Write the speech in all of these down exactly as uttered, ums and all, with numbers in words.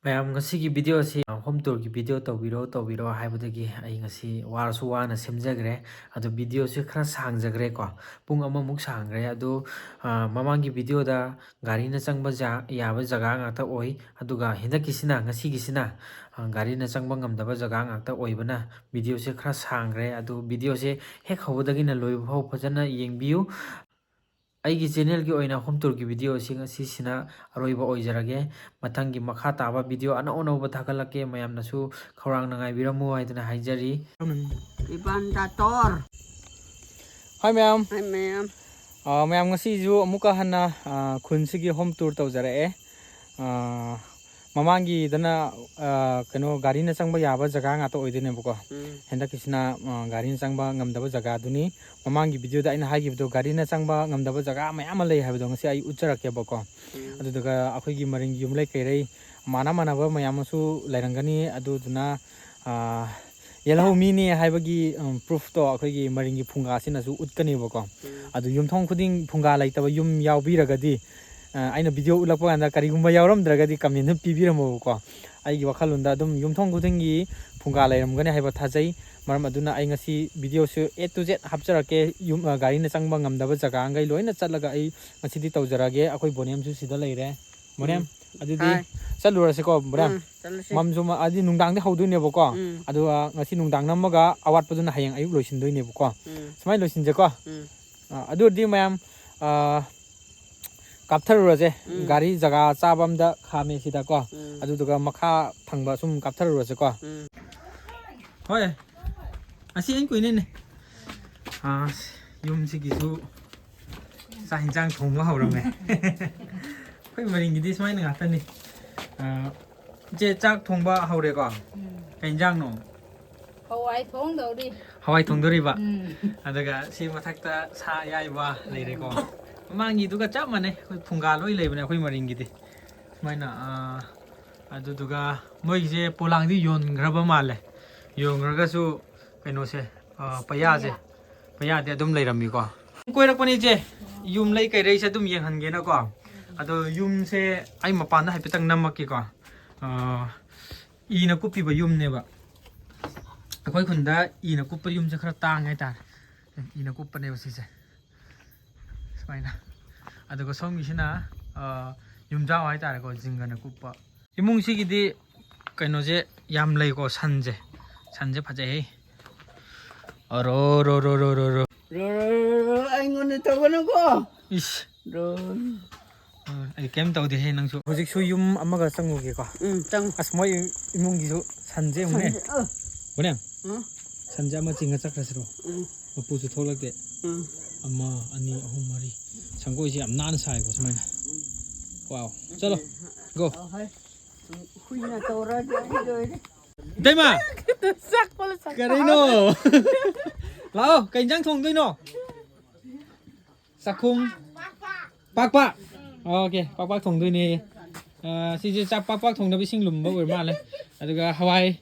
ꯃꯌꯥꯝ, ꯉꯁꯤꯒꯤ video ꯑꯁꯤ, ꯑ, home tourꯒꯤ video ꯇꯧꯕꯤꯔꯣ, ꯇꯧꯕꯤꯔꯣ ꯍꯥꯏꯕꯗꯒꯤ ꯑꯩ ꯉꯁꯤ ꯋꯥꯔꯁꯨ ꯋꯥꯅ ꯁꯦꯝꯖꯈ꯭ꯔꯦ꯫ ꯑꯗꯣ video ꯁꯤ ꯈꯔ ꯁꯥꯡꯖꯈ꯭ꯔꯦꯀꯣ, ꯄꯨꯡ ꯑꯃꯃꯨꯛ ꯁꯥꯡꯈ꯭ꯔꯦ꯫ ꯑꯗꯣ, ꯑ, ꯃꯃꯥꯡꯒꯤ videoꯗ ꯒꯥꯔꯤꯅ ꯆꯪꯕ ꯖꯥ-, ꯌꯥꯕ ꯖꯒꯥ ꯉꯥꯛꯇ ꯑꯣꯏ, ꯑꯗꯨꯒ ꯍꯟꯗꯛꯀꯤꯁꯤꯅ, ꯉꯁꯤꯒꯤꯁꯤꯅ, ꯑ, ꯒꯥꯔꯤꯅ ꯆꯪꯕ ꯉꯝꯗꯕ ꯖꯒꯥ ꯉꯥꯛꯇ ꯑꯣꯏꯕꯅ videoꯁꯦ ꯈꯔ ꯁꯥꯡꯈ꯭ꯔꯦ꯫ ꯑꯗꯣ videoꯁꯦ ꯍꯦꯛ ꯍꯧꯕꯗꯒꯤꯅ ꯂꯣꯏꯕ ꯐꯥꯎ ꯐꯖꯅ ꯌꯦꯡꯕꯤꯌꯨ꯫ ꯑꯩꯒꯤ channelꯒꯤ ꯑꯣꯏꯅ home tourꯒꯤ video ꯑꯁꯤ ꯉꯁꯤꯁꯤꯅ ꯑꯔꯣꯏꯕ ꯑꯣꯏꯖꯔꯒꯦ꯫ ꯃꯊꯪꯒꯤ ꯃꯈꯥ ꯇꯥꯕ video ꯑꯅꯧ ꯑꯅꯧꯕ ꯊꯥꯒꯠꯂꯛꯀꯦ꯫ ꯃꯌꯥꯝꯅꯁꯨ ꯈꯧꯔꯥꯡꯅ ꯉꯥꯏꯕꯤꯔꯝꯃꯨ ꯍꯥꯏꯗꯅ ꯍꯥꯏꯖꯔꯤ꯫ ꯏꯕꯥꯟꯗꯥꯇꯣꯔ꯫ Hi ꯃꯌꯥꯝ꯫ Hi ꯃꯌꯥꯝ꯫ ꯑ, ꯃꯌꯥꯝ, ꯉꯁꯤꯁꯨ ꯑꯃꯨꯛꯀ ꯍꯟꯅ, ꯑ, ꯈꯨꯟꯁꯤꯒꯤ home tour ꯇꯧꯖꯔꯛꯑꯦ꯫ ꯑ, ꯃꯃꯥꯡꯒꯤꯗꯅ, ꯑ, ꯀꯩꯅꯣ, ꯒꯥꯔꯤꯅ ꯆꯪꯕ ꯌꯥꯕ ꯖꯒꯥ ꯉꯥꯛꯇ ꯑꯣꯏꯗꯣꯏꯅꯦꯕꯀꯣ꯫ ꯎꯝ꯫ ꯍꯟꯗꯛꯀꯤꯁꯤꯅ, ꯑ, ꯒꯥꯔꯤꯅ ꯆꯪꯕ ꯉꯝꯗꯕ ꯖꯒꯥꯗꯨꯅꯤ꯫ ꯃꯃꯥꯡꯒꯤ videoꯗ ꯑꯩꯅ ꯍꯥꯏꯈꯤꯕꯗꯣ, ꯒꯥꯔꯤꯅ ꯆꯪꯕ ꯉꯝꯗꯕ ꯖꯒꯥ ꯃꯌꯥꯝ ꯑꯃ ꯂꯩ ꯍꯥꯏꯕꯗꯣ ꯉꯁꯤ ꯑꯩ ꯎꯠꯆꯔꯛꯀꯦꯕꯀꯣ꯫ ꯎꯝ꯫ ꯑꯗꯨꯗꯨꯒ ꯑꯩꯈꯣꯏꯒꯤ ꯃꯔꯤꯡꯒꯤ ꯌꯨꯝꯂꯩ ꯀꯩꯔꯩ ꯃꯥꯟꯅ ꯃꯥꯟꯅꯕ ꯃꯌꯥꯝ ꯑꯃꯁꯨ ꯂꯩꯔꯝꯒꯅꯤ꯫ ꯑꯗꯨꯗꯨꯅ, ꯑ, ꯌꯦꯜꯍꯧꯃꯤꯅꯦ ꯍꯥꯏꯕꯒꯤ, ꯎꯝ, proofꯇꯣ ꯑꯩꯈꯣꯏꯒꯤ ꯃꯔꯤꯡꯒꯤ ꯐꯨꯡꯒꯥꯁꯤꯅꯁꯨ ꯎꯠꯀꯅꯦꯕꯀꯣ꯫ ꯎꯝ꯫ ꯑꯗꯨ ꯌꯨꯝꯊꯣꯡ ꯈꯨꯗꯤꯡ ꯐꯨꯡꯒꯥ ꯂꯩꯇꯕ ꯌꯨꯝ ꯌꯥꯎꯕꯤꯔꯒꯗꯤ, ꯑ, ꯑꯩꯅ video ꯎꯠꯂꯛꯄ ꯀꯥꯟꯗ ꯀꯔꯤꯒꯨꯝꯕ ꯌꯥꯎꯔꯝꯗ꯭ꯔꯒꯗꯤ commentꯇ ꯄꯤꯕꯤꯔꯝꯃꯣꯕꯀꯣ꯫ ꯑꯩꯒꯤ ꯋꯥꯈꯜꯂꯣꯟꯗ ꯑꯗꯨꯝ ꯌꯨꯝꯊꯣꯡ ꯈꯨꯗꯤꯡꯒꯤ ꯐꯨꯡꯒꯥ ꯂꯩꯔꯝꯒꯅꯤ ꯍꯥꯏꯕ ꯊꯥꯖꯩ꯫ ꯃꯔꯝ ꯑꯗꯨꯅ ꯑꯩ ꯉꯁꯤ videoꯁꯨ A to Z ꯍꯥꯞꯆꯔꯛꯀꯦ꯫ ꯌꯨꯝ, ꯑ, ꯒꯥꯔꯤꯅ ꯆꯪꯕ ꯉꯝꯗꯕ ꯖꯒꯥꯈꯩ ꯂꯣꯏꯅ ꯆꯠꯂꯒ ꯑꯩ ꯉꯁꯤꯗꯤ ꯇꯧꯖꯔꯛꯑꯒꯦ꯫ ꯑꯩꯈꯣꯏ ꯕꯣꯅꯦꯝꯁꯨ ꯁꯤꯗ ꯂꯩꯔꯦ꯫ ꯕꯣꯅꯦꯝ, ꯎꯝ꯫ ꯑꯗꯨꯗꯤ ꯍꯥꯏ꯫ ꯆꯠꯂꯨꯔꯁꯤꯀꯣ, ꯕꯣꯅꯦꯝ꯫ ꯎꯝ, ꯆꯠꯂꯁꯤ꯫ ꯃꯝꯁꯨ ꯃ-, ꯑꯗꯤ ꯅꯨꯡꯗꯥꯡꯗꯤ ꯍꯧꯗꯣꯏꯅꯦꯕꯀꯣ꯫ ꯎꯝ꯫ ꯑꯗꯨꯒ ꯉꯁꯤ ꯅꯨꯡꯗꯥꯡ ꯅꯝꯃꯒ ꯑꯋꯥꯠꯄꯗꯨꯅ ꯍꯌꯦꯡ ꯑꯌꯨꯛ ꯂꯣꯏꯁꯤꯟꯗꯣꯏꯅꯦꯕꯀꯣ꯫ ꯎꯝ꯫ ꯁꯨꯃꯥꯏꯅ ꯂꯣꯏꯁꯤꯟꯁꯦꯀꯣ꯫ ꯎꯝ꯫ ꯑ, ꯑꯗꯨ ꯑꯣꯏꯔꯗꯤ ꯃꯌꯥꯝ, ꯑ, ꯀꯥꯞꯊꯔꯨꯔꯁꯦ꯫ ꯎꯝ꯫ ꯒꯥꯔꯤ ꯖꯒꯥ ꯆꯥꯕ ꯑꯝꯗ ꯈꯥꯝꯃꯦ ꯁꯤꯗꯀꯣ꯫ ꯎꯝ꯫ ꯑꯗꯨꯗꯨꯒ ꯃꯈꯥ ꯊꯪꯕ ꯁꯨꯝ ꯀꯥꯞꯊꯔꯨꯔꯁꯦꯀꯣ꯫ ꯎꯝ꯫ ꯍꯣꯏ꯫ ꯑꯁꯤ ꯑꯩꯅ ꯀꯨꯏꯅꯅꯦ꯫ ꯑ, ꯌꯨꯝꯁꯤꯒꯤꯁꯨ ꯆꯥꯛ ꯍꯤꯟꯖꯥꯡ ꯊꯣꯡꯕ ꯍꯧꯔꯝꯃꯦ꯫ ꯑꯩꯈꯣꯏ ꯃꯔꯤꯡꯒꯤꯗꯤ ꯁꯨꯃꯥꯏꯅ ꯉꯥꯛꯇꯅꯤ꯫ ꯑ, ꯏꯆꯦ, ꯆꯥꯛ ꯊꯣꯡꯕ ꯍꯧꯔꯦꯀꯣ? ꯎꯝ꯫ ꯀꯩ ꯍꯤꯟꯖꯥꯡꯅꯣ? ꯍꯋꯥꯏ ꯊꯣꯡꯗꯧꯔꯤ꯫ ꯍꯋꯥꯏ ꯊꯣꯡꯗꯣꯔꯤꯕ? ꯎꯝ꯫ ꯑꯗꯨꯒ ꯁꯤ ꯃꯊꯛꯇ ꯁꯥ ꯑꯌꯥꯏꯕ ꯂꯩꯔꯦꯀꯣ? ꯃꯃꯥꯡꯒꯤꯗꯨꯒ ꯆꯞ ꯃꯥꯟꯅꯩ꯫ ꯑꯩꯈꯣꯏ ꯐꯨꯡꯒꯥ ꯂꯣꯏ ꯂꯩꯕꯅꯦ ꯑꯩꯈꯣꯏ ꯃꯔꯤꯡꯒꯤꯗꯤ꯫ ꯁꯨꯃꯥꯏꯅ, ꯑ, ꯑꯗꯨꯗꯨꯒ ꯃꯣꯏꯒꯤꯁꯦ ꯄꯣꯂꯥꯡꯗꯤ ꯌꯣꯟꯈ꯭ꯔꯕ ꯃꯥꯜꯂꯦ꯫ ꯌꯣꯟꯈ꯭ꯔꯒꯁꯨ ꯀꯩꯅꯣꯁꯦ, ꯑ, ꯄꯩꯌꯥꯁꯦ, ꯄꯩꯌꯥꯗꯤ ꯑꯗꯨꯝ ꯂꯩꯔꯝꯃꯤꯀꯣ꯫ ꯀꯣꯏꯔꯛꯄꯅꯦ ꯏꯆꯦ, ꯌꯨꯝ ꯂꯩ ꯀꯩꯔꯩꯁꯦ ꯑꯗꯨꯝ ꯌꯦꯡꯍꯟꯒꯦꯅꯀꯣ꯫ ꯑꯗꯣ ꯌꯨꯝꯁꯦ ꯑꯩ ꯃꯄꯥꯟꯗ ꯍꯥꯏꯐꯦꯠꯇꯪ ꯅꯝꯃꯛꯀꯦꯀꯣ꯫ ꯑꯥ, ꯏꯅ ꯀꯨꯞꯄꯤꯕ ꯌꯨꯝꯅꯦꯕ꯫ ꯑꯩꯈꯣꯏ ꯈꯨꯟꯗ ꯏꯅ ꯀꯨꯞꯄ ꯌꯨꯝꯁꯦ ꯈꯔ ꯇꯥꯡꯉꯦ ꯍꯥꯏꯇꯥꯔꯦ꯫ ꯏꯅ ꯀꯨꯞꯄꯅꯦꯕ ꯁꯤꯁꯦ꯫ ꯁꯨꯃꯥꯏꯅ꯫ ꯑꯗꯨꯒ ꯁꯣꯝꯒꯤꯁꯤꯅ, ꯑꯥ, ꯌꯨꯝꯖꯥꯎ ꯍꯥꯏꯇꯥꯔꯦꯀꯣ, ꯖꯤꯡꯒꯅ ꯀꯨꯞꯄ꯫ ꯏꯃꯨꯡꯁꯤꯒꯤꯗꯤ ꯀꯩꯅꯣꯁꯦ ꯌꯥꯝ ꯂꯩꯀꯣ, ꯁꯟꯁꯦ꯫ ꯁꯟꯁꯦ ꯐꯖꯩꯍꯦ꯫ ꯑꯔꯣ, ꯔꯣ, ꯔꯣ, ꯔꯣ, ꯔꯣ, ꯔꯣ꯫ ꯔꯣ, ꯔꯣ, ꯔꯣ, ꯔꯣ, ꯑꯩꯉꯣꯟꯗ ꯇꯧꯒꯅꯨꯀꯣ꯫ ꯏꯁ꯫ ꯔꯣ꯫ ꯑ, ꯑꯩ ꯀꯩꯝ ꯇꯧꯗꯦꯍꯦ ꯅꯪꯁꯨ꯫ ꯍꯧꯖꯤꯛꯁꯨ ꯌꯨꯝ ꯑꯃꯒ ꯆꯪꯉꯨꯒꯦꯀꯣ꯫ ꯎꯝ, ꯆꯪꯉꯨ꯫ ꯑꯁ, ꯃꯣꯏ ꯏꯃꯨꯡꯒꯤꯁꯨ ꯁꯟꯁꯦ ꯌꯦꯡꯉꯨꯅꯦ꯫ ꯁꯟꯁꯦ, ꯑ꯫ ꯕꯣꯅꯦ, ꯎꯝ꯫ ꯁꯟꯁꯦ ꯑꯃ ꯆꯤꯡꯉ ꯆꯠꯈ꯭ꯔꯁꯤꯔꯣ? ꯎꯝ꯫ ꯃꯄꯨꯁꯨ ꯊꯣꯛꯂꯛꯇꯦ꯫ ꯎꯝ꯫ ꯑꯃ, ꯑꯅꯤ, ꯑꯍꯨꯝ, ꯃꯔꯤ꯫ ꯁꯪꯒꯣꯏꯁꯦ ꯌꯥꯝ ꯅꯥꯟꯅ ꯁꯥꯏꯀꯣ ꯁꯨꯃꯥꯏꯅ꯫ ꯋꯥꯎ꯫ ꯆꯠꯂꯣ꯫ ꯒꯣ꯫ ꯑ, ꯍꯣꯏ꯫ ꯍꯨꯏꯅ ꯇꯧꯔꯗꯤ ꯑꯩ ꯂꯣꯏꯔꯦ꯫ ꯏꯇꯩꯃ! ꯆꯥꯛꯄꯂ ꯆꯥꯛꯄ꯫ ꯀꯔꯤꯅꯣ? ꯂꯥꯛꯑꯣ, ꯀꯩ ꯏꯟꯖꯥꯡ ꯊꯣꯡꯗꯣꯏꯅꯣ? ꯆꯥꯛꯈꯨꯝ꯫ ꯄꯥꯛꯄ꯫ ꯑꯣꯀꯦ, ꯄꯥꯛꯄꯥꯛ ꯊꯣꯡꯗꯣꯏꯅꯦ꯫ ꯑ, ꯁꯤꯁꯦ ꯆꯥꯛ ꯄꯥꯛꯄꯥꯛ ꯊꯣꯡꯅꯕ ꯏꯁꯤꯡ ꯂꯨꯝꯕ ꯑꯣꯏꯔ ꯃꯥꯜꯂꯦ꯫ ꯑꯗꯨꯒ ꯍꯋꯥꯏ,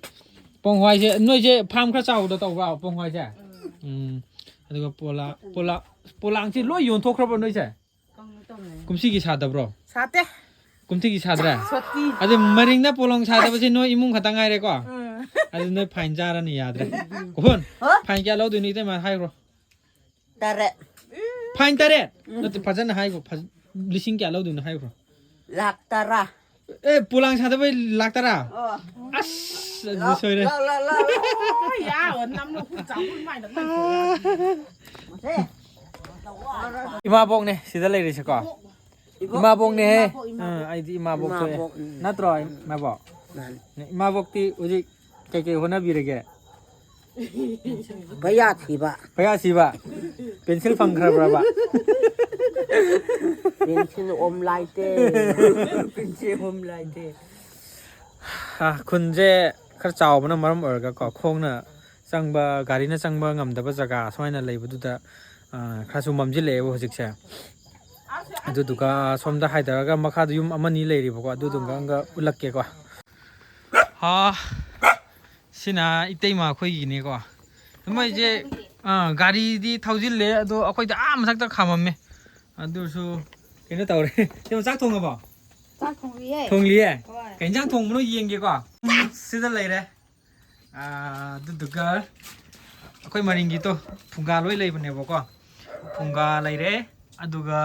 ꯄꯣꯡ ꯍꯋꯥꯏꯁꯦ, ꯅꯣꯏꯁꯦ ꯐꯥꯔꯝ ꯈꯔ ꯆꯥꯎꯕꯗ ꯇꯧꯕ꯭ꯔꯥ, ꯄꯣꯡ ꯍꯋꯥꯏꯁꯦ? ꯎꯝ꯫ ꯑꯗꯨꯒ ꯄꯣꯂꯥ-, ꯄꯣꯂꯥ-, ꯄꯣꯂꯥꯡꯁꯤ ꯂꯣꯏ ꯌꯣꯟꯊꯣꯛꯈ꯭ꯔꯕꯣ ꯅꯣꯏꯁꯦ? ꯀꯨꯝꯁꯤꯒꯤ ꯁꯥꯗꯕ꯭ꯔꯣ? ꯁꯥꯠꯇꯦ꯫ ꯀꯨꯝꯁꯤꯒꯤ ꯁꯥꯗ꯭ꯔꯦ? ꯁꯣꯇꯤ꯫ ꯑꯗꯨ ꯃꯔꯤꯡꯅ ꯄꯣꯂꯥꯡ ꯁꯥꯗꯕꯁꯦ ꯅꯣꯏ ꯏꯃꯨꯡ ꯈꯛꯇ ꯉꯥꯏꯔꯦꯀꯣ? ꯎꯝ꯫ ꯑꯗꯨ ꯅꯣꯏ ꯐꯥꯏꯟ ꯆꯥꯔꯅꯤ, ꯌꯥꯗ꯭ꯔꯦ꯫ ꯀꯣꯐꯣꯟ, ꯍꯥ? ꯐꯥꯏꯟ ꯀꯌꯥ ꯂꯧꯗꯣꯏꯅꯣ ꯏꯇꯩꯃ ꯍꯥꯏꯈ꯭ꯔꯣ꯫ ꯇꯔꯦꯠ꯫ ꯐꯥꯏꯟ ꯇꯔꯦꯠ? ꯎꯝ꯫ ꯅꯠꯇꯦ, ꯐꯖꯅ ꯍꯥꯏꯈꯣ, ꯐꯖ-, ꯂꯤꯁꯤꯡ ꯀꯌꯥ ꯂꯧꯗꯣꯏꯅꯣ ꯍꯥꯏꯈ꯭ꯔꯣ꯫ ꯂꯥꯛ ꯇꯔꯥ꯫ ꯑꯦ, ꯄꯣꯂꯥꯡ ꯁꯥꯗꯕꯩ ꯂꯥꯛ ꯇꯔꯥ? ꯑꯣ꯫ ꯑꯁ, ꯑꯗꯨꯗꯤ ꯂꯥꯛ, ꯁꯣꯏꯔꯦ꯫ ꯂꯥꯛ, ꯂꯥꯛ, ꯂꯥꯛ, ꯂꯥꯛ꯫ ꯑꯣ, ꯌꯥ, ꯑꯣ, ꯅꯝꯅ ꯈꯨꯠ ꯆꯥꯎꯕ ꯑꯗꯨꯃꯥꯏꯅ ꯇꯧ꯫ ꯃꯁꯦ꯫ ꯏꯃꯥꯕꯣꯛꯅꯦ ꯁꯤꯗ ꯂꯩꯔꯤꯁꯦꯀꯣ꯫ ꯏꯕꯣꯛ꯫ ꯏꯃꯥꯕꯣꯛꯅꯦꯍꯦ꯫ ꯏꯃꯥꯕꯣꯛ, ꯏꯃꯥꯕꯣꯛ꯫ ꯑꯥ, ꯑꯩꯗꯤ ꯏꯃꯥꯕꯣꯛ ꯊꯣꯛꯑꯦ꯫ ꯏꯃꯥꯕꯣꯛ, ꯎꯝ꯫ ꯅꯠꯇ꯭ꯔꯣ, ꯏꯃꯥꯕꯣꯛ? ꯃꯥꯅꯤ꯫ ꯏꯃꯥꯕꯣꯛꯇꯤ ꯍꯧꯖꯤꯛ ꯀꯩꯀꯩ ꯍꯣꯠꯅꯕꯤꯔꯒꯦ? ꯄꯩꯌꯥ ꯊꯤꯕ꯫ ꯄꯩꯌꯥ ꯊꯤꯕ? ꯄꯦꯟꯁꯤꯜ ꯐꯪꯈ꯭ꯔꯕ꯭ꯔꯕ? ꯄꯦꯟꯁꯤꯜ ꯑꯣꯝ ꯂꯥꯏꯇꯦ꯫ ꯄꯦꯟꯁꯤꯜ ꯑꯣꯝ ꯂꯥꯏꯇꯦ꯫ ꯑꯥ, ꯈꯨꯟꯁꯦ ꯈꯔ ꯆꯥꯎꯕꯅ ꯃꯔꯝ ꯑꯣꯏꯔꯒꯀꯣ, ꯈꯣꯡꯅ ꯆꯪꯕ, ꯒꯥꯔꯤꯅ ꯆꯪꯕ ꯉꯝꯗꯕ ꯖꯒꯥ ꯁꯨꯃꯥꯏꯅ ꯂꯩꯕꯗꯨꯗ, ꯑꯥ, ꯈꯔꯁꯨ ꯃꯝꯁꯤꯜꯂꯛꯑꯦꯕ ꯍꯧꯖꯤꯛꯁꯦ꯫ ꯑꯗꯨꯗꯨꯒ ꯁꯣꯝꯗ ꯍꯥꯏꯊꯔꯒ ꯃꯈꯥꯗ ꯌꯨꯝ ꯑꯃꯅꯤ ꯂꯩꯔꯤꯕꯀꯣ, ꯑꯗꯨꯗꯨꯒ ꯑꯃꯒ ꯎꯠꯂꯛꯀꯦꯀꯣ꯫ ꯑꯥ, ꯁꯤꯅ ꯏꯇꯩꯃ ꯑꯩꯈꯣꯏꯒꯤꯅꯦꯀꯣ꯫ ꯃꯣꯏꯁꯦ, ꯑꯥ, ꯒꯥꯔꯤꯗꯤ ꯊꯧꯖꯤꯜꯂꯦ, ꯑꯗꯣ ꯑꯩꯈꯣꯏꯗ ꯑꯥ ꯃꯊꯛꯇ ꯈꯥꯝꯃꯝꯃꯦ꯫ ꯑꯗꯨꯁꯨ ꯀꯩꯅꯣ ꯇꯧꯔꯦ꯫ ꯏꯇꯩꯃ, ꯆꯥꯛ ꯊꯣꯡꯉꯕꯣ? ꯆꯥꯛ ꯊꯣꯡꯂꯤꯌꯦ꯫ ꯊꯣꯡꯂꯤꯌꯦ? ꯍꯣꯏ꯫ ꯀꯩ ꯏꯟꯖꯥꯡ ꯊꯣꯡꯕꯅꯣ ꯌꯦꯡꯒꯦꯀꯣ꯫ ꯁꯤꯗ ꯂꯩꯔꯦ꯫ ꯑꯥ, ꯑꯗꯨꯗꯨꯒ ꯑꯩꯈꯣꯏ ꯃꯔꯤꯡꯒꯤꯗꯣ ꯐꯨꯡꯒꯥ ꯂꯣꯏ ꯂꯩꯕꯅꯦꯕꯀꯣ꯫ ꯐꯨꯡꯒꯥ ꯂꯩꯔꯦ꯫ ꯑꯗꯨꯒ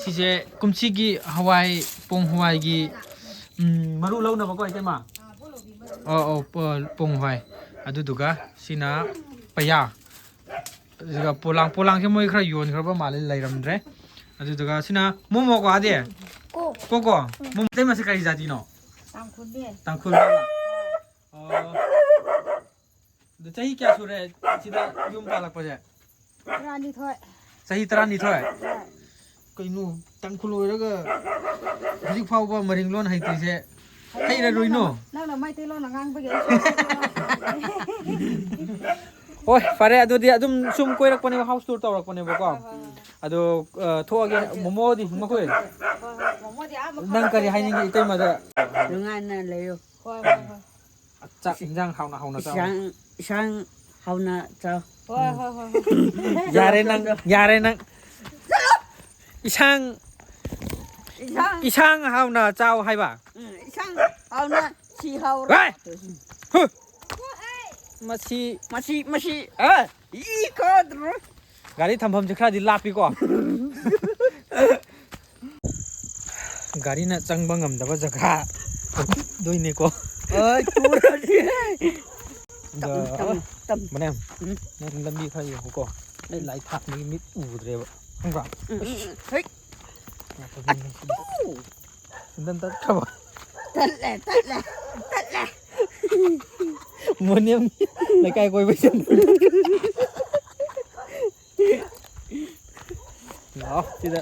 ꯁꯤꯁꯦ ꯀꯨꯝꯁꯤꯒꯤ ꯍꯋꯥꯏ, ꯄꯣꯡ ꯍꯋꯥꯏꯒꯤ, ꯎꯝ, ꯃꯔꯨ ꯂꯧꯅꯕꯀꯣ, ꯏꯇꯩꯃ꯫ ꯑꯧ, ꯑꯧ, ꯄꯣ-, ꯄꯣꯡ ꯍꯋꯥꯏ꯫ ꯑꯗꯨꯗꯨꯒ ꯁꯤꯅ ꯄꯩꯌꯥ꯫ ꯑꯗꯨꯒ ꯄꯣꯂꯥꯡ, ꯄꯣꯂꯥꯡꯁꯦ ꯃꯣꯏ ꯈꯔ ꯌꯣꯟꯈ꯭ꯔꯕ ꯃꯥꯜꯂꯦ, ꯂꯩꯔꯝꯗ꯭ꯔꯦ꯫ ꯑꯗꯨꯗꯨꯒ ꯁꯤꯅ ꯃꯣꯃꯣꯀꯣ, ꯑꯗꯤ? ꯀꯣ꯫ ꯀꯣꯀꯣ? ꯎꯝ꯫ ꯃꯣꯃꯣ, ꯏꯇꯩꯃꯁꯦ ꯀꯔꯤ ꯖꯥꯇꯤꯅꯣ? ꯇꯥꯡꯈꯨꯜꯅꯦ꯫ ꯇꯥꯡꯈꯨꯜ꯫ ꯑꯣ꯫ ꯑꯗꯨ ꯆꯍꯤ ꯀꯌꯥ ꯁꯨꯔꯦ ꯁꯤꯗ ꯌꯨꯝ ꯄꯥꯜꯂꯛꯄꯁꯦ? ꯇꯔꯥꯅꯤꯊꯣꯏ꯫ ꯆꯍꯤ ꯇꯔꯥꯅꯤꯊꯣꯏ? ꯍꯣꯏ꯫ ꯀꯩꯅꯣ, ꯇꯥꯡꯈꯨꯜ ꯑꯣꯏꯔꯒ ꯍꯧꯖꯤꯛ ꯐꯥꯎꯕ ꯃꯔꯤꯡ ꯂꯣꯟ ꯍꯩꯇ꯭ꯔꯤꯁꯦ? ꯍꯩꯔꯔꯣꯏꯅꯣ? ꯅꯪꯅ, ꯅꯪꯅ ꯃꯩꯇꯩꯂꯣꯟ ꯑꯉꯥꯡꯕꯒꯤ ꯑꯩꯁꯨ ꯍꯣꯏ, ꯐꯔꯦ, ꯑꯗꯨꯗꯤ ꯑꯗꯨꯝ ꯁꯨꯝ ꯀꯣꯏꯔꯛꯄꯅꯦꯕ, ꯍꯥꯎꯁ ꯇꯨꯔ ꯇꯧꯔꯛꯄꯅꯦꯕꯀꯣ꯫ ꯍꯣꯏ, ꯍꯣꯏ, ꯍꯣꯏ꯫ ꯑꯗꯣ, ꯑ, ꯊꯣꯛꯑꯒꯦ, ꯃꯣꯃꯣꯗꯤ ꯃꯈꯣꯏ? ꯍꯣꯏ, ꯍꯣꯏ, ꯃꯣꯃꯣꯗꯤ ꯑꯥ ꯃꯈꯥ ꯅꯪ ꯀꯔꯤ ꯆꯠꯈ꯭ꯔꯦ꯫ ꯍꯥꯏꯅꯤꯡꯒꯦ ꯏꯇꯩꯃꯗ? ꯅꯨꯡꯉꯥꯏꯅ ꯂꯩꯌꯨ꯫ ꯍꯣꯏ, ꯍꯣꯏ, ꯍꯣꯏ꯫ ꯆꯥꯛ ꯏꯟꯖꯥꯡ ꯍꯥꯎꯅ ꯍꯥꯎꯅ ꯆꯥꯎ꯫ ꯏꯟꯁꯥꯡ, ꯏꯟꯁꯥꯡ ꯍꯥꯎꯅ ꯆꯥꯎ꯫ ꯍꯣꯏ, ꯍꯣꯏ, ꯍꯣꯏ, ꯍꯣꯏ꯫ ꯌꯥꯔꯦ ꯅꯪ, ꯌꯥꯔꯦ ꯅꯪ꯫ ꯏꯟꯁꯥꯡ, ꯏꯟꯁꯥꯡ꯫ ꯏꯟꯁꯥꯡ ꯍꯥꯎꯅ ꯆꯥꯎ ꯍꯥꯏꯕ꯫ ꯎꯝ, ꯏꯟꯁꯥꯡ ꯍꯥꯎꯅ ꯁꯤ ꯍꯥꯎꯔ꯫ ꯍꯣꯏ꯫ ꯍꯨ꯫ ꯃꯁꯤ꯫ ꯃꯁꯤ, ꯃꯁꯤ꯫ ꯑ? ꯏ ꯀꯥꯗ꯭ꯔꯣ? ꯒꯥꯔꯤ ꯊꯝꯐꯝꯁꯦ ꯈꯔꯗꯤ ꯂꯥꯞꯄꯤꯀꯣ꯫ ꯒꯥꯔꯤꯅ ꯆꯪꯕ ꯉꯝꯗꯕ ꯖꯒꯥ ꯑꯣꯏꯗꯣꯏꯅꯦꯀꯣ꯫ ꯑꯣꯏ, ꯇꯨꯔꯗꯤ꯫ ꯑꯗ, ꯇꯝ, ꯇꯝ, ꯇꯝ꯫ ꯃꯅꯦꯝ, ꯎꯝ꯫ ꯅꯪ ꯂꯝꯕꯤ ꯈꯔ ꯌꯦꯡꯉꯨꯀꯣ꯫ ꯑꯩ ꯂꯥꯏ ꯊꯥꯟꯕꯒꯤ ꯃꯤꯠ ꯎꯗ꯭ꯔꯦꯕ꯫ ꯈꯪꯕ꯭ꯔꯥ? ꯎꯝ, ꯎꯝ, ꯎꯝ꯫ ꯍꯦꯛ꯫ ꯉꯥꯛꯇꯪ ꯌꯦꯡꯉꯨ ꯁꯤꯗꯤ꯫ ꯎ꯫ ꯁꯤꯟꯗꯟ ꯇꯠꯈ꯭ꯔꯕ? ꯇꯠꯂꯦ, ꯇꯠꯂꯦ, ꯇꯠꯂꯦ꯫ ꯃꯣꯅꯤꯌꯝ ꯂꯩꯀꯥꯏ ꯀꯣꯏꯕ ꯆꯠꯄ꯫ ꯂꯥꯛꯑꯣ ꯁꯤꯗ꯫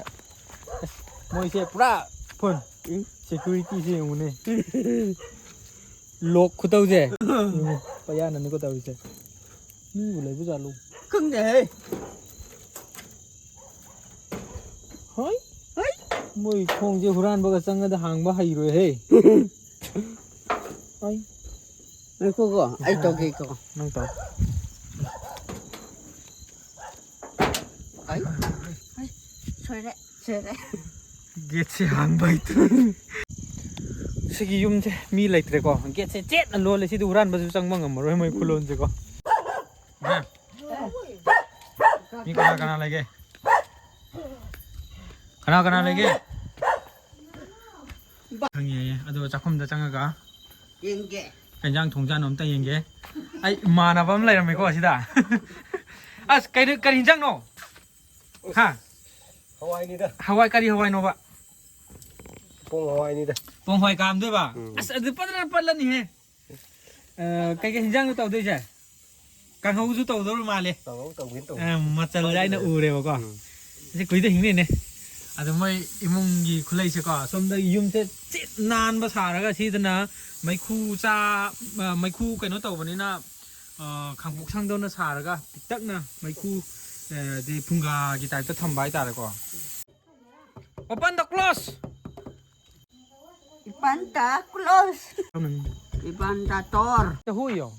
ꯑꯁ, ꯃꯣꯏꯁꯦ ꯄꯨꯔꯥ ꯐꯨꯜ꯫ ꯎꯝ꯫ ꯁꯦꯀ꯭ꯌꯨꯔꯤꯇꯤꯁꯦ ꯌꯦꯡꯉꯨꯅꯦ꯫ ꯂꯣꯛ ꯈꯨꯇꯧꯁꯦ꯫ ꯌꯦꯡꯉꯨ, ꯄꯩꯌꯥꯅꯅꯤꯀꯣ ꯇꯧꯔꯤꯁꯦ꯫ ꯃꯤꯕꯨ ꯂꯩꯕ ꯖꯥꯠꯂꯣ? ꯈꯪꯗꯦꯍꯦ꯫ ꯍꯣꯏ꯫ ꯍꯣꯏ꯫ ꯃꯣꯏ ꯊꯣꯡꯁꯦ ꯍꯨꯔꯥꯟꯕꯒ ꯆꯪꯉꯗ ꯍꯥꯡꯕ ꯍꯩꯔꯣꯏꯍꯦ꯫ ꯍꯣꯏ꯫ ꯉꯥꯏꯈꯣꯀꯣ, ꯑꯩ ꯇꯧꯒꯦꯀꯣ꯫ ꯅꯪ ꯇꯧ꯫ ꯑꯩ, ꯑꯩ, ꯁꯣꯏꯔꯦ, ꯁꯣꯏꯔꯦ꯫ ꯒꯦꯠꯁꯦ ꯍꯥꯡꯕ ꯍꯩꯇ꯭ꯔꯦ꯫ ꯁꯤꯒꯤ ꯌꯨꯝꯁꯦ ꯃꯤ ꯂꯩꯇ꯭ꯔꯦꯀꯣ꯫ ꯒꯦꯠꯁꯦ ꯆꯦꯠꯅ ꯂꯣꯜꯂꯦ꯫ ꯁꯤꯗꯤ ꯍꯨꯔꯥꯟꯕꯁꯨ ꯆꯪꯕ ꯉꯝꯃꯔꯣꯏ ꯃꯣꯏ ꯈꯨꯂꯣꯟꯁꯦꯀꯣ꯫ ꯃꯤ ꯀꯅꯥ ꯀꯅꯥ ꯂꯩꯒꯦ? ꯀꯅꯥ ꯀꯅꯥ ꯂꯩꯒꯦ? ꯈꯪꯉꯦ꯫ ꯑꯗꯣ ꯆꯥꯛꯈꯨꯝꯗ ꯆꯪꯉꯒ ꯌꯦꯡꯒꯦ꯫ ꯀꯩ ꯏꯟꯖꯥꯡ ꯊꯣꯡꯖꯥꯠꯅꯣ ꯑꯝꯇ ꯌꯦꯡꯒꯦ꯫ ꯑꯩ ꯏꯃꯥꯟꯅꯕ ꯑꯃ ꯂꯩꯔꯝꯃꯦꯀꯣ ꯑꯁꯤꯗ꯫ ꯑꯁ, ꯀꯩꯅꯣ, ꯀꯔꯤ ꯏꯟꯖꯥꯡꯅꯣ? ꯍꯥ? ꯍꯋꯥꯏꯅꯤꯗ꯫ ꯍꯋꯥꯏ, ꯀꯔꯤ ꯍꯋꯥꯏꯅꯣꯕ? ꯄꯣꯡ ꯍꯋꯥꯏꯅꯤꯗ꯫ ꯄꯣꯡ ꯍꯋꯥꯏ ꯀꯥꯝꯗꯣꯏꯕ? ꯎꯝ꯫ ꯑꯁ, ꯑꯗꯨ ꯄꯠꯂ ꯄꯠꯂꯅꯤꯍꯦ꯫ ꯑ, ꯀꯩꯀꯩ ꯍꯤꯟꯖꯥꯡꯅꯣ ꯇꯧꯗꯣꯏꯁꯦ? ꯀꯥꯡꯍꯧꯁꯨ ꯇꯧꯗꯧꯔ ꯃꯥꯜꯂꯦ꯫ ꯀꯥꯡꯍꯧ ꯇꯧꯒꯦꯅ ꯇꯧꯕ꯫ ꯑ, ꯃꯆꯜꯁꯦ ꯑꯩꯅ ꯎꯔꯦꯕꯀꯣ꯫ ꯎꯝ꯫ ꯁꯤ ꯀꯨꯏꯗ ꯍꯤꯡꯅꯤꯅꯦ꯫ ꯑꯗꯣ ꯃꯣꯏ ꯏꯃꯨꯡꯒꯤ ꯈꯨꯂꯩꯁꯦꯀꯣ, ꯁꯣꯝꯗ ꯌꯨꯝꯁꯦ ꯆꯤꯠ ꯅꯥꯟꯕ ꯁꯥꯔꯒ, ꯁꯤꯗꯅ ꯃꯩꯈꯨ ꯆꯥ-, ꯑ, ꯃꯩꯈꯨ ꯀꯩꯅꯣ ꯇꯧꯕꯅꯤꯅ, ꯑ, ꯈꯥꯡꯄꯣꯛ ꯁꯪꯗꯧꯅ ꯁꯥꯔꯒ ꯄꯤꯛꯇꯛꯅ ꯃꯩꯈꯨ, ꯑ, ꯗꯤ ꯐꯨꯡꯒꯥꯒꯤ ꯇꯥꯏꯞꯇ ꯊꯝꯕ ꯍꯥꯏꯇꯥꯔꯦꯀꯣ꯫ Open the close. Ipanta close. Ipanta tor. Te huyo.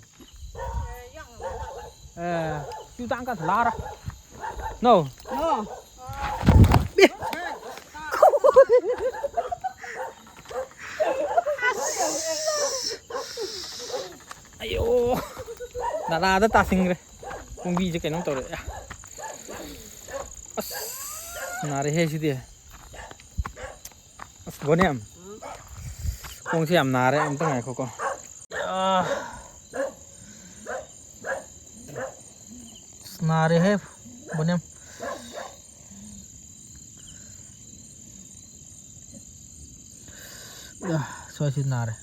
Eh, yu tang ka lara. No. No. Ayo. ꯅꯂꯥꯗ ꯇꯥꯁꯤꯟꯈ꯭ꯔꯦ꯫ ꯈꯣꯡꯕꯤꯁꯦ ꯀꯩꯅꯣꯝ ꯇꯧꯔꯦ꯫ ꯑꯁ, ꯅꯥꯔꯦꯍꯦ ꯁꯤꯗꯤ꯫ ꯑꯁ, ꯕꯣꯅꯦꯝ꯫ ꯈꯣꯡꯁꯦ ꯌꯥꯝ ꯅꯥꯔꯦ, ꯑꯝꯇ ꯉꯥꯏꯈꯣꯀꯣ꯫ ꯑꯥ꯫ ꯑꯁ, ꯅꯥꯔꯦꯍꯦ, ꯕꯣꯅꯦꯝ꯫ ꯑꯥ, ꯁ꯭ꯋꯥꯏꯁꯤ ꯅꯥꯔꯦ꯫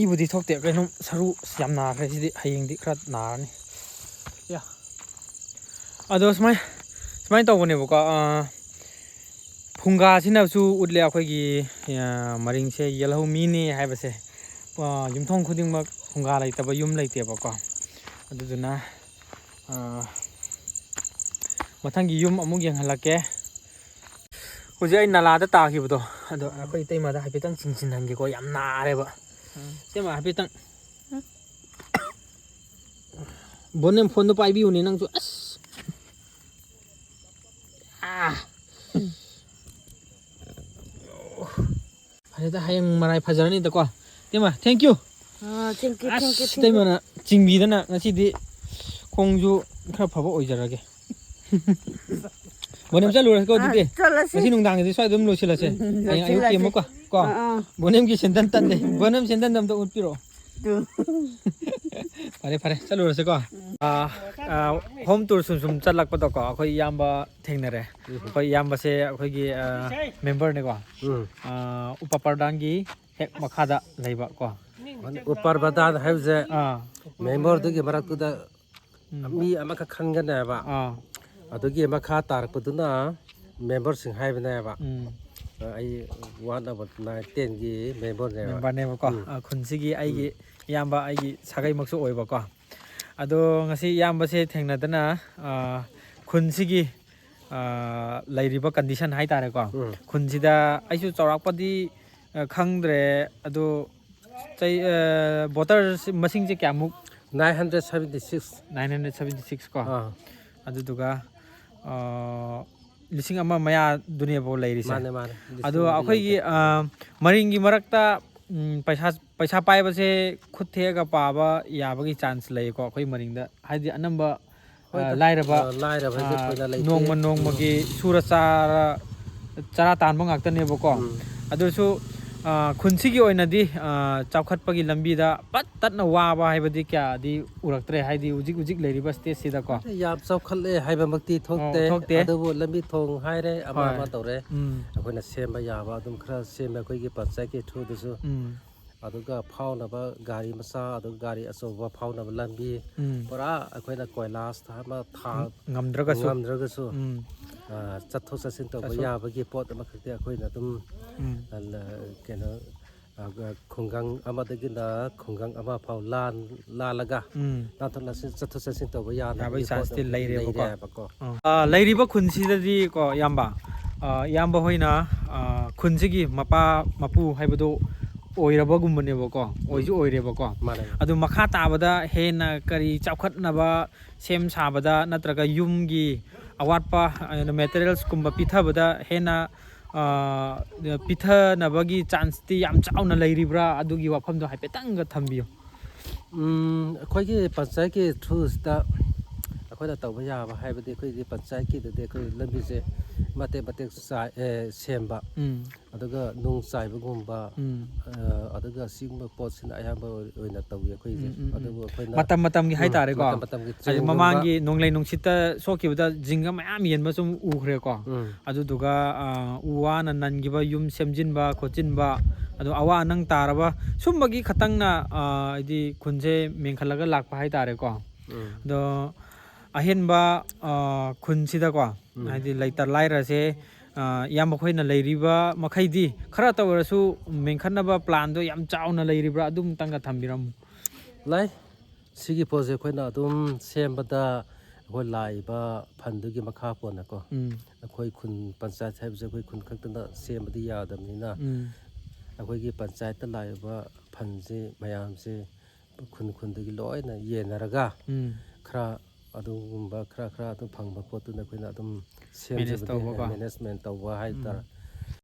ꯏꯕꯨꯗꯤ ꯊꯣꯛꯇꯦ, ꯀꯩꯅꯣ ꯁꯔꯨ ꯑꯁ ꯌꯥꯝ ꯅꯥꯈ꯭ꯔꯦ ꯁꯤꯗꯤ, ꯍꯌꯦꯡꯗꯤ ꯈꯔ ꯅꯥꯔꯅꯤ꯫ ꯌꯥ꯫ ꯑꯗꯣ ꯁꯨꯃꯥꯏ-, ꯁꯨꯃꯥꯏꯅ ꯇꯧꯕꯅꯦꯕꯀꯣ, ꯑꯥ, ꯐꯨꯡꯒꯥꯁꯤꯅꯁꯨ ꯎꯠꯂꯦ ꯑꯩꯈꯣꯏꯒꯤ, ꯑꯥ, ꯃꯔꯤꯡꯁꯦ ꯌꯦꯜꯍꯧ ꯃꯤꯅꯤ ꯍꯥꯏꯕꯁꯦ꯫ ꯑꯥ, ꯌꯨꯝꯊꯣꯡ ꯈꯨꯗꯤꯡꯃꯛ ꯐꯨꯡꯒꯥ ꯂꯩꯇꯕ ꯌꯨꯝ ꯂꯩꯇꯦꯕꯀꯣ꯫ ꯑꯗꯨꯗꯨꯅ, ꯑꯥ, ꯃꯊꯪꯒꯤ ꯌꯨꯝ ꯑꯃꯨꯛ ꯌꯦꯡꯍꯜꯂꯛꯀꯦ꯫ ꯍꯧꯖꯤꯛ ꯑꯩ ꯅꯂꯥꯗ ꯇꯥꯈꯤꯕꯗꯣ, ꯑꯗꯣ ꯑꯩꯈꯣꯏ ꯏꯇꯩꯃꯗ ꯍꯥꯏꯐꯦꯠꯇꯪ ꯆꯤꯡꯁꯤꯟꯍꯟꯒꯦꯀꯣ, ꯌꯥꯝ ꯅꯥꯔꯦꯕ꯫ ꯎꯝ꯫ ꯏꯇꯩꯃ, ꯍꯥꯏꯐꯦꯠꯇꯪ꯫ ꯕꯣꯅꯦꯝ, ꯐꯣꯟꯗꯣ ꯄꯥꯏꯕꯤꯌꯨꯅꯦ ꯅꯪꯁꯨ꯫ ꯑꯁ! ꯑꯥ! ꯐꯔꯦꯗ, ꯍꯌꯦꯡ ꯃꯔꯥꯏ ꯐꯖꯔꯅꯤꯗꯀꯣ꯫ ꯏꯇꯩꯃ, thank you꯫ Ah, thank you, thank you, ꯑꯁ, thank you. ꯏꯇꯩꯃꯅ ꯆꯤꯡꯕꯤꯗꯅ ꯉꯁꯤꯗꯤ ꯈꯣꯡꯁꯨ ꯈꯔ ꯐꯕ ꯑꯣꯏꯖꯔꯒꯦ꯫ ꯕꯣꯅꯦꯝ ꯆꯠꯂꯨꯔꯁꯤꯀꯣ ꯑꯗꯨꯗꯤ꯫ ꯑꯥ, ꯆꯠꯂꯁꯤ꯫ ꯉꯁꯤ ꯅꯨꯡꯗꯥꯡꯒꯤꯗꯤ ꯁ꯭ꯋꯥꯏ ꯑꯗꯨꯝ ꯂꯣꯏꯁꯤꯜꯂꯁꯦ꯫ ꯎꯝ, ꯍꯌꯦꯡ ꯑꯌꯨꯛꯀꯤ ꯂꯣꯏꯁꯤꯜꯂꯁꯤ꯫ ꯑꯃꯨꯛꯀꯣ ꯀꯣ꯫ ꯑꯥ, ꯑꯥ꯫ ꯕꯣꯅꯦꯝꯒꯤ ꯁꯦꯟꯗꯟ ꯇꯠꯂꯦ꯫ ꯕꯣꯅꯦꯝ ꯁꯦꯟꯗꯟꯗꯣ ꯑꯝꯇ ꯎꯠꯄꯤꯔꯛꯑꯣ꯫ ꯑꯗꯨ꯫ ꯐꯔꯦ ꯐꯔꯦ, ꯆꯠꯂꯨꯔꯁꯤꯀꯣ꯫ ꯑꯥ, ꯑꯥ, home tour ꯁꯨꯝ ꯁꯨꯝ ꯆꯠꯂꯛꯄꯗꯀꯣ, ꯑꯩꯈꯣꯏ ꯏꯌꯥꯝꯕ ꯊꯦꯡꯅꯔꯦ꯫ ꯑꯩꯈꯣꯏ ꯏꯌꯥꯝꯕꯁꯦ ꯑꯩꯈꯣꯏꯒꯤ, ꯑꯥ, member ꯅꯤꯀꯣ꯫ ꯎꯝ꯫ ꯑꯥ, ꯎꯄꯥ ꯄ꯭ꯔꯙꯥꯟꯒꯤ ꯍꯦꯛ ꯃꯈꯥꯗ ꯂꯩꯕ ꯀꯣ꯫ ꯎꯄꯥ ꯄ꯭ꯔꯙꯥꯟ ꯍꯥꯏꯕꯁꯦ ꯑꯥ, member ꯗꯨꯒꯤ ꯃꯔꯛꯇꯨꯗ ꯎꯝ꯫ ꯃꯤ ꯑꯃꯈꯛ ꯈꯟꯒꯅꯦꯕ꯫ ꯑꯥ, ꯑꯗꯨꯒꯤ ꯃꯈꯥ ꯇꯥꯔꯛꯄꯗꯨꯅ member ꯁꯤꯡ ꯍꯥꯏꯕꯅꯦꯕ꯫ ꯎꯝ꯫ ꯑꯩ one over nine ten ꯒꯤ member ꯅꯦꯕ꯫ Member ꯅꯦꯕꯀꯣ꯫ ꯎꯝ꯫ ꯑꯥ, ꯈꯨꯟꯁꯤꯒꯤ ꯑꯩꯒꯤ ꯏꯌꯥꯝꯕ, ꯑꯩꯒꯤ ꯁꯥꯒꯩꯃꯛꯁꯨ ꯑꯣꯏꯕꯀꯣ꯫ ꯑꯗꯣ ꯉꯁꯤ ꯏꯌꯥꯝꯕꯁꯦ ꯊꯦꯡꯅꯗꯅ, ꯑꯥ, ꯈꯨꯟꯁꯤꯒꯤ, ꯑꯥ, ꯂꯩꯔꯤꯕ condition ꯍꯥꯏꯇꯥꯔꯦꯀꯣ꯫ ꯎꯝ꯫ ꯈꯨꯟꯁꯤꯗ ꯑꯩꯁꯨ ꯆꯥꯎꯔꯥꯛꯄꯗꯤ, ꯑꯥ, ꯈꯪꯗ꯭ꯔꯦ꯫ ꯑꯗꯣ ꯆꯍꯤ, ꯑꯥ, voter ꯁꯤ ꯃꯁꯤꯡꯁꯦ ꯀꯌꯥꯃꯨꯛ? Nine hundred seventy six꯫ Nine hundred seventy six ꯀꯣ꯫ ꯑꯥ꯫ ꯑꯗꯨꯗꯨꯒ, ꯑꯥ, ꯂꯤꯁꯤꯡ ꯑꯃ ꯃꯌꯥꯗꯨꯅꯦꯕ ꯂꯩꯔꯤꯁꯦ꯫ ꯃꯥꯅꯦ, ꯃꯥꯅꯦ꯫ ꯂꯤꯁꯤꯡ ꯑꯗꯣ ꯑꯃꯗꯤ ꯑꯩꯈꯣꯏꯒꯤ, ꯌꯧꯗꯦ꯫ ꯑꯥ, ꯃꯔꯤꯡꯒꯤ ꯃꯔꯛꯇ, ꯎꯝ, ꯄꯩꯁꯥ, ꯄꯩꯁꯥ ꯄꯥꯏꯕꯁꯦ ꯈꯨꯠ ꯊꯦꯛꯑꯒ ꯄꯥꯕ ꯌꯥꯕꯒꯤ chance ꯂꯩꯀꯣ ꯑꯩꯈꯣꯏ ꯃꯔꯤꯡꯗ? ꯍꯥꯏꯗꯤ ꯑꯅꯝꯕ, ꯑꯥ, ꯍꯣꯏꯗ꯫ ꯂꯥꯏꯔꯕ, ꯑꯥ, ꯂꯥꯏꯔꯕꯁꯦ ꯑꯥ, ꯑꯩꯈꯣꯏꯗ ꯂꯩꯇꯦ꯫ ꯅꯣꯡꯃ ꯅꯣꯡꯃꯒꯤ ꯁꯨꯔ ꯆꯥꯔ, ꯆꯔꯥ ꯇꯥꯟꯕ ꯉꯥꯛꯇꯅꯦꯕꯀꯣ꯫ ꯎꯝ꯫ ꯑꯗꯨꯁꯨ, ꯑꯥ, ꯈꯨꯟꯁꯤꯒꯤ ꯑꯣꯏꯅꯗꯤ, ꯑꯥ, ꯆꯥꯎꯈꯠꯄꯒꯤ ꯂꯝꯕꯤꯗ ꯄꯠ ꯇꯠꯅ ꯋꯥꯕ ꯍꯥꯏꯕꯗꯤ ꯀꯌꯥꯗꯤ ꯎꯔꯛꯇ꯭ꯔꯦ, ꯍꯥꯏꯗꯤ ꯍꯧꯖꯤꯛ ꯍꯧꯖꯤꯛ ꯂꯩꯔꯤꯕ stage ꯁꯤꯗꯀꯣ꯫ ꯌꯥꯝ ꯆꯥꯎꯈꯠꯂꯦ ꯍꯥꯏꯕꯃꯛꯇꯤ ꯊꯣꯛꯇꯦ꯫ ꯑꯣ, ꯊꯣꯛꯇꯦ꯫ ꯑꯗꯨꯕꯨ ꯂꯝꯕꯤ ꯊꯣꯡ ꯍꯥꯏꯔꯦ, ꯑꯃ ꯍꯣꯏ꯫ ꯑꯃ ꯇꯧꯔꯦ꯫ ꯎꯝ꯫ ꯑꯩꯈꯣꯏꯅ ꯁꯦꯝꯕ ꯌꯥꯕ ꯑꯗꯨꯝ ꯈꯔ ꯁꯦꯝꯃꯦ ꯑꯩꯈꯣꯏꯒꯤ ꯄꯟꯆꯥꯌꯠꯀꯤ through ꯗꯁꯨ꯫ ꯎꯝ꯫ ꯑꯗꯨꯒ ꯐꯥꯎꯅꯕ ꯒꯥꯔꯤ ꯃꯆꯥ, ꯑꯗꯨꯒ ꯒꯥꯔꯤ ꯑꯆꯧꯕ ꯐꯥꯎꯅꯕ ꯂꯝꯕꯤ꯫ ꯎꯝ꯫ ꯄꯨꯔꯥ ꯑꯩꯈꯣꯏꯅ ꯀꯣꯏꯂꯥꯁ ꯑꯃ ꯊꯥ ꯉꯝꯗ꯭ꯔꯒꯁꯨ꯫ ꯉꯝꯗ꯭ꯔꯒꯁꯨ, ꯎꯝ꯫ ꯑ, ꯆꯠꯊꯣꯛ ꯆꯠꯁꯤꯟ ꯇꯧꯕ ꯆꯠꯊꯣꯛ- ꯌꯥꯕꯒꯤ ꯄꯣꯠ ꯑꯃꯈꯛꯇꯤ ꯑꯩꯈꯣꯏꯅ ꯑꯗꯨꯝ, ꯎꯝ꯫ ꯑ, ꯂ-, ꯀꯩꯅꯣ, ꯑ, ꯈꯨꯡꯒꯪ ꯑꯃꯗꯒꯤꯅ ꯈꯨꯡꯒꯪ ꯑꯃ ꯐꯥꯎ ꯂꯥꯟ-, ꯂꯥꯜꯂꯒ ꯎꯝ꯫ ꯂꯥꯟꯊꯣꯛ ꯂꯥꯟꯁꯤꯟ, ꯆꯠꯊꯣꯛ ꯆꯠꯁꯤꯟ ꯇꯧꯕ ꯌꯥꯅꯕꯒꯤ ꯌꯥꯕꯒꯤ chance ꯇꯤ ꯄꯣꯠ ꯑꯃ ꯂꯩꯔꯦꯕꯀꯣ꯫ ꯂꯩꯔꯦꯕꯀꯣ꯫ ꯑꯥ, ꯂꯩꯔꯤꯕ ꯈꯨꯟꯁꯤꯗꯗꯤꯀꯣ, ꯏꯌꯥꯝꯕ, ꯑꯥ, ꯏꯌꯥꯝꯕ ꯍꯣꯏꯅ, ꯑꯥ, ꯈꯨꯟꯁꯤꯒꯤ ꯃꯄꯥ ꯃꯄꯨ ꯍꯥꯏꯕꯗꯣ ꯑꯣꯏꯔꯕꯒꯨꯝꯕꯅꯦꯕꯀꯣ, ꯑꯣꯏꯁꯨ ꯑꯣꯏꯔꯦꯕꯀꯣ꯫ ꯃꯥꯅꯦ꯫ ꯑꯗꯨ ꯃꯈꯥ ꯇꯥꯕꯗ ꯍꯦꯟꯅ ꯀꯔꯤ ꯆꯥꯎꯈꯠꯅꯕ ꯁꯦꯝ ꯁꯥꯕꯗ ꯅꯠꯇ꯭ꯔꯒ ꯌꯨꯝꯒꯤ ꯑꯋꯥꯠꯄ, ꯑ, materials ꯀꯨꯝꯕ ꯄꯤꯊꯕꯗ ꯍꯦꯟꯅ ꯑ, ꯄꯤꯊꯅꯕꯒꯤ ꯆꯥꯟꯁꯇꯤ ꯌꯥꯝ ꯆꯥꯎꯅ ꯂꯩꯔꯤꯕ꯭ꯔꯥ? ꯑꯗꯨꯒꯤ ꯋꯥꯐꯝꯗꯣ ꯍꯥꯏꯐꯦꯠꯇꯪꯒ ꯊꯝꯕꯤꯌꯨ꯫ ꯎꯝ, ꯑꯩꯈꯣꯏꯒꯤ ꯄꯟꯆꯥꯌꯠꯀꯤ ꯊ꯭ꯔꯨꯁꯤꯗ ꯑꯩꯈꯣꯏꯅ ꯇꯧꯕ ꯌꯥꯕ ꯍꯥꯏꯕꯗꯤ, ꯑꯩꯈꯣꯏꯒꯤ ꯄꯟꯆꯥꯌꯠꯀꯤꯗꯗꯤ ꯑꯩꯈꯣꯏ ꯂꯝꯕꯤꯁꯦ ꯃꯇꯦꯛ ꯃꯇꯦꯛ ꯆꯥꯏ, ꯑꯦ, ꯁꯦꯝꯕ, ꯎꯝ, ꯑꯗꯨꯒ ꯅꯨꯡ ꯆꯥꯏꯕꯒꯨꯝꯕ, ꯎꯝ, ꯑ, ꯑꯗꯨꯒ ꯁꯤꯒꯨꯝꯕ ꯄꯣꯠꯁꯤꯅ ꯑꯌꯥꯝꯕ ꯑꯣꯏꯅ ꯇꯧꯏ ꯑꯩꯈꯣꯏꯁꯦ꯫ ꯎꯝ, ꯎꯝ, ꯎꯝ. ꯑꯗꯨꯕꯨ ꯑꯩꯈꯣꯏꯅ ꯃꯇꯝ ꯃꯇꯝꯒꯤ ꯎꯝ, ꯍꯥꯏꯇꯥꯔꯦꯀꯣ꯫ ꯃꯇꯝ ꯃꯇꯝꯒꯤ ꯍꯥꯏꯗꯤ ꯆꯦꯡꯒꯨꯝꯕ, ꯃꯃꯥꯡꯒꯤ ꯅꯣꯡꯂꯩ ꯅꯨꯡꯁꯤꯠꯇ ꯁꯣꯛꯈꯤꯕꯗ ꯖꯤꯡꯒ ꯃꯌꯥꯝ ꯌꯦꯟꯕ ꯁꯨꯝ ꯎꯈ꯭ꯔꯦꯀꯣ꯫ ꯎꯝ, ꯑꯗꯨꯗꯨꯒ, ꯑ, ꯎ ꯋꯥꯅ ꯅꯟꯈꯤꯕ ꯌꯨꯝ ꯁꯦꯝꯖꯤꯟꯕ ꯈꯣꯠꯆꯤꯟꯕ, ꯑꯗꯣ ꯑꯋꯥ ꯑꯅꯪ ꯇꯥꯔꯕ ꯁꯨꯝꯕꯒꯤ ꯈꯇꯪꯅ, ꯑ, ꯍꯥꯏꯗꯤ ꯈꯨꯟꯁꯦ ꯃꯦꯟꯈꯠꯂꯒ ꯂꯥꯛꯄ ꯍꯥꯏꯇꯥꯔꯦꯀꯣ꯫ ꯎꯝ, ꯑꯗꯣ ꯑꯍꯦꯟꯕ, ꯑ, ꯈꯨꯟꯁꯤꯗꯀꯣ, ꯎꯝ꯫ ꯍꯥꯏꯗꯤ ꯂꯩꯇ ꯂꯥꯏꯔꯁꯦ, ꯑ, ꯏꯌꯥꯝꯕ ꯑꯩꯈꯣꯏꯅ ꯂꯩꯔꯤꯕ ꯃꯈꯩꯗꯤ ꯈꯔꯇ ꯑꯣꯏꯔꯁꯨ ꯃꯦꯟꯈꯠꯅꯕ ꯄ꯭ꯂꯥꯟꯗꯣ ꯌꯥꯝ ꯆꯥꯎꯅ ꯂꯩꯔꯤꯕ꯭ꯔꯥ? ꯑꯗꯨꯝꯇꯪꯒ ꯊꯝꯕꯤꯔꯝꯃꯨ꯫ ꯂꯩ꯫ ꯁꯤꯒꯤ ꯄꯣꯠꯁꯦ ꯑꯩꯈꯣꯏꯅ ꯑꯗꯨꯝ ꯁꯦꯝꯕꯗ ꯑꯩꯈꯣꯏ ꯂꯥꯛꯏꯕ ꯐꯟꯗꯨꯒꯤ ꯃꯈꯥ ꯄꯣꯟꯅꯀꯣ, ꯎꯝ, ꯑꯩꯈꯣꯏ ꯈꯨꯟ ꯄꯟꯆꯥꯌꯠ ꯍꯥꯏꯕꯁꯦ ꯑꯩꯈꯣꯏ ꯈꯨꯟ ꯈꯛꯇꯅ ꯁꯦꯝꯕꯗꯤ ꯌꯥꯗꯕꯅꯤꯅ, ꯎꯝ, ꯑꯩꯈꯣꯏꯒꯤ ꯄꯟꯆꯥꯌꯠꯇ ꯂꯥꯛꯏꯕ ꯐꯟꯁꯦ ꯃꯌꯥꯝꯁꯦ ꯈꯨꯟ ꯈꯨꯟꯗꯒꯤ ꯂꯣꯏꯅ ꯌꯦꯟꯅꯔꯒ, ꯎꯝ꯫ ꯈꯔ ꯑꯗꯨꯒꯨꯝꯕ ꯈꯔ ꯈꯔ ꯑꯗꯨꯝ ꯐꯪꯕ ꯄꯣꯠꯇꯨꯅ ꯑꯩꯈꯣꯏꯅ ꯑꯗꯨꯝ ꯁꯦꯝꯖꯕꯗꯤ, ꯇꯧꯕꯀꯣ꯫ ꯃꯦꯅꯦꯖꯃꯦꯟ ꯇꯧꯕ ꯍꯥꯏꯇꯥꯔꯦ꯫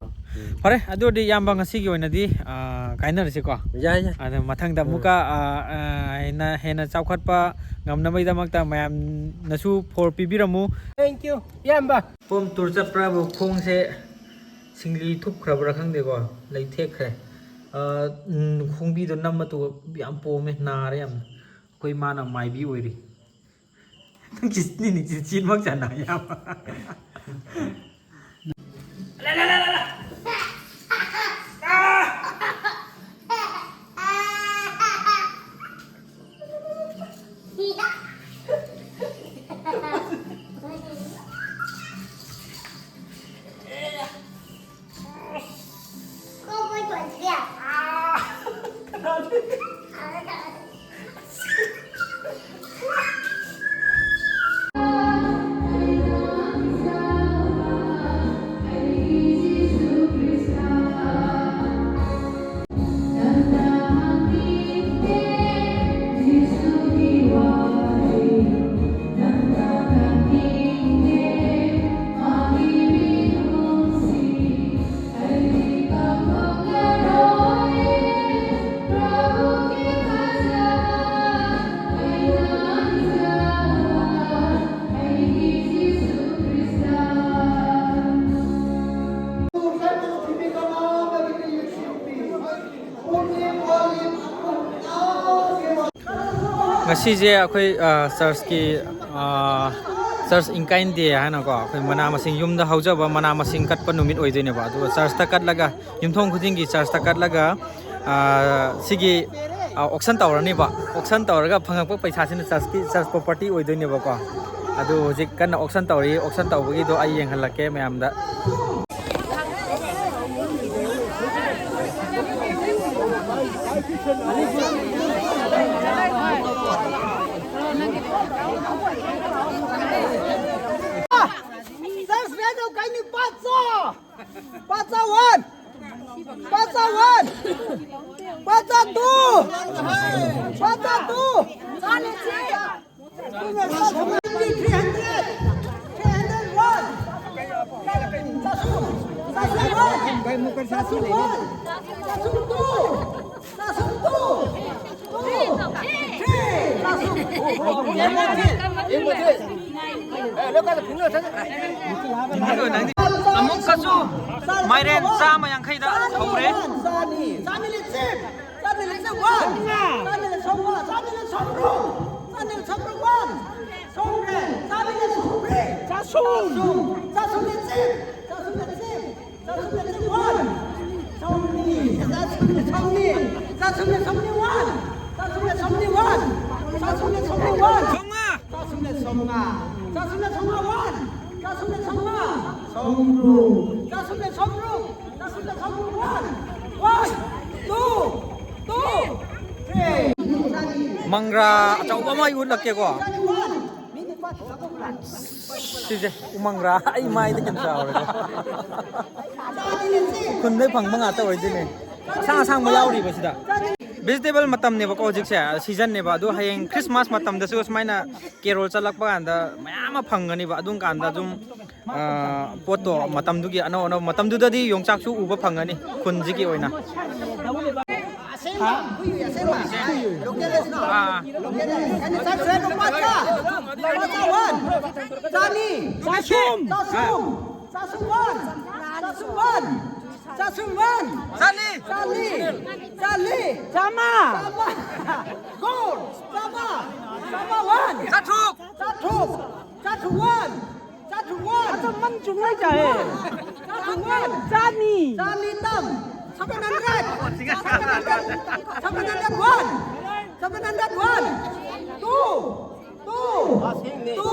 ꯐꯔꯦ, ꯑꯗꯨ ꯑꯣꯏꯔꯗꯤ ꯏꯌꯥꯝꯕ ꯉꯁꯤꯒꯤ ꯑꯣꯏꯅꯗꯤ, ꯑ, ꯀꯥꯏꯅꯔꯁꯤꯀꯣ꯫ ꯌꯥꯏ, ꯌꯥꯏ꯫ ꯑꯗ ꯃꯊꯪꯗ ꯑꯃꯨꯛꯀ, ꯑ, ꯑ, ꯍꯦꯟꯅ, ꯍꯦꯟꯅ ꯆꯥꯎꯈꯠꯄ ꯉꯝꯅꯕꯒꯤꯗꯃꯛꯇ ꯃꯌꯥꯝꯅꯁꯨ ꯐꯣꯔ ꯄꯤꯕꯤꯔꯝꯃꯨ꯫ Thank you, ꯏꯌꯥꯝꯕ꯫ ꯍꯣꯝ ꯇꯨꯔ ꯆꯠꯄ꯭ꯔꯥꯕꯨ ꯈꯣꯡꯁꯦ ꯁꯤꯡꯂꯤ ꯊꯨꯞꯈ꯭ꯔꯕ꯭ꯔꯥ ꯈꯪꯗꯦꯀꯣ, ꯂꯩꯊꯦꯛꯈ꯭ꯔꯦ꯫ ꯑ, ꯎꯝ, ꯈꯣꯡꯕꯤꯗꯣ ꯅꯝꯃ ꯇꯨ ꯌꯥꯝ ꯄꯣꯝꯃꯦ, ꯅꯥꯔꯦ ꯌꯥꯝꯅ꯫ ꯑꯩꯈꯣꯏ ꯏꯃꯥꯅ ꯃꯥꯏꯕꯤ ꯑꯣꯏꯔꯤ꯫ ꯅꯪꯒꯤ ꯅꯤꯅꯤ ꯆꯤꯟꯃꯛ ꯆꯥꯅ ꯌꯥꯕ꯫ ꯉꯁꯤꯁꯦ ꯑꯩꯈꯣꯏ ꯆꯔꯆꯀꯤ ꯆꯔꯆ ꯏꯟꯀꯥꯏꯟ ꯗꯦ ꯍꯥꯏꯅꯀꯣ, ꯑꯩꯈꯣꯏ ꯃꯅꯥ ꯃꯁꯤꯡ, ꯌꯨꯝꯗ ꯍꯧꯖꯕ ꯃꯅꯥ ꯃꯁꯤꯡ ꯀꯠꯄ ꯅꯨꯃꯤꯠ ꯑꯣꯏꯗꯣꯏꯅꯦꯕ꯫ ꯑꯗꯨꯒ ꯆꯔꯆꯇ ꯀꯠꯂꯒ, ꯌꯨꯝꯊꯣꯡ ꯈꯨꯗꯤꯡꯒꯤ ꯆꯔꯆꯇ ꯀꯠꯂꯒ ꯁꯤꯒꯤ ꯑꯣꯛꯁꯟ ꯇꯧꯔꯅꯤꯕ꯫ ꯑꯣꯛꯁꯟ ꯇꯧꯔꯒ ꯐꯪꯉꯛꯄ ꯄꯩꯁꯥꯁꯤꯅ ꯆꯔꯆꯀꯤ, ꯆꯔꯆ ꯄ꯭ꯔꯣꯄꯔꯇꯤ ꯑꯣꯏꯗꯣꯏꯅꯦꯕꯀꯣ꯫ ꯑꯗꯨ ꯍꯧꯖꯤꯛ ꯀꯟꯅ ꯑꯣꯛꯁꯟ ꯇꯧꯔꯤ꯫ ꯑꯣꯛꯁꯟ ꯇꯧꯕꯒꯤꯗꯣ ꯑꯩ ꯌꯦꯡꯍꯜꯂꯛꯀꯦ ꯃꯌꯥꯝꯗ꯫ Sasveno kaini patsa! Patsa one! Patsa one! Patsa two! Patsa two! Three hundred! Three hundred one! Sasveno one! Sasveno one! Sasveno two! ꯑꯃꯨꯛꯀꯁꯨ ꯃꯥꯏꯔꯦꯟ ꯆꯥꯝꯃ ꯌꯥꯡꯈꯩꯗ ꯍꯧꯔꯦ꯫ ꯆꯥꯁꯨꯝꯅ ꯆꯤꯞ! ꯆꯥꯁꯨꯝꯅ ꯆꯤꯞ! ꯆꯥꯁꯨꯝꯅ ꯆꯤꯞ! ꯋꯥꯟ! ꯆꯥꯁꯨꯝꯅ ꯆꯤꯞ! ꯆꯥꯁꯨꯝꯅ ꯆꯤꯞ! ꯋꯥꯟ! ꯆꯥꯁꯨꯝꯅ ꯆꯤꯞ! ꯋꯥꯟ! ꯆꯥꯁꯨꯝꯅ ꯆꯤꯞ! ꯋꯥꯟ! ꯆꯥꯁꯨꯝꯅ ꯆꯤꯞ! ꯋꯥꯟ! ꯆꯥꯁꯨꯝꯅ ꯆꯤꯞ! ꯋꯥꯟ! ꯆꯥꯁꯨꯝꯅ ꯆꯤꯞ! ꯋꯥꯟ! ꯆꯥꯁꯨꯝꯅ ꯆꯤꯞ! One! One! Two! Two! Three! ꯃꯪꯒ꯭ꯔꯥ ꯑꯆꯧꯕ ꯑꯃ ꯑꯩ ꯎꯠꯂꯛꯀꯦꯀꯣ꯫ ꯁꯤꯁꯦ ꯎꯃꯪꯒ꯭ꯔꯥ, ꯑꯩ ꯃꯥꯏꯗ ꯍꯦꯟꯅ ꯆꯥꯎꯔꯦ꯫ ꯈꯨꯟꯗꯩ ꯐꯪꯕ ꯉꯥꯛꯇ ꯑꯣꯏꯗꯣꯏꯅꯦ꯫ ꯑꯁꯥꯡ ꯑꯁꯥꯡꯕ ꯌꯥꯎꯔꯤꯕ ꯁꯤꯗ꯫ ꯚꯦꯖꯤꯇꯦꯕꯜ ꯃꯇꯝꯅꯦꯕꯀꯣ ꯍꯧꯖꯤꯛꯁꯦ, ꯁꯤꯖꯟꯅꯦꯕ꯫ ꯑꯗꯣ ꯍꯌꯦꯡ ꯈ꯭ꯔꯤꯁꯃꯥꯁ ꯃꯇꯝꯗꯁꯨ ꯁꯨꯃꯥꯏꯅ ꯀꯦꯔꯣꯜ ꯆꯠꯂꯛꯄ ꯀꯥꯟꯗ ꯃꯌꯥꯝ ꯑꯃ ꯐꯪꯒꯅꯤꯕ꯫ ꯑꯗꯨꯝ ꯀꯥꯟꯗ ꯑꯗꯨꯝ, ꯑ, ꯄꯣꯠꯇꯣ ꯃꯇꯝꯗꯨꯒꯤ ꯑꯅꯧ ꯑꯅꯧꯕ, ꯃꯇꯝꯗꯨꯗꯗꯤ ꯌꯣꯡꯆꯥꯛꯁꯨ ꯎꯕ ꯐꯪꯒꯅꯤ ꯈꯨꯟꯁꯤꯒꯤ ꯑꯣꯏꯅ꯫ ꯑꯁꯦꯡꯕ, ꯍꯨꯏ, ꯑꯁꯦꯡꯕ꯫ ꯂꯣꯀꯦꯜ ꯏꯁ ꯅꯣ꯫ ꯑꯥ꯫ ꯂꯣꯀꯦꯜ ꯏꯁ꯫ ꯀꯩꯅꯣ, ꯆꯥꯛꯁꯦ ꯂꯨꯄꯥ ꯇꯔꯥ꯫ ꯂꯨꯄꯥ ꯇꯔꯥ꯫ ꯋꯥꯟ꯫ ꯆꯥꯅꯤ꯫ ꯆꯥꯁꯨꯝ꯫ ꯆꯥꯁꯨꯝ꯫ ꯆꯥꯁꯨꯝ ꯋꯥꯟ꯫ ꯆꯥꯁꯨꯝ ꯋꯥꯟ꯫ ꯆꯥꯁꯨꯝ ꯋꯥꯟ꯫ ꯆꯥꯂꯤ꯫ ꯆꯥꯂꯤ꯫ ꯆꯥꯂꯤ꯫ ꯆꯥꯝꯃ꯫ ꯆꯥꯝꯃ꯫ ꯒꯣꯜ꯫ ꯆꯥꯝꯃ꯫ ꯆꯥꯝꯃ ꯋꯥꯟ꯫ ꯆꯥꯇ꯭ꯔꯨꯛ꯫ ꯆꯥꯇ꯭ꯔꯨꯛ꯫ ꯆꯥꯇ꯭ꯔꯨꯛ ꯋꯥꯟ꯫ ꯆꯥꯇ꯭ꯔꯨꯛ ꯋꯥꯟ꯫ ꯑꯗꯣ ꯃꯟ ꯆꯨꯝꯅ ꯆꯥꯏꯌꯦ꯫ ꯆꯥꯇ꯭ꯔꯨꯛ ꯋꯥꯟ꯫ ꯆꯥꯅꯤ꯫ ꯆꯥꯅꯤ ꯇꯝ꯫ Seven hundred. Seven hundred. Seven hundred one. Seven hundred one. Two. Two. Two.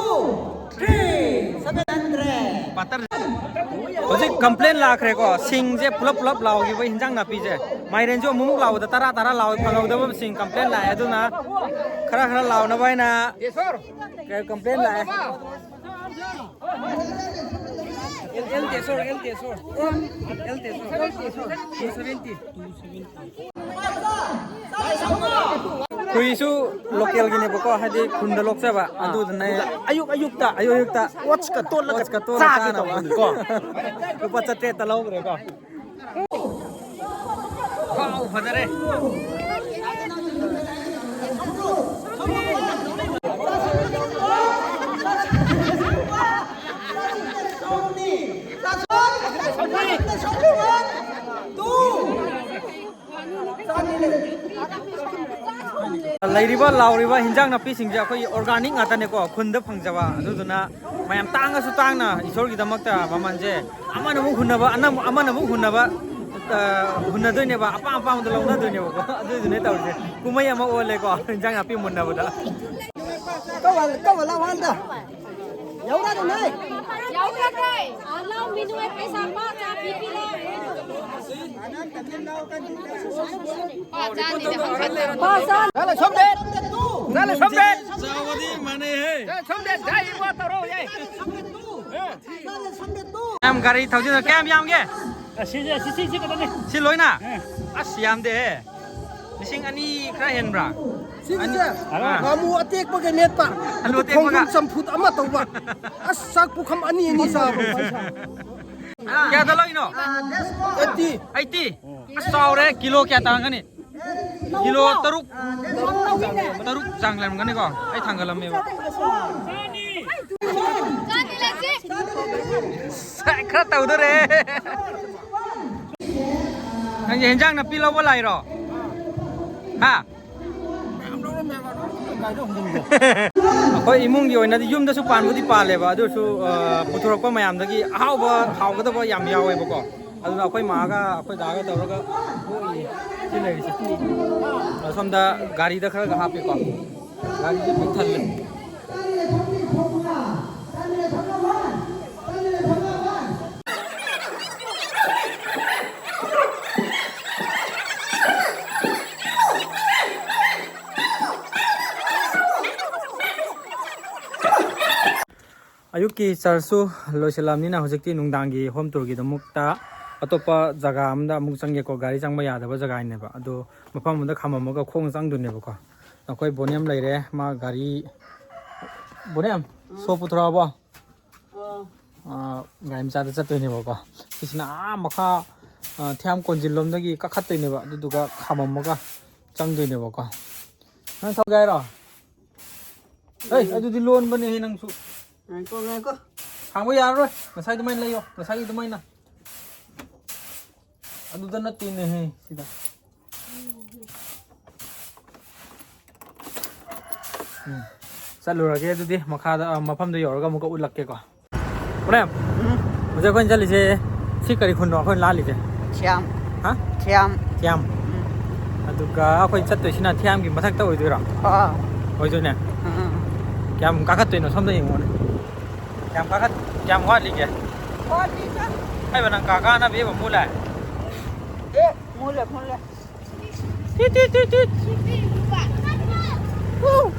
Three. Seven hundred. ꯍꯧꯖꯤꯛ ꯀꯝꯄ꯭ꯂꯦꯟ ꯂꯥꯛꯈ꯭ꯔꯦꯀꯣ, ꯁꯤꯡꯁꯦ ꯄꯨꯂꯞ ꯄꯨꯂꯞ ꯂꯥꯎꯈꯤꯕ, ꯍꯤꯟꯖꯥꯡ ꯅꯥꯄꯤꯁꯦ꯫ ꯃꯥꯏꯔꯦꯟꯁꯨ ꯑꯃꯨꯛꯃꯨꯛ ꯂꯥꯎꯕꯗ ꯇꯔꯥ ꯇꯔꯥ ꯂꯥꯎꯋꯦ, ꯐꯪꯍꯧꯗꯕꯁꯤꯡ ꯀꯝꯄ꯭ꯂꯦꯟ ꯂꯥꯛꯑꯦ꯫ ꯑꯗꯨꯅ ꯈꯔ ꯈꯔ ꯂꯥꯎꯅꯕ ꯍꯥꯏꯅ ꯀꯝꯄ꯭ꯂꯦꯟ ꯂꯥꯛꯑꯦ꯫ L Tesor, L Tesor, L Tesor, two seventy. ꯈꯣꯏꯁꯨ ꯂꯣꯀꯦꯜꯒꯤꯅꯦꯕꯀꯣ, ꯍꯥꯏꯗꯤ ꯈꯨꯟꯗ ꯂꯣꯛꯆꯕ꯫ ꯑꯗꯨꯗꯨꯅ ꯑꯌꯨꯛ ꯑꯌꯨꯛꯇ ꯑꯌꯨꯛ ꯑꯌꯨꯛꯇ ꯑꯣꯠꯁꯀ ꯇꯣꯠꯂꯒ ꯑꯣꯠꯁꯀ ꯇꯣꯠꯂꯒ ꯆꯥꯒꯦ ꯆꯥꯅꯕ꯫ ꯇꯧꯕꯅꯤꯀꯣ꯫ ꯂꯨꯄꯥ ꯆꯥꯇ꯭ꯔꯦꯠꯇ ꯂꯧꯈ꯭ꯔꯦꯀꯣ꯫ ꯋꯥꯎ, ꯐꯖꯔꯦ꯫ ꯂꯩꯔꯤꯕ ꯂꯥꯎꯔꯤꯕ ꯍꯤꯟꯖꯥꯡ ꯅꯥꯄꯤꯁꯤꯡꯁꯦ ꯑꯩꯈꯣꯏꯒꯤ organic ꯉꯥꯛꯇꯅꯦꯀꯣ, ꯈꯨꯟꯗ ꯐꯪꯖꯕ꯫ ꯑꯗꯨꯗꯨꯅ ꯃꯌꯥꯝ ꯇꯥꯡꯉꯁꯨ ꯇꯥꯡꯅ ꯏꯁꯣꯔꯒꯤꯗꯃꯛꯇ ꯃꯃꯜꯁꯦ ꯑꯃꯅ ꯑꯃꯨꯛ ꯍꯨꯟꯅꯕ, ꯑꯅ-, ꯑꯃꯅ ꯑꯃꯨꯛ ꯍꯨꯟꯅꯕ, ꯑ, ꯍꯨꯟꯅꯗꯣꯏꯅꯦꯕ, ꯑꯄꯥꯝ ꯑꯄꯥꯝꯕꯗꯣ ꯂꯧꯅꯗꯣꯏꯅꯦꯕꯀꯣ꯫ ꯑꯗꯨꯗꯨꯅꯦ ꯇꯧꯔꯤꯁꯦ꯫ ꯀꯨꯝꯍꯩ ꯑꯃ ꯑꯣꯜꯂꯦꯀꯣ, ꯍꯤꯟꯖꯥꯡ ꯅꯥꯄꯤ ꯃꯨꯟꯅꯕꯗ꯫ ꯀꯧꯍꯜ-, ꯀꯧꯍꯜꯂꯛꯑꯣ ꯍꯟꯗ꯫ ꯌꯧꯔꯛꯑꯗꯧꯅꯦ꯫ ꯌꯥꯎꯈ꯭ꯔꯦ꯫ ꯑ, ꯂꯥꯎ, ꯃꯤ ꯅꯨꯡꯉꯥꯏ, ꯄꯩꯁꯥ ꯄꯥ, ꯆꯥ, ꯄꯤ, ꯄꯤ, ꯂꯥꯎ꯫ ꯄꯥ, ꯆꯥꯅꯤꯗ ꯍꯪꯒꯠꯇꯅ꯫ ꯄꯥ, ꯆꯥ꯫ ꯆꯠꯂꯣ, ꯁꯣꯝꯗ꯫ ꯆꯠꯂꯣ, ꯁꯣꯝꯗ꯫ ꯆꯥꯎꯕꯗꯤ ꯃꯥꯟꯅꯩꯍꯦ꯫ ꯆꯠꯂꯣ, ꯁꯣꯝꯗ꯫ ꯌꯥꯏ, ꯏꯕꯣ, ꯇꯧꯔꯣ, ꯌꯥꯏ꯫ ꯌꯥꯝ ꯒꯥꯔꯤ ꯊꯧꯖꯤꯟ ꯀꯌꯥꯝ ꯌꯥꯝꯒꯦ? ꯑꯁꯤꯁꯦ, ꯁꯤ, ꯁꯤ, ꯁꯤ ꯈꯛꯇꯅꯦ꯫ ꯁꯤ ꯂꯣꯏꯅ? ꯑꯦ꯫ ꯑꯁ, ꯌꯥꯝꯗꯦꯍꯦ꯫ ꯂꯤꯁꯤꯡ ꯑꯅꯤ ꯈꯔ ꯍꯦꯟꯕ꯭ꯔꯥ? ꯁꯤꯒꯤꯁꯦ ꯑꯅꯤ꯫ ꯑꯥ꯫ ꯉꯥꯃꯨ ꯑꯇꯦꯛꯄꯒ ꯃꯦꯠꯄ꯫ ꯑꯂꯨ ꯑꯇꯦꯛꯄꯒ꯫ ꯈꯣꯡꯗ꯭ꯔꯨꯝ ꯆꯝꯐꯨꯠ ꯑꯃ ꯇꯧꯕ꯫ ꯑꯁ, ꯆꯥꯛ ꯄꯨꯈꯝ ꯑꯅꯤ ꯑꯅꯤ ꯆꯥꯕ꯫ ꯀꯌꯥꯗ ꯂꯧꯔꯤꯅꯣ? ꯑꯩꯠꯇꯤ꯫ ꯑꯩꯠꯇꯤ? ꯑꯁ, ꯆꯥꯎꯔꯦ꯫ ꯀꯤꯂꯣ ꯀꯌꯥ ꯇꯥꯔꯝꯒꯅꯤ? ꯀꯤꯂꯣ ꯇꯔꯨꯛ, ꯇꯔꯨꯛ ꯆꯥꯡ ꯂꯩꯔꯝꯒꯅꯤꯀꯣ? ꯑꯩ ꯊꯥꯡꯒꯠꯂꯝꯃꯦꯕ꯫ ꯈꯔ ꯇꯧꯗꯣꯔꯦ꯫ ꯅꯪꯁꯦ ꯍꯦꯟꯖꯥꯡ ꯅꯥꯄꯤ ꯂꯧꯕ ꯂꯥꯛꯏꯔꯣ? ꯍꯥ? ꯃꯌꯥꯝ ꯂꯧꯔꯝꯃꯦꯕ, ꯂꯣꯏ ꯒꯥꯔꯤꯗ ꯍꯣꯟꯖꯤꯟꯈ꯭ꯔꯦ꯫ ꯑꯩꯈꯣꯏ ꯏꯃꯨꯡꯒꯤ ꯑꯣꯏꯅꯗꯤ ꯌꯨꯝꯗꯁꯨ ꯄꯥꯟꯕꯨꯗꯤ ꯄꯥꯜꯂꯦꯕ, ꯑꯗꯨ ꯑꯣꯏꯔꯁꯨ, ꯑ, ꯄꯨꯊꯣꯔꯛꯄ ꯃꯌꯥꯝꯗꯒꯤ ꯑꯍꯥꯎꯕ, ꯍꯥꯎꯒꯗꯕ ꯌꯥꯝ ꯌꯥꯎꯋꯦꯕꯀꯣ꯫ ꯑꯗꯨꯅ ꯑꯩꯈꯣꯏ ꯃꯥꯒ ꯑꯩꯈꯣꯏ ꯗꯥꯒ ꯇꯧꯔꯒ ꯄꯣꯛꯏꯌꯦ ꯁꯤ ꯂꯩꯔꯤꯁꯦ꯫ ꯑ, ꯁꯣꯝꯗ ꯒꯥꯔꯤꯗ ꯈꯔꯒ ꯍꯥꯞꯄꯦꯀꯣ꯫ ꯒꯥꯔꯤꯁꯦ ꯄꯤꯛ ꯊꯜꯂꯦ꯫ ꯑꯌꯨꯛꯀꯤ ꯆꯔꯆꯁꯨ ꯂꯣꯏꯁꯤꯜꯂꯕꯅꯤꯅ ꯍꯧꯖꯤꯛꯇꯤ ꯅꯨꯡꯗꯥꯡꯒꯤ ꯍꯣꯝ ꯇꯨꯔꯒꯤꯗꯃꯛꯇ ꯑꯇꯣꯞꯄ ꯖꯒꯥ ꯑꯃꯗ ꯑꯃꯨꯛ ꯆꯪꯒꯦꯀꯣ꯫ ꯒꯥꯔꯤ ꯆꯪꯕ ꯌꯥꯗꯕ ꯖꯒꯥꯅꯦꯕ, ꯑꯗꯣ ꯃꯐꯝ ꯑꯃꯗ ꯈꯥꯝꯃꯝꯃꯒ ꯈꯣꯡꯅ ꯆꯪꯗꯣꯏꯅꯦꯕꯀꯣ꯫ ꯑꯩꯈꯣꯏ ꯕꯣꯅꯦꯝ ꯂꯩꯔꯦ, ꯃꯥ ꯒꯥꯔꯤ, ꯕꯣꯅꯦꯝ, ꯁꯣ ꯄꯨꯊꯣꯔꯛꯑꯕꯣ? ꯑꯥ, ꯒꯥꯔꯤ ꯃꯆꯥꯗ ꯆꯠꯇꯣꯏꯅꯦꯕꯀꯣ꯫ ꯁꯤꯁꯤꯅ ꯑꯥ ꯃꯈꯥ, ꯑꯥ, ꯊꯤꯌꯥꯝ ꯀꯣꯟꯖꯤꯜꯂꯣꯝꯗꯒꯤ ꯀꯥꯈꯠꯇꯣꯏꯅꯦꯕ, ꯑꯗꯨꯗꯨꯒ ꯈꯥꯝꯃꯝꯃꯒ ꯆꯪꯗꯣꯏꯅꯦꯕꯀꯣ꯫ ꯅꯪ ꯊꯧꯒꯦ ꯍꯥꯏꯔꯣ? ꯍꯩ, ꯑꯗꯨꯗꯤ ꯂꯣꯟꯕꯅꯦꯍꯦ ꯅꯪꯁꯨ꯫ ꯉꯥꯏꯈꯣ, ꯉꯥꯏꯈꯣ꯫ ꯍꯥꯡꯕ ꯌꯥꯔꯔꯣꯏ꯫ ꯉꯁꯥꯏ ꯑꯗꯨꯃꯥꯏꯅ ꯂꯩꯌꯣ꯫ ꯉꯁꯥꯏꯒꯤ ꯑꯗꯨꯃꯥꯏꯅ꯫ ꯑꯗꯨꯗ ꯅꯠꯇꯦꯅꯦꯍꯦ, ꯁꯤꯗ꯫ ꯎꯝ꯫ ꯆꯠꯂꯨꯔꯒꯦ ꯑꯗꯨꯗꯤ, ꯃꯈꯥꯗ, ꯑ, ꯃꯐꯝꯗꯨ ꯌꯧꯔꯒ ꯑꯃꯨꯛꯀ ꯎꯠꯂꯛꯀꯦꯀꯣ꯫ ꯄꯨꯅꯦꯝ, ꯎꯝ꯫ ꯍꯧꯖꯤꯛ ꯑꯩꯈꯣꯏꯅ ꯆꯠꯂꯤꯁꯦ ꯁꯤ ꯀꯔꯤ ꯈꯨꯟꯅꯣ ꯑꯩꯈꯣꯏꯅ ꯂꯥꯜꯂꯤꯁꯦ? ꯊꯤꯌꯥꯝ꯫ ꯍꯥ? ꯊꯤꯌꯥꯝ꯫ ꯊꯤꯌꯥꯝ꯫ ꯎꯝ꯫ ꯑꯗꯨꯒ ꯑꯩꯈꯣꯏ ꯆꯠꯇꯣꯏꯁꯤꯅ ꯊꯤꯌꯥꯝꯒꯤ ꯃꯊꯛꯇ ꯑꯣꯏꯗꯣꯏꯔꯣ? ꯑꯥ꯫ ꯑꯣꯏꯗꯣꯏꯅꯦ꯫ ꯎꯝ, ꯎꯝ꯫ ꯀꯌꯥꯝ ꯀꯥꯈꯠꯇꯣꯏꯅꯣ ꯁꯣꯝꯗ ꯌꯦꯡꯉꯣꯅꯦ꯫ ꯀꯌꯥꯝ ꯀꯥꯈꯠ-, ꯀꯌꯥꯝ ꯋꯥꯠꯂꯤꯒꯦ? ꯋꯥꯠꯂꯤꯗ꯫ ꯍꯥꯏꯕ ꯅꯪ ꯀꯥ ꯀꯥꯅꯕ ꯃꯨꯂꯦ? ꯑꯦ, ꯃꯨꯂꯦ, ꯃꯨꯂꯦ꯫ ꯇꯤꯠ, ꯇꯤꯠ, ꯇꯤꯠ, ꯇꯤꯠ꯫ ꯎ꯫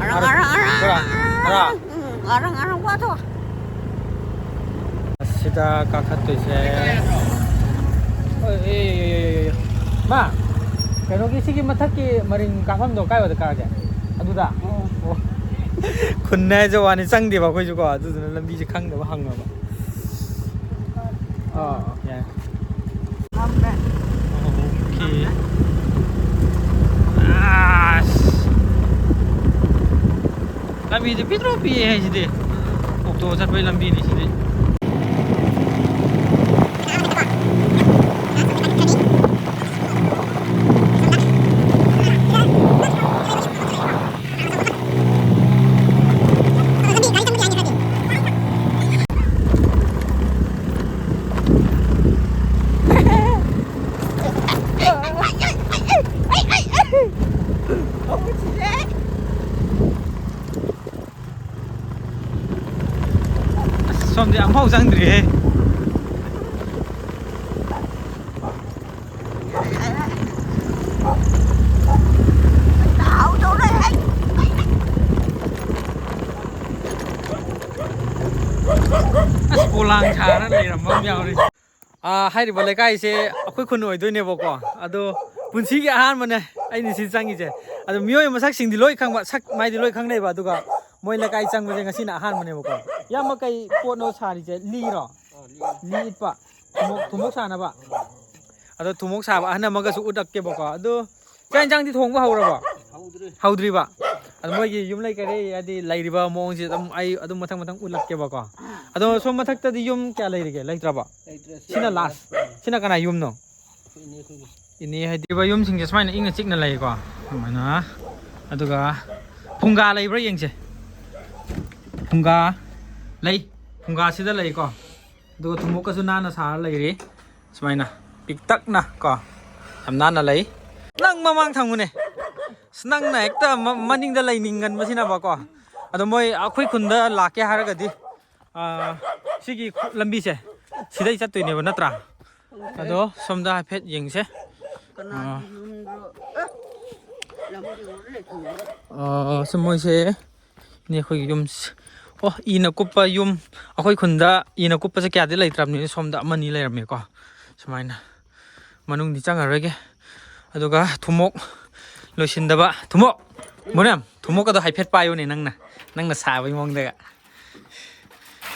ꯑꯔꯪ, ꯑꯔꯪ, ꯑꯔꯪ, ꯈꯔ, ꯑꯔꯪ, ꯈꯔ꯫ ꯎꯝ, ꯑꯔꯪ, ꯑꯔꯪ ꯋꯥꯊꯣꯛ꯫ ꯑꯁꯤꯗ ꯀꯥꯈꯠꯇꯣꯏꯁꯦ꯫ ꯑꯣꯏ, ꯑꯦ, ꯑꯦ, ꯑꯦ, ꯑꯦ, ꯑꯦ꯫ ꯃꯥ, ꯀꯩꯅꯣꯒꯤ ꯁꯤꯒꯤ ꯃꯊꯛꯀꯤ ꯃꯔꯤꯡ ꯀꯥꯐꯝꯗꯣ ꯀꯥꯏꯋꯥꯏꯗ ꯀꯥꯒꯦ? ꯑꯗꯨꯗ? ꯑꯣ꯫ ꯑꯣ꯫ ꯈꯨꯟꯅꯦ ꯍꯥꯏꯖ ꯋꯥꯅꯤ, ꯆꯪꯗꯦꯕ ꯑꯩꯈꯣꯏꯁꯨꯀꯣ, ꯑꯗꯨꯗꯨꯅ ꯂꯝꯕꯤꯁꯦ ꯈꯪꯗꯕ ꯍꯪꯉꯕ꯫ ꯑꯥ, ꯌꯥꯏ꯫ ꯉꯝꯃꯦ꯫ ꯑꯣꯀꯦ꯫ ꯑꯁ꯫ ꯂꯝꯕꯤꯁꯦ ꯄꯤꯛꯇ꯭ꯔꯨ ꯄꯤꯛꯑꯦ ꯍꯥꯏꯁꯤꯗꯤ꯫ ꯑꯣꯛꯇꯣ ꯆꯠꯄꯩ ꯂꯝꯕꯤꯅꯤ ꯁꯤꯗꯤ꯫ ꯃꯐꯝꯁꯦ ꯑꯝꯐꯥꯎ ꯆꯪꯗ꯭ꯔꯤꯍꯦ꯫ ꯑꯁ, ꯄꯣꯂꯥꯡ ꯁꯥꯔ ꯂꯩꯔꯝꯕ ꯑꯃ ꯌꯥꯎꯔꯤ꯫ ꯑꯥ, ꯍꯥꯏꯔꯤꯕ ꯂꯩꯀꯥꯏꯁꯦ ꯑꯩꯈꯣꯏ ꯈꯨꯟ ꯑꯣꯏꯗꯣꯏꯅꯦꯕꯀꯣ꯫ ꯑꯗꯣ ꯄꯨꯟꯁꯤꯒꯤ ꯑꯍꯥꯟꯕꯅꯦ ꯑꯩꯅ ꯁꯤ ꯆꯪꯉꯤꯁꯦ꯫ ꯑꯗꯣ ꯃꯤꯑꯣꯏ ꯃꯁꯛꯁꯤꯡꯗꯤ ꯂꯣꯏ ꯈꯪꯕ, ꯁꯛ ꯃꯥꯏꯗꯤ ꯂꯣꯏ ꯈꯪꯅꯩꯕ, ꯑꯗꯨꯒ ꯃꯣꯏ ꯂꯩꯀꯥꯏ ꯆꯪꯕꯁꯦ ꯉꯁꯤꯅ ꯑꯍꯥꯟꯕꯅꯦꯕꯀꯣ꯫ ꯏꯌꯥꯝꯕ, ꯀꯩ ꯄꯣꯠꯅꯣ ꯁꯥꯔꯤꯁꯦ? ꯂꯤꯔꯣ? ꯂꯤ ꯏꯠꯄ? ꯊꯨꯝꯃꯣꯛ, ꯊꯨꯝꯃꯣꯛ ꯁꯥꯅꯕ? ꯑꯗꯣ ꯊꯨꯝꯃꯣꯛ ꯁꯥꯕ ꯑꯍꯟ ꯑꯃꯒꯁꯨ ꯎꯠꯂꯛꯀꯦꯕꯀꯣ꯫ ꯑꯗꯣ ꯆꯥꯛ ꯌꯦꯟꯁꯥꯡꯗꯤ ꯊꯣꯡꯕ ꯍꯧꯔꯕꯣ? ꯍꯧꯗ꯭ꯔꯤ꯫ ꯍꯧꯗ꯭ꯔꯤꯕ? ꯑꯗꯣ ꯃꯣꯏꯒꯤ ꯌꯨꯝ ꯂꯩ ꯀꯩꯔꯩ, ꯍꯥꯏꯗꯤ ꯂꯩꯔꯤꯕ ꯃꯑꯣꯡꯁꯦ ꯑꯗꯨꯝ ꯑꯩ ꯑꯗꯨꯝ ꯃꯊꯪ ꯃꯊꯪ ꯎꯠꯂꯛꯀꯦꯕꯀꯣ꯫ ꯑꯗꯣ ꯁꯣꯝ ꯃꯊꯛꯇꯗꯤ ꯌꯨꯝ ꯀꯌꯥ ꯂꯩꯔꯤꯒꯦ? ꯂꯩꯇ꯭ꯔꯕꯣ? ꯂꯩꯇ꯭ꯔꯦ, ꯁꯤꯅ ꯁꯤꯅ ꯂꯥꯁ꯫ ꯂꯥꯁ꯫ ꯁꯤꯅ ꯀꯅꯥ ꯌꯨꯝꯅꯣ? ꯑꯩꯈꯣꯏ ꯏꯅꯦ ꯑꯩꯈꯣꯏꯒꯤ꯫ ꯏꯅꯦ ꯍꯥꯏꯗꯤ ꯌꯨꯝꯁꯤꯡꯁꯦ ꯁꯨꯃꯥꯏꯅ ꯏꯪꯅ ꯆꯤꯛꯅ ꯂꯩꯀꯣ꯫ ꯑꯗꯨꯃꯥꯏꯅ꯫ ꯑꯗꯨꯒ ꯐꯨꯡꯒꯥ ꯂꯩꯕ꯭ꯔꯥ ꯌꯦꯡꯁꯦ꯫ ꯐꯨꯡꯒꯥ ꯂꯩ꯫ ꯐꯨꯡꯒꯥꯁꯤꯗ ꯂꯩꯀꯣ꯫ ꯑꯗꯨꯒ ꯊꯨꯝꯃꯣꯛꯀꯁꯨ ꯅꯥꯟꯅ ꯁꯥꯔ ꯂꯩꯔꯤ꯫ ꯁꯨꯃꯥꯏꯅ ꯄꯤꯛꯇꯛꯅ ꯀꯣ, ꯌꯥꯝ ꯅꯥꯟꯅ ꯂꯩ꯫ ꯅꯪ ꯃꯃꯥꯡ ꯊꯝꯃꯨꯅꯦ꯫ ꯑꯁ, ꯅꯪꯅ ꯍꯦꯛꯇ ꯃ-, ꯃꯅꯤꯡꯗ ꯂꯩꯅꯤꯡꯒꯟꯕꯁꯤꯅꯕꯀꯣ꯫ ꯑꯗꯣ ꯃꯣꯏ ꯑꯩꯈꯣꯏ ꯈꯨꯟꯗ ꯂꯥꯛꯀꯦ ꯍꯥꯏꯔꯒꯗꯤ, ꯑꯥ, ꯁꯤꯒꯤ ꯈꯨ-, ꯂꯝꯕꯤꯁꯦ ꯁꯤꯗꯩ ꯆꯠꯇꯣꯏꯅꯦꯕ, ꯅꯠꯇ꯭ꯔꯥ? ꯑꯗꯣ ꯁꯣꯝꯗ ꯍꯥꯏꯐꯦꯠ ꯌꯦꯡꯁꯦ꯫ ꯀꯅꯥꯒꯤ ꯑꯥ꯫ ꯌꯨꯝꯗꯣ? ꯑꯦ! ꯂꯝꯕꯤ ꯎꯔ ꯂꯩꯊꯣꯛꯑꯦ꯫ ꯑꯥ, ꯁꯨꯝ ꯃꯣꯏꯁꯦ ꯏꯅꯦ ꯑꯩꯈꯣꯏꯒꯤ ꯌꯨꯝ꯫ ꯑꯣ, ꯏꯅ ꯀꯨꯞꯄ ꯌꯨꯝ꯫ ꯑꯩꯈꯣꯏ ꯈꯨꯟꯗ ꯏꯅ ꯀꯨꯞꯄꯁꯦ ꯀꯌꯥꯗꯤ ꯂꯩꯇ꯭ꯔꯕꯅꯤꯅ ꯁꯣꯝꯗ ꯑꯃꯅꯤ ꯂꯩꯔꯝꯃꯦꯀꯣ꯫ ꯁꯨꯃꯥꯏꯅ ꯃꯅꯨꯡꯗꯤ ꯆꯪꯉꯔꯣꯏꯒꯦ꯫ ꯑꯗꯨꯒ ꯊꯨꯝꯃꯣꯛ ꯂꯣꯏꯁꯤꯟꯗꯕ꯫ ꯊꯨꯝꯃꯣꯛ! ꯃꯣꯅꯦꯝ, ꯊꯨꯝꯃꯣꯛꯀꯗꯣ ꯍꯥꯏꯐꯦꯠ ꯄꯥꯏꯌꯨꯅꯦ ꯅꯪꯅ꯫ ꯅꯪꯅ ꯁꯥꯕꯒꯤ ꯃꯑꯣꯡꯗꯒ꯫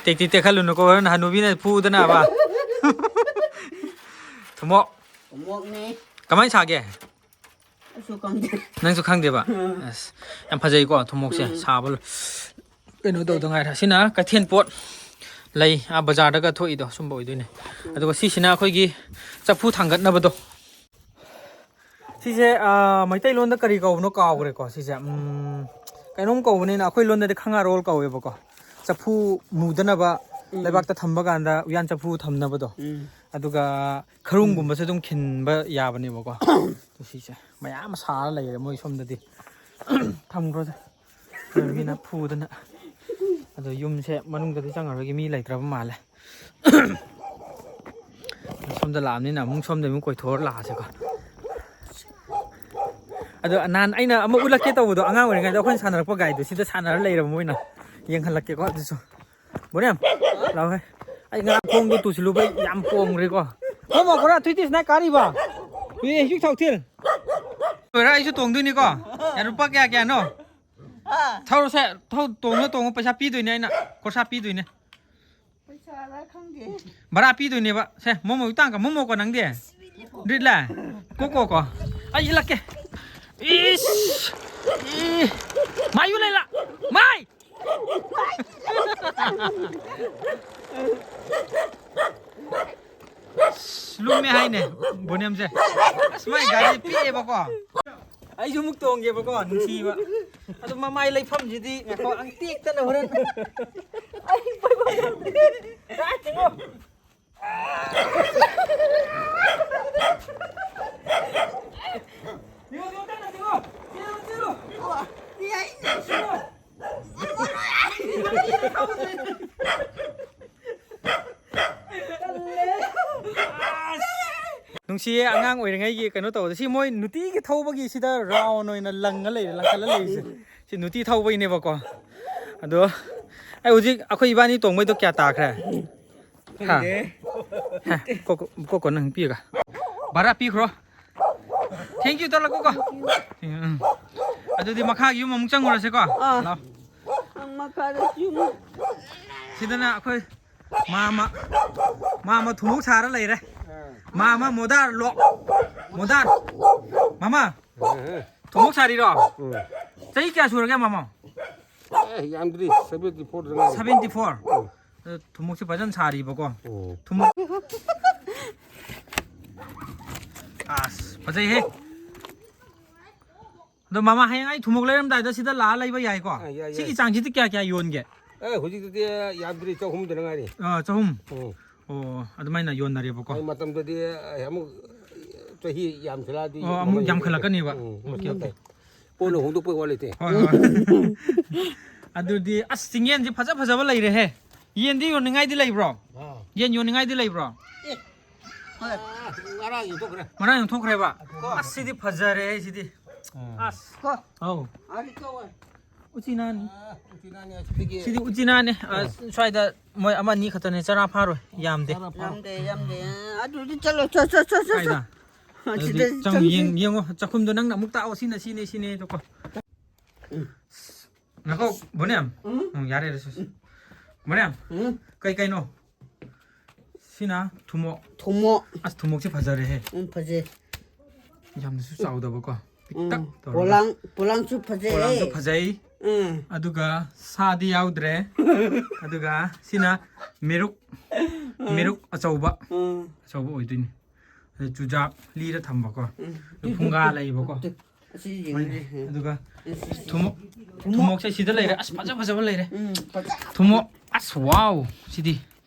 ꯇꯦꯛ ꯇꯦꯛ ꯇꯦꯛꯈꯠꯂꯨꯅꯨꯀꯣ, ꯍꯣꯔꯦꯟ ꯍꯅꯨꯕꯤꯅ ꯐꯨꯗꯅꯕ꯫ ꯊꯨꯝꯃꯣꯛ꯫ ꯊꯨꯝꯃꯣꯛꯅꯦ꯫ ꯀꯃꯥꯏꯅ ꯁꯥꯒꯦ? ꯑꯩꯁꯨ ꯈꯪꯗꯦ꯫ ꯅꯪꯁꯨ ꯈꯪꯗꯦꯕ? ꯎꯝ꯫ ꯑꯁ, ꯌꯥꯝ ꯐꯖꯩꯀꯣ ꯊꯨꯝꯃꯣꯛꯁꯦ, ꯎꯝ꯫ ꯁꯥꯕ ꯂꯣꯏ-, ꯀꯩꯅꯣ ꯇꯧꯗ ꯉꯥꯏꯔꯦ꯫ ꯁꯤꯅ ꯀꯩꯊꯦꯜ ꯄꯣꯠ ꯂꯩ, ꯑꯥ, ꯕꯖꯥꯔꯗꯒ ꯊꯣꯛꯏꯗꯣ, ꯁꯨꯝꯕ ꯑꯣꯏꯗꯣꯏꯅꯦ꯫ ꯎꯝ꯫ ꯑꯗꯨꯒ ꯁꯤꯁꯤꯅ ꯑꯩꯈꯣꯏꯒꯤ ꯆꯐꯨ ꯊꯥꯡꯒꯠꯅꯕꯗꯣ꯫ ꯁꯤꯁꯦ, ꯑꯥ, ꯃꯩꯇꯩꯂꯣꯟꯗ ꯀꯔꯤ ꯀꯧꯕꯅꯣ ꯀꯥꯎꯈ꯭ꯔꯦꯀꯣ꯫ ꯁꯤꯁꯦ, ꯎꯝ, ꯀꯩꯅꯣꯝ ꯀꯧꯕꯅꯤꯅ, ꯑꯩꯈꯣꯏ ꯂꯣꯟꯗꯗꯤ ꯈꯪꯉꯥꯔꯣꯜ ꯀꯧꯋꯦꯕꯀꯣ꯫ ꯆꯐꯨ ꯃꯨꯗꯅꯕ, ꯎꯝ꯫ ꯂꯩꯕꯥꯛꯇ ꯊꯝꯕ ꯀꯥꯟꯗ ꯎꯌꯥꯟ ꯆꯐꯨ ꯊꯝꯅꯕꯗꯣ꯫ ꯎꯝ꯫ ꯑꯗꯨꯒ ꯈꯔꯨꯡꯒꯨꯝꯕꯁꯨ ꯑꯗꯨꯝ ꯈꯤꯟꯕ ꯌꯥꯕꯅꯦꯕꯀꯣ꯫ ꯑꯗꯨ ꯁꯤꯁꯦ ꯃꯌꯥꯝ ꯑꯃ ꯁꯥꯔ ꯂꯩꯔꯦ ꯃꯣꯏ ꯁꯣꯝꯗꯗꯤ꯫ ꯊꯝꯈ꯭ꯔꯣꯁꯦ꯫ ꯃꯤꯅ ꯐꯨꯗꯅ꯫ ꯑꯗꯣ ꯌꯨꯝꯁꯦ ꯃꯅꯨꯡꯗꯗꯤ ꯆꯪꯉꯔꯣꯏꯒꯦ, ꯃꯤ ꯂꯩꯇ꯭ꯔꯕ ꯃꯥꯜꯂꯦ꯫ ꯁꯣꯝꯗ ꯂꯥꯛꯑꯕꯅꯤꯅ ꯑꯃꯨꯛ ꯁꯣꯝꯗ ꯑꯃꯨꯛ ꯀꯣꯏꯊꯣꯛꯑ ꯂꯥꯛꯑꯁꯦꯀꯣ꯫ ꯑꯗꯣ ꯅꯍꯥꯟ ꯑꯩꯅ ꯑꯃ ꯎꯠꯂꯛꯀꯦ ꯇꯧꯕꯗꯣ, ꯑꯉꯥꯡ ꯑꯣꯏꯔꯤꯉꯩꯗ ꯑꯩꯈꯣꯏꯅ ꯁꯥꯟꯅꯔꯛꯄ ꯒꯥꯔꯤꯗꯣ ꯁꯤꯗ ꯁꯥꯟꯅꯔ ꯂꯩꯔꯕ ꯃꯣꯏꯅ꯫ ꯌꯦꯡꯍꯜꯂꯛꯀꯦꯀꯣ ꯑꯗꯨꯁꯨ꯫ ꯕꯣꯅꯦꯝ, ꯂꯥꯛꯑꯣꯍꯦ꯫ ꯑꯩ ꯉꯔꯥꯡ ꯈꯣꯡꯗꯣ ꯇꯨꯁꯤꯜꯂꯨꯕꯩ ꯌꯥꯝ ꯄꯣꯡꯈ꯭ꯔꯦꯀꯣ꯫ ꯃꯣꯃꯣ ꯈꯔ ꯊꯨꯏꯇꯤꯁ ꯅꯥꯏ ꯀꯥꯔꯤꯕ? ꯑꯦ, ꯍꯧꯖꯤꯛ ꯊꯥꯎ ꯊꯤꯜ꯫ ꯂꯣꯏꯔ ꯑꯩꯁꯨ ꯇꯣꯡꯗꯣꯏꯅꯤꯀꯣ꯫ ꯌꯥ, ꯂꯨꯄꯥ ꯀꯌꯥ ꯀꯌꯥꯅꯣ? ꯊꯧꯔꯁꯦ, ꯊꯧ, ꯇꯣꯡꯉꯣ, ꯇꯣꯡꯉꯣ, ꯄꯩꯁꯥ ꯄꯤꯗꯣꯏꯅꯦ ꯑꯩꯅ, ꯈꯣꯔꯁꯥ ꯄꯤꯗꯣꯏꯅꯦ꯫ ꯄꯩꯁꯥꯔ ꯈꯪꯗꯦ꯫ ꯚꯔꯥ ꯄꯤꯗꯣꯏꯅꯦꯕ꯫ ꯁꯦ, ꯃꯣꯃꯣ ꯇꯥꯡꯒ, ꯃꯣꯃꯣ ꯀꯣ ꯅꯪꯗꯤ? ꯗꯤꯠꯂꯦ? ꯀꯣ, ꯀꯣ, ꯀꯣ꯫ ꯑꯩ ꯏꯜꯂꯛꯀꯦ꯫ ꯏꯁ! ꯏ! ꯃꯥꯏꯌꯨ ꯂꯩꯂꯥ! ꯃꯥꯏ! ꯑꯁ, ꯂꯨꯝꯃꯦ ꯍꯥꯏꯅꯦ, ꯕꯣꯅꯦꯝꯁꯦ꯫ ꯑꯁ, ꯃꯥꯏ ꯒꯥꯔꯤ ꯄꯤꯛꯑꯦꯕꯀꯣ꯫ ꯑꯩꯁꯨ ꯑꯃꯨꯛ ꯇꯣꯡꯒꯦꯕꯀꯣ, ꯅꯨꯡꯁꯤꯕ꯫ ꯑꯗꯨ ꯃꯃꯥꯏ ꯂꯩꯐꯝꯁꯤꯗꯤ ꯉꯥꯏꯈꯣ, ꯑꯪ ꯇꯦꯛꯇꯅ ꯍꯣꯔꯦꯟ꯫ ꯑꯩ ꯄꯥꯏꯕ ꯉꯝꯗꯦ꯫ ꯅꯨꯡꯁꯤꯌꯦ, ꯑꯉꯥꯡ ꯑꯣꯏꯔꯤꯉꯩꯒꯤ ꯀꯩꯅꯣ ꯇꯧꯕꯗ꯫ ꯁꯤ ꯃꯣꯏ ꯅꯨꯡꯇꯤꯒꯤ ꯊꯧꯕꯒꯤ ꯁꯤꯗ ꯔꯥꯎꯟ ꯑꯣꯏꯅ ꯂꯪꯉ ꯂꯩꯔꯦ, ꯂꯪꯈꯠꯂ ꯂꯩꯔꯤꯁꯦ꯫ ꯁꯤ ꯅꯨꯡꯇꯤ ꯊꯧꯕꯩꯅꯦꯕꯀꯣ꯫ ꯑꯗꯣ ꯑꯩ ꯍꯧꯖꯤꯛ ꯑꯩꯈꯣꯏ ꯏꯕꯥꯅꯤ ꯇꯣꯡꯕꯩꯗꯣ ꯀꯌꯥ ꯇꯥꯈ꯭ꯔꯦ? ꯍꯥ? ꯈꯪꯗꯦ꯫ ꯍꯦ, ꯀꯣ, ꯀꯣ, ꯀꯣ, ꯀꯣ, ꯅꯪ ꯄꯤꯔꯒ꯫ ꯚꯔꯥ ꯄꯤꯈ꯭ꯔꯣ꯫ Thank you ꯇꯧꯔꯛꯀꯣ ꯀꯣ꯫ ꯎꯝ꯫ ꯑꯗꯨꯗꯤ ꯃꯈꯥꯒꯤ ꯌꯨꯝ ꯑꯃꯨꯛ ꯆꯪꯉꯨꯔꯁꯦꯀꯣ꯫ ꯑꯥ꯫ ꯂꯥꯎ꯫ ꯑꯪ, ꯃꯈꯥꯗ ꯌꯨꯝ꯫ ꯁꯤꯗꯅ ꯑꯩꯈꯣꯏ ꯃꯥꯃ, ꯃꯥꯃ ꯊꯨꯝꯃꯣꯛ ꯁꯥꯔ ꯂꯩꯔꯦ꯫ ꯃꯥꯃ ꯃꯣꯗꯥꯔ ꯂꯣꯛ꯫ ꯃꯣꯗꯥꯔ꯫ ꯃꯥꯃ, ꯊꯨꯝꯃꯣꯛ ꯁꯥꯔꯤꯔꯣ? ꯎꯝ꯫ ꯆꯍꯤ ꯀꯌꯥ ꯁꯨꯔꯒꯦ ꯃꯥꯃ? ꯑꯦ, ꯌꯥꯝꯗ꯭ꯔꯤ, seventy four ꯗ ꯉꯥꯏꯔꯤ꯫ Seventy four? ꯎꯝ꯫ ꯑꯗꯣ ꯊꯨꯝꯃꯣꯛꯁꯦ ꯐꯖꯅ ꯁꯥꯔꯤꯕꯀꯣ꯫ ꯎꯝ꯫ ꯊꯨꯝꯃꯣꯛ꯫ ꯑꯁ, ꯐꯖꯩꯍꯦ꯫ ꯑꯗꯣ ꯃꯥꯃ, ꯍꯌꯦꯡ ꯑꯩ ꯊꯨꯝꯃꯣꯛ ꯂꯩꯔꯝꯗꯥꯏꯗ ꯁꯤꯗ ꯂꯥꯛꯑ ꯂꯩꯕ ꯌꯥꯏꯀꯣ? ꯑꯥ, ꯌꯥꯏ, ꯌꯥꯏ꯫ ꯁꯤꯒꯤ ꯆꯥꯡꯁꯤꯗꯤ ꯀꯌꯥ ꯀꯌꯥ ꯌꯣꯟꯒꯦ? ꯑꯦ, ꯍꯧꯖꯤꯛꯇꯗꯤ ꯌꯥꯝꯗ꯭ꯔꯤ, ꯆꯍꯨꯝꯗꯅ ꯉꯥꯏꯔꯤ꯫ ꯑꯥ, ꯆꯍꯨꯝ? ꯎꯝ꯫ ꯑꯣ, ꯑꯗꯨꯃꯥꯏꯅ ꯌꯣꯟꯅꯔꯦꯕꯀꯣ꯫ ꯑꯩ ꯃꯇꯝꯗꯗꯤ, ꯑꯩ ꯑꯃꯨꯛ ꯆꯍꯤ ꯌꯥꯝꯁꯤꯜꯂꯛꯑꯗꯤ ꯑꯣ, ꯑꯃꯨꯛ ꯃꯃꯜ ꯌꯥꯝꯈꯠꯂꯛꯀꯅꯦꯕ꯫ ꯎꯝ, ꯑꯣꯀꯦ, ꯑꯣꯀꯦ꯫ ꯄꯣꯠꯅ ꯍꯣꯡꯗꯣꯛꯄꯩ ꯋꯥ ꯂꯩꯇꯦ꯫ ꯍꯣꯏ, ꯍꯣꯏ꯫ ꯑꯗꯨꯗꯤ ꯑꯁ, ꯆꯤꯡꯌꯦꯟꯁꯤ ꯐꯖ ꯐꯖꯕ ꯂꯩꯔꯦꯍꯦ꯫ ꯌꯦꯟꯗꯤ ꯌꯣꯟꯅꯤꯡꯉꯥꯏꯗꯤ ꯂꯩꯕ꯭ꯔꯣ? ꯑꯥ꯫ ꯌꯦꯟ ꯌꯣꯟꯅꯤꯡꯉꯥꯏꯗꯤ ꯂꯩꯕ꯭ꯔꯣ? ꯍꯣꯏ꯫ ꯉꯔꯥꯡ ꯌꯣꯟꯊꯣꯛꯈ꯭ꯔꯦ꯫ ꯉꯔꯥꯡ ꯌꯣꯟꯊꯣꯛꯈ꯭ꯔꯦꯕ? ꯑꯁ, ꯁꯤꯗꯤ ꯐꯖꯔꯦꯍꯦ ꯁꯤꯗꯤ꯫ ꯑꯁ꯫ ꯀꯣ ꯑꯧ꯫ ꯑꯗꯤ ꯀꯧꯋꯦ꯫ ꯎꯆꯤꯅꯥꯅꯤ꯫ ꯑꯥ, ꯎꯆꯤꯅꯥꯅꯤ ꯑꯁꯤꯗꯒꯤ꯫ ꯁꯤꯗꯤ ꯎꯆꯤꯅꯥꯅꯦ꯫ ꯑ, ꯁ꯭ꯋꯥꯏꯗ ꯃꯣꯏ ꯑꯃ ꯑꯅꯤ ꯈꯛꯇꯅꯦ, ꯆꯔꯥ ꯐꯥꯔꯣꯏ꯫ ꯌꯥꯝꯗꯦ꯫ ꯆꯔꯥ ꯐꯥꯔꯣꯏ꯫ ꯌꯥꯝꯗꯦ ꯌꯥꯝꯗꯦ꯫ ꯑ, ꯑꯗꯨꯗꯤ ꯆꯠꯂꯣ ꯆꯠ ꯆꯠ ꯆꯠ ꯆꯠ꯫ ꯀꯥꯏꯗ? ꯑꯗꯨꯗꯤ ꯑꯁꯤꯗ ꯆꯪ ꯆꯪꯁꯤ꯫ ꯌꯦꯡ ꯌꯦꯡꯉꯣ꯫ ꯆꯥꯛꯈꯨꯝꯗꯣ ꯅꯪꯅ ꯑꯃꯨꯛ ꯇꯥꯛꯑꯣ꯫ ꯁꯤꯅ ꯁꯤꯅꯦ ꯁꯤꯅꯦ ꯑꯗꯨꯀꯣ꯫ ꯉꯥꯏꯈꯣ ꯕꯣꯅꯦꯝ꯫ ꯎꯝ꯫ ꯎꯝ, ꯌꯥꯔꯦ ꯌꯥꯔꯦ ꯁꯦ, ꯁꯦ꯫ ꯕꯣꯅꯦꯝ꯫ ꯎꯝ꯫ ꯀꯩ ꯀꯩꯅꯣ? ꯁꯤꯅ ꯊꯨꯝꯃꯣꯛ꯫ ꯊꯨꯝꯃꯣꯛ꯫ ꯑꯁ, ꯊꯨꯝꯃꯣꯛꯁꯦ ꯐꯖꯔꯦꯍꯦ꯫ ꯎꯝ ꯐꯖꯩ꯫ ꯌꯥꯝꯅꯁꯨ ꯆꯥꯎꯗꯕꯀꯣ꯫ ꯄꯤꯛꯇꯛ ꯎꯝ꯫ ꯇꯧꯔꯒ꯫ ꯄꯣꯂꯥꯡ ꯄꯣꯂꯥꯡꯁꯨ ꯐꯖꯩ꯫ ꯄꯣꯂꯥꯡꯁꯨ ꯐꯖꯩ꯫ ꯎꯝ꯫ ꯑꯗꯨꯒ ꯁꯥꯗꯤ ꯌꯥꯎꯗ꯭ꯔꯦ꯫ ꯑꯗꯨꯒ ꯁꯤꯅ ꯃꯤꯔꯨꯛ꯫ ꯃꯤꯔꯨꯛ ꯑꯆꯧꯕ꯫ ꯎꯝ꯫ ꯑꯆꯧꯕ ꯑꯣꯏꯗꯣꯏꯅꯤ꯫ ꯑꯗꯨ ꯆꯨꯖꯥꯛ ꯂꯤꯔ ꯊꯝꯕꯀꯣ꯫ ꯎꯝ꯫ ꯑꯗꯨ ꯐꯨꯡꯒꯥ ꯂꯩꯕꯀꯣ꯫ ꯑꯁꯤ ꯌꯦꯡꯉꯨꯅꯦ꯫ ꯑꯗꯨꯒ ꯑꯁꯤ꯫ ꯊꯨꯝꯃꯣꯛ꯫ ꯊꯨꯝꯃꯣꯛꯁꯦ ꯁꯤꯗ ꯂꯩꯔꯦ꯫ ꯑꯁ, ꯐꯖ ꯐꯖꯕ ꯂꯩꯔꯦ꯫ ꯎꯝ ꯐꯖ꯫ ꯊꯨꯝꯃꯣꯛ꯫ ꯑꯁ, ꯋꯥꯎ꯫ ꯁꯤꯗꯤ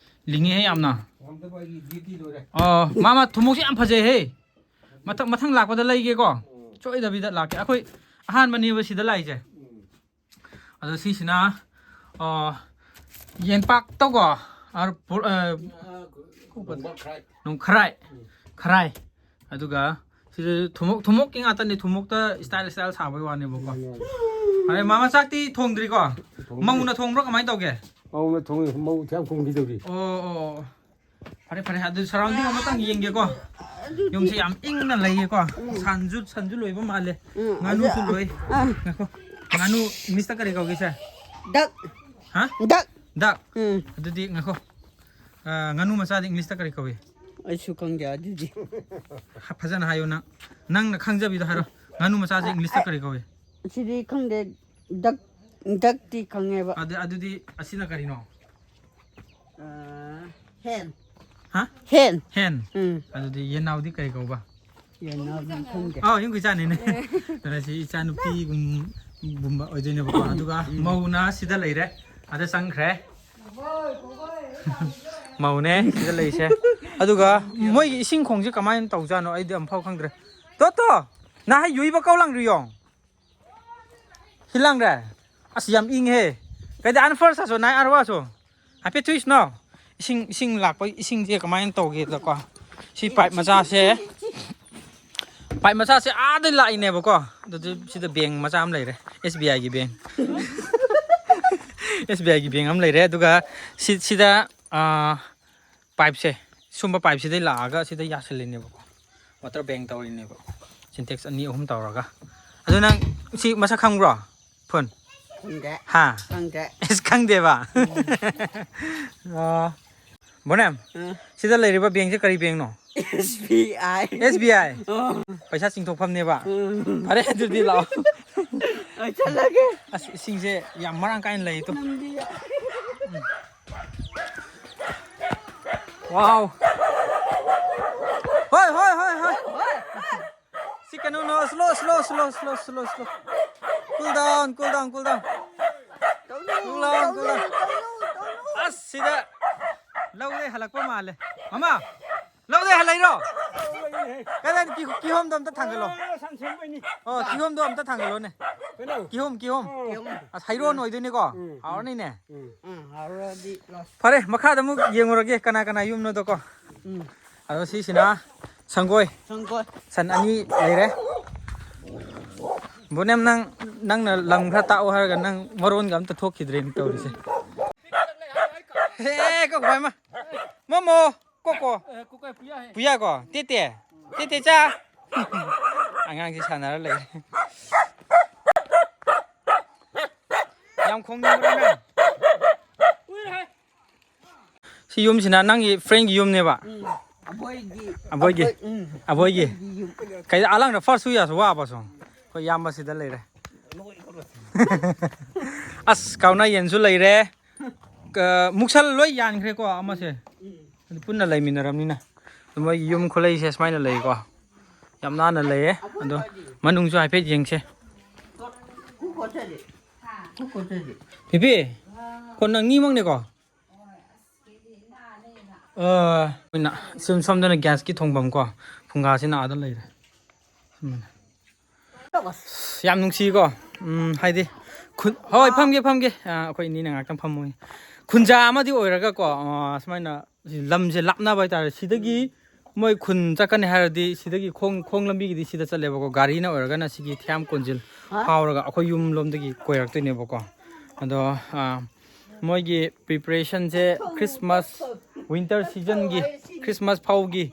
ꯂꯤꯡꯉꯦꯍꯦ ꯌꯥꯝꯅ꯫ ꯉꯝꯗꯕ ꯑꯩꯒꯤ ꯗ꯭ꯌꯨꯇꯤ ꯂꯣꯏꯔꯦ꯫ ꯑꯣ, ꯃꯥꯃ, ꯊꯨꯝꯃꯣꯛꯁꯦ ꯌꯥꯝ ꯐꯖꯩꯍꯦ꯫ ꯃꯊꯪ ꯃꯊꯪ ꯂꯥꯛꯄꯗ ꯂꯩꯒꯦꯀꯣ꯫ ꯁꯣꯏꯗꯕꯤꯗ ꯂꯥꯛꯀꯦ꯫ ꯑꯩꯈꯣꯏ ꯑꯍꯥꯟꯕꯅꯦꯕ ꯁꯤꯗ ꯂꯥꯛꯏꯁꯦ꯫ ꯑꯗꯣ ꯁꯤꯁꯤꯅ, ꯑ, ꯌꯦꯟꯄꯥꯛꯇꯧꯀꯣ꯫ ꯑ, ꯄꯨ-, ꯑ, ꯅꯣꯡꯕ ꯈꯔꯥꯏ꯫ ꯅꯣꯡ ꯈꯔꯥꯏ꯫ ꯈꯔꯥꯏ꯫ ꯑꯗꯨꯒ ꯁꯤꯗ ꯊꯨꯝꯃꯣꯛ, ꯊꯨꯝꯃꯣꯛꯀꯤ ꯉꯥꯛꯇꯅꯦ꯫ ꯊꯨꯝꯃꯣꯛꯇ style style ꯁꯥꯕꯒꯤ ꯋꯥꯅꯦꯕꯀꯣ꯫ ꯑꯗꯩ ꯃꯥꯃ, ꯆꯥꯛꯇꯤ ꯊꯣꯡꯗ꯭ꯔꯤꯀꯣ? ꯃꯧꯅ ꯊꯣꯡꯕ꯭ꯔꯣ, ꯀꯃꯥꯏꯅ ꯇꯧꯒꯦ? ꯃꯧꯅ ꯊꯣꯡꯉꯤ, ꯃꯧ ꯊꯦꯝ ꯈꯣꯡꯕꯤꯗꯧꯔꯤ꯫ ꯑꯣ, ꯑꯣ, ꯑꯣ꯫ ꯐꯔꯦ, ꯐꯔꯦ꯫ ꯑꯗꯨ surrounding ꯑꯃꯇꯪ ꯌꯦꯡꯒꯦꯀꯣ꯫ ꯌꯨꯝꯁꯦ ꯌꯥꯝ ꯏꯪꯅ ꯂꯩꯌꯦꯀꯣ꯫ ꯁꯟꯁꯨ, ꯁꯟꯁꯨ ꯂꯣꯏꯕ ꯃꯥꯜꯂꯦ꯫ ꯎꯝ, ꯉꯥꯅꯨꯁꯨ ꯑꯗ-, ꯂꯣꯏ꯫ ꯑ꯫ ꯉꯥꯏꯈꯣ꯫ ꯉꯥꯅꯨ English ꯇ ꯀꯔꯤ ꯀꯧꯒꯦ ꯁꯦ? ꯗꯛ꯫ ꯍꯥ? ꯗꯛ꯫ Duck꯫ ꯎꯝ꯫ ꯑꯗꯨꯗꯤ ꯉꯥꯏꯈꯣ꯫ ꯑ, ꯉꯥꯅꯨ ꯃꯆꯥꯗꯤ English ꯇ ꯀꯔꯤ ꯀꯧꯏ? ꯑꯩꯁꯨ ꯈꯪꯗꯦ ꯑꯗꯨꯗꯤ꯫ ꯍ-, ꯐꯖꯅ ꯍꯥꯏꯌꯣ ꯅꯪ꯫ ꯅꯪꯅ ꯈꯪꯖꯕꯤꯗꯣ ꯍꯥꯏꯔꯣ꯫ ꯉꯥꯅꯨ ꯃꯆꯥꯁꯦ English ꯇ ꯀꯔꯤ ꯀꯧꯏ? ꯁꯤꯗꯤ ꯈꯪꯗꯦ꯫ ꯗꯛ, ꯗꯛꯇꯤ ꯈꯪꯉꯦꯕ꯫ ꯑꯗꯨ, ꯑꯗꯨꯗꯤ ꯑꯁꯤꯅ ꯀꯔꯤꯅꯣ? ꯑ, ꯍꯦꯟ꯫ ꯍꯥ? ꯍꯦꯟ꯫ Hen꯫ ꯎꯝ꯫ ꯑꯗꯨꯗꯤ ꯌꯦꯟꯅꯥꯎꯗꯤ ꯀꯔꯤ ꯀꯧꯕ? ꯌꯦꯟꯅꯥꯎꯗꯤ ꯈꯪꯗꯦ꯫ ꯑꯥꯎ, ꯌꯨꯝꯒꯤ ꯏꯆꯥꯅꯤꯅꯦ꯫ ꯑꯗꯨꯅ ꯁꯤ ꯏꯆꯥꯅꯨꯄꯤꯒꯨꯝ-, ꯒꯨꯝꯕ ꯑꯣꯏꯗꯣꯏꯅꯦꯕꯀꯣ꯫ ꯑꯗꯨꯒ ꯃꯧꯅ ꯁꯤꯗ ꯂꯩꯔꯦ꯫ ꯑꯗ ꯆꯪꯈ꯭ꯔꯦ꯫ ꯃꯧꯅꯦ ꯁꯤꯗ ꯂꯩꯁꯦ꯫ ꯑꯗꯨꯒ ꯃꯣꯏꯒꯤ ꯏꯁꯤꯡ ꯈꯣꯡꯁꯦ ꯀꯃꯥꯏꯅ ꯇꯧꯖꯥꯠꯅꯣ? ꯑꯩꯗꯤ ꯑꯃꯨꯛꯐꯥꯎ ꯈꯪꯗ꯭ꯔꯦ꯫ ꯇꯣꯇꯣ! ꯅꯍꯥꯟ ꯌꯨꯏꯕ ꯀꯧ ꯂꯪꯗ꯭ꯔꯤꯌꯣ? ꯁꯤ ꯂꯪꯗ꯭ꯔꯦ? ꯑꯁ, ꯌꯥꯝ ꯏꯪꯉꯦꯍꯦ꯫ ꯀꯩꯗ ꯑꯟꯐꯔꯁ ꯑꯁꯣ ꯅꯥꯏ ꯑꯔꯋꯥꯁꯣ? ꯍꯥꯏꯐꯦꯠ ꯊꯨꯏꯁꯅꯣ꯫ ꯏꯁꯤꯡ, ꯏꯁꯤꯡ ꯂꯥꯛꯄ, ꯏꯁꯤꯡꯁꯦ ꯀꯃꯥꯏꯅ ꯇꯧꯒꯦꯗꯀꯣ, ꯁꯤ ꯄꯥꯏꯞ ꯃꯆꯥꯁꯦ, ꯄꯥꯏꯞ ꯃꯆꯥꯁꯦ ꯑꯥꯗꯩ ꯂꯥꯛꯏꯅꯦꯕꯀꯣ꯫ ꯑꯗꯨꯗꯤ ꯁꯤꯗ ꯕꯦꯡ ꯃꯆꯥ ꯑꯃ ꯂꯩꯔꯦ, ꯑꯦꯁ ꯕꯤ ꯑꯥꯏꯒꯤ ꯕꯦꯡ꯫ ꯑꯦꯁ ꯕꯤ ꯑꯥꯏꯒꯤ ꯕꯦꯡ ꯑꯃ ꯂꯩꯔꯦ꯫ ꯑꯗꯨꯒ ꯁꯤ, ꯁꯤꯗ, ꯑꯥ, ꯄꯥꯏꯞꯁꯦ, ꯁꯨꯝꯕ ꯄꯥꯏꯞꯁꯤꯗꯩ ꯂꯥꯛꯑꯒ ꯁꯤꯗ ꯌꯥꯁꯤꯜꯂꯤꯅꯦꯕꯀꯣ꯫ ꯋꯥꯇꯔ ꯕꯦꯡ ꯇꯧꯔꯤꯅꯦꯕ, ꯁꯤꯟꯇꯦꯛꯁ ꯑꯅꯤ ꯑꯍꯨꯝ ꯇꯧꯔꯒ꯫ ꯑꯗꯨ ꯅꯪ ꯁꯤ ꯃꯁꯛ ꯈꯪꯕ꯭ꯔꯣ? ꯐꯨꯟ? ꯈꯪꯗꯦ꯫ ꯍꯥ? ꯈꯪꯗꯦ꯫ ꯑꯁ, ꯈꯪꯗꯦꯕ? ꯎꯝ꯫ ꯑꯣ꯫ ꯕꯣꯅꯦꯝ, ꯑ꯫ ꯁꯤꯗ ꯂꯩꯔꯤꯕ ꯕꯦꯡꯁꯦ ꯀꯔꯤ ꯕꯦꯡꯅꯣ? ꯑꯦꯁ ꯕꯤ ꯑꯥꯏ꯫ ꯑꯦꯁ ꯕꯤ ꯑꯥꯏ? ꯑꯣ꯫ ꯄꯩꯁꯥ ꯆꯤꯡꯊꯣꯛꯐꯝꯅꯦꯕ? ꯎꯝ꯫ ꯐꯔꯦ, ꯑꯗꯨꯗꯤ ꯂꯥꯛꯑꯣ꯫ ꯑꯩ ꯆꯠꯂꯒꯦ꯫ ꯑꯁ, ꯏꯁꯤꯡꯁꯦ ꯌꯥꯝ ꯃꯔꯥꯡ ꯀꯥꯏꯅ ꯂꯩ ꯇꯨ꯫ ꯅꯪꯗꯤ꯫ ꯋꯥꯎ꯫ ꯍꯣꯏ, ꯍꯣꯏ, ꯍꯣꯏ, ꯍꯣꯏ꯫ ꯁꯤ ꯀꯩꯅꯣꯅꯣ, slow, slow, slow, slow, slow, slow. Cool down, cool down, cool down. Cool down, cool down. ꯑꯁ, ꯁꯤꯗ ꯂꯧꯗꯩ ꯍꯜꯂꯛꯄ ꯃꯥꯜꯂꯦ꯫ ꯃꯃꯥ, ꯂꯧꯗꯩ ꯍꯜꯂꯛꯏꯔꯣ? ꯀꯗꯥꯏꯗ? ꯀꯤ-, ꯀꯤꯍꯣꯝꯗꯣ ꯑꯝꯇ ꯊꯥꯡꯒꯠꯂꯣ꯫ ꯑꯣ, ꯀꯤꯍꯣꯝꯗꯣ ꯑꯝꯇ ꯊꯥꯡꯒꯠꯂꯣꯅꯦ꯫ ꯀꯩꯅꯣ? ꯀꯤꯍꯣꯝ, ꯀꯤꯍꯣꯝ꯫ ꯑꯣ꯫ ꯑꯁ, ꯍꯩꯔꯣꯟ ꯑꯣꯏꯗꯣꯏꯅꯤꯀꯣ? ꯎꯝ꯫ ꯍꯥꯎꯔꯅꯤꯅꯦ꯫ ꯎꯝ꯫ ꯎꯝ, ꯍꯥꯎꯔꯗꯤ ꯂꯣꯁ꯫ ꯐꯔꯦ, ꯃꯈꯥꯗ ꯑꯃꯨꯛ ꯌꯦꯡꯉꯨꯔꯒꯦ ꯀꯅꯥ ꯀꯅꯥ ꯌꯨꯝꯅꯣꯗꯣꯀꯣ꯫ ꯎꯝ꯫ ꯑꯗꯣ ꯁꯤꯁꯤꯅ ꯁꯪꯒꯣꯏ꯫ ꯁꯪꯒꯣꯏ꯫ ꯁꯟ ꯑꯅꯤ ꯂꯩꯔꯦ꯫ ꯕꯣꯅꯦꯝ, ꯅꯪ, ꯅꯪꯅ ꯂꯝ ꯈꯔ ꯇꯥꯛꯑꯣ ꯍꯥꯏꯔꯒ ꯅꯪ ꯃꯔꯣꯟꯒ ꯑꯝꯇ ꯊꯣꯛꯈꯤꯗ꯭ꯔꯦꯅꯦ ꯇꯧꯔꯤꯁꯦ꯫ ꯍꯦ, ꯀꯣ ꯚꯥꯏ ꯃ-, ꯃꯣꯃꯣ, ꯀꯣꯀꯣ꯫ ꯑꯦ, ꯀꯣꯀꯣ ꯄꯨꯌꯥ ꯍꯦ꯫ ꯄꯨꯌꯥ ꯀꯣ, ꯇꯦꯇꯦ꯫ ꯇꯦꯇꯦ ꯆꯥ꯫ ꯑꯉꯥꯡꯁꯤ ꯁꯥꯟꯅꯔ ꯂꯩ꯫ ꯌꯥꯝ ꯈꯣꯡꯅꯤꯡꯕ꯭ꯔꯣ ꯅꯪ? ꯎꯏ ꯍꯦ꯫ ꯁꯤ ꯌꯨꯝꯁꯤꯅ ꯅꯪꯒꯤ ꯐ꯭ꯔꯦꯟꯒꯤ ꯌꯨꯝꯅꯦꯕ? ꯎꯝ, ꯑꯕꯣꯏꯒꯤ꯫ ꯑꯕꯣꯏꯒꯤ? ꯑꯕꯣꯏ-, ꯎꯝ, ꯑꯕꯣꯏꯒꯤ? ꯑꯕꯣꯏꯒꯤ ꯌꯨꯝ꯫ ꯀꯩꯗ ꯑꯂꯥꯡꯗ ꯐꯥꯔꯁ ꯁꯨ ꯌꯥꯁꯨ ꯋꯥꯕꯁꯨ꯫ ꯑꯩꯈꯣꯏ ꯏꯌꯥꯝꯕ ꯁꯤꯗ ꯂꯩꯔꯦ꯫ ꯑꯁ, ꯀꯥꯎꯅ ꯌꯦꯟꯁꯨ ꯂꯩꯔꯦ꯫ ꯀ-, ꯃꯨꯛꯁꯜ ꯂꯣꯏ ꯌꯥꯟꯈ꯭ꯔꯦꯀꯣ ꯑꯃꯁꯦ꯫ ꯎꯝ꯫ ꯑꯗꯨ ꯄꯨꯟꯅ ꯂꯩꯃꯤꯟꯅꯔꯕꯅꯤꯅ꯫ ꯑꯗꯨ ꯃꯣꯏꯒꯤ ꯌꯨꯝ ꯈꯨꯂꯩꯁꯦ ꯁꯨꯃꯥꯏꯅ ꯂꯩꯀꯣ꯫ ꯌꯥꯝ ꯅꯥꯟꯅ ꯂꯩꯌꯦ꯫ ꯑꯗꯣ ꯃꯅꯨꯡꯁꯨ ꯍꯥꯏꯐꯦꯠ ꯌꯦꯡꯁꯦ꯫ ꯄꯤꯄꯤ, ꯀꯣ ꯅꯪ ꯅꯤꯃꯛꯅꯦꯀꯣ? ꯑ, ꯑꯩꯈꯣꯏꯅ ꯁꯨꯝ ꯁꯣꯝꯗꯅ ꯒ꯭ꯌꯥꯁꯀꯤ ꯊꯣꯡꯐꯝ ꯀꯣ, ꯐꯨꯡꯒꯥꯁꯤꯅ ꯑꯥꯗ ꯂꯩꯔꯦ꯫ ꯁꯨꯃꯥꯏꯅ꯫ ꯑꯁ, ꯌꯥꯝ ꯅꯨꯡꯁꯤꯀꯣ꯫ ꯎꯝ, ꯍꯥꯏꯗꯤ ꯈꯨꯟ, ꯍꯣꯏ, ꯐꯝꯒꯦ, ꯐꯝꯒꯦ꯫ ꯑ, ꯑꯩꯈꯣꯏ ꯏꯅꯦꯅ ꯉꯥꯛꯇꯪ ꯐꯝꯃꯣꯏ꯫ ꯈꯨꯟꯖꯥ ꯑꯃꯗꯤ ꯑꯣꯏꯔꯒꯀꯣ, ꯑ, ꯁꯨꯃꯥꯏꯅ ꯂꯝꯁꯦ ꯂꯥꯞꯅꯕ ꯍꯥꯏꯇꯥꯔꯦ꯫ ꯁꯤꯗꯒꯤ ꯃꯣꯏ ꯈꯨꯟ ꯆꯠꯀꯅꯤ ꯍꯥꯏꯔꯗꯤ ꯁꯤꯗꯒꯤ ꯈꯣꯡ, ꯈꯣꯡ ꯂꯝꯕꯤꯒꯤꯗꯤ ꯁꯤꯗ ꯆꯠꯂꯦꯕꯀꯣ꯫ ꯒꯥꯔꯤꯅ ꯑꯣꯏꯔꯒꯅ ꯁꯤꯒꯤ ꯊꯤꯌꯥꯝ ꯀꯣꯟꯖꯤꯜ ꯐꯥꯎꯔꯒ ꯑꯩꯈꯣꯏ ꯌꯨꯝ ꯂꯣꯝꯗꯒꯤ ꯀꯣꯏꯔꯛꯇꯣꯏꯅꯦꯕꯀꯣ꯫ ꯑꯗꯣ, ꯑ, ꯃꯣꯏꯒꯤ ꯄ꯭ꯔꯤꯄꯦꯔꯦꯁꯟꯁꯦ ꯈ꯭ꯔꯤꯁꯃꯥꯁ, ꯋꯤꯟꯇꯔ ꯁꯤꯖꯟꯒꯤ, ꯈ꯭ꯔꯤꯁꯃꯥꯁ ꯐꯥꯎꯒꯤ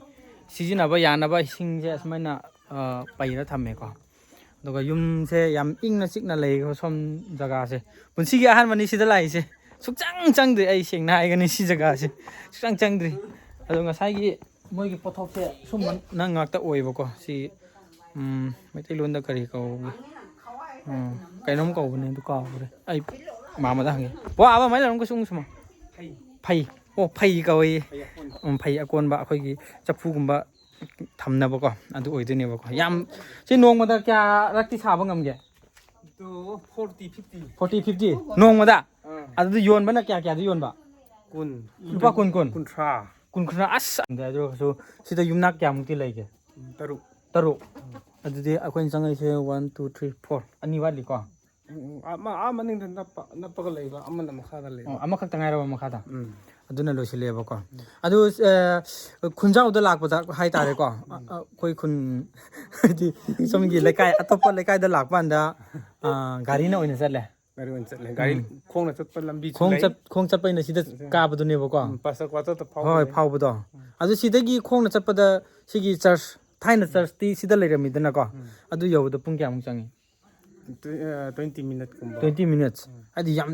ꯁꯤꯖꯤꯟꯅꯕ ꯌꯥꯅꯕ ꯏꯁꯤꯡꯁꯦ ꯑꯁꯨꯃꯥꯏꯅ, ꯑ, ꯄꯩꯔ ꯊꯝꯃꯦꯀꯣ꯫ ꯑꯗꯨꯒ ꯌꯨꯝꯁꯦ ꯌꯥꯝ ꯏꯪꯅ ꯆꯤꯛꯅ ꯂꯩꯀꯣ ꯁꯣꯝ ꯖꯒꯥꯁꯦ꯫ ꯄꯨꯟꯁꯤꯒꯤ ꯑꯍꯥꯟꯕꯅꯤ ꯁꯤꯗ ꯂꯥꯛꯏꯁꯦ꯫ ꯁꯨꯛꯆꯪ ꯆꯪꯗ꯭ꯔꯤ, ꯑꯩ ꯁꯦꯡꯅ ꯍꯥꯏꯒꯅꯤ, ꯁꯤ ꯖꯒꯥꯁꯦ ꯁꯨꯛꯆꯪ ꯆꯪꯗ꯭ꯔꯤ꯫ ꯑꯗꯣ ꯉꯁꯥꯏꯒꯤ ꯃꯣꯏꯒꯤ ꯄꯣꯠꯊꯣꯛꯁꯦ ꯁꯨꯝꯕ ꯅꯪ ꯉꯥꯛꯇ ꯑꯣꯏꯕꯀꯣ꯫ ꯁꯤ, ꯎꯝ, ꯃꯩꯇꯩꯂꯣꯟꯗ ꯀꯔꯤ ꯀꯧꯒꯦ? ꯎꯝ, ꯀꯩꯅꯣꯝ ꯀꯧꯕꯅꯦ, ꯑꯗꯨ ꯀꯥꯎꯈ꯭ꯔꯦ꯫ ꯑꯩ ꯃꯥꯃꯗ ꯍꯪꯒꯦ꯫ ꯋꯥ ꯑꯕ ꯃꯩ ꯂꯩꯔꯝꯒ ꯁꯨꯡ ꯁꯨꯃ꯫ ꯐꯩ꯫ ꯑꯣ, ꯐꯩ ꯀꯧꯏ꯫ ꯎꯝ, ꯐꯩ ꯑꯀꯣꯟꯕ ꯑꯩꯈꯣꯏꯒꯤ ꯆꯐꯨꯒꯨꯝꯕ ꯊꯝꯅꯕꯀꯣ, ꯑꯗꯨ ꯑꯣꯏꯗꯣꯏꯅꯦꯕꯀꯣ꯫ ꯌꯥꯝ, ꯁꯤ ꯅꯣꯡꯃꯗ ꯀꯌꯥꯔꯛꯇꯤ ꯁꯥꯕ ꯉꯝꯒꯦ? ꯑꯗꯨ ꯐꯣꯔꯇꯤ, ꯐꯤꯐꯇꯤ꯫ Forty, fifty? ꯅꯣꯡꯃꯗ? ꯑꯥ꯫ ꯑꯗꯨꯗꯤ ꯌꯣꯟꯕꯅ ꯀꯌꯥ ꯀꯌꯥꯗ ꯌꯣꯟꯕ? ꯀꯨꯟ꯫ ꯂꯨꯄꯥ ꯀꯨꯟ, ꯀꯨꯟ? ꯀꯨꯟꯊ꯭ꯔꯥ꯫ ꯀꯨꯟ, ꯀꯨꯟꯊ꯭ꯔꯥ, ꯑꯁ! ꯑꯗꯨ ꯑꯣꯏꯔꯒꯁꯨ ꯁꯤꯗ ꯌꯨꯝꯅꯥꯛ ꯀꯌꯥꯃꯨꯛꯇꯤ ꯂꯩꯒꯦ? ꯎꯝ, ꯇꯔꯨꯛ꯫ ꯇꯔꯨꯛ? ꯑꯗꯨꯗꯤ ꯑꯩꯈꯣꯏꯅ ꯆꯪꯉꯛꯏꯁꯦ one, two, three, four꯫ ꯑꯅꯤ ꯋꯥꯠꯂꯤꯀꯣ? ꯎꯝ, ꯎꯝ, ꯑꯃ, ꯑꯥ ꯃꯅꯤꯡꯗ ꯅꯞꯄ, ꯅꯞꯄꯒ ꯂꯩꯕ, ꯑꯃꯅ ꯃꯈꯥꯗ ꯂꯩꯕ꯫ ꯑꯣ, ꯑꯃꯈꯛꯇ ꯉꯥꯏꯔꯕ ꯃꯈꯥꯗ? ꯎꯝ꯫ ꯑꯗꯨꯅ ꯂꯣꯏꯁꯤꯜꯂꯦꯕꯀꯣ꯫ ꯎꯝ꯫ ꯑꯗꯨ, ꯑ, ꯈꯨꯟꯖꯥꯎꯗ ꯂꯥꯛꯄꯗ ꯍꯥꯏꯇꯥꯔꯦꯀꯣ, ꯎꯝ꯫ ꯑ, ꯑ, ꯑꯩꯈꯣꯏ ꯈꯨꯟ, ꯍꯥꯏꯗꯤ ꯁꯣꯝꯒꯤ ꯂꯩꯀꯥꯏ, ꯑꯇꯣꯞꯄ ꯂꯩꯀꯥꯏꯗ ꯂꯥꯛꯄ ꯀꯥꯟꯗ, ꯑ, ꯒꯥꯔꯤꯅ ꯑꯣꯏꯅ ꯆꯠꯂꯦ꯫ ꯒꯥꯔꯤ ꯑꯣꯏꯅ ꯆꯠꯂꯦ꯫ ꯒꯥꯔꯤ ꯎꯝ꯫ ꯈꯣꯡꯅ ꯆꯠꯄ ꯂꯝꯕꯤꯁꯨ ꯈꯣꯡ ꯂꯩ꯫ ꯆꯠ-, ꯈꯣꯡ ꯆꯠꯄꯩꯅ ꯁꯤꯗ ꯎꯝ꯫ ꯀꯥꯕꯗꯨꯅꯦꯕꯀꯣ꯫ ꯎꯝ, ꯄꯥꯁ ꯀ꯭ꯋꯥꯇꯔꯗ ꯐꯥꯎꯕ ꯍꯣꯏ, ꯂꯩ꯫ ꯐꯥꯎꯕꯗꯣ꯫ ꯎꯝ꯫ ꯑꯗꯨ ꯁꯤꯗꯒꯤ ꯈꯣꯡꯅ ꯆꯠꯄꯗ ꯁꯤꯒꯤ ꯆꯔꯆ, ꯊꯥꯏꯅ ꯆꯔꯆꯇꯤ ꯁꯤꯗ ꯂꯩꯔꯝꯃꯤꯗꯅꯀꯣ꯫ ꯎꯝ꯫ ꯑꯗꯨ ꯌꯧꯕꯗ ꯄꯨꯡ ꯀꯌꯥꯃꯨꯛ ꯆꯪꯉꯤ? Twe-, ꯑ, twenty minute ꯀꯨꯝꯕ꯫ Twenty minutes? ꯎꯝ꯫ ꯍꯥꯏꯗꯤ ꯌꯥꯝ,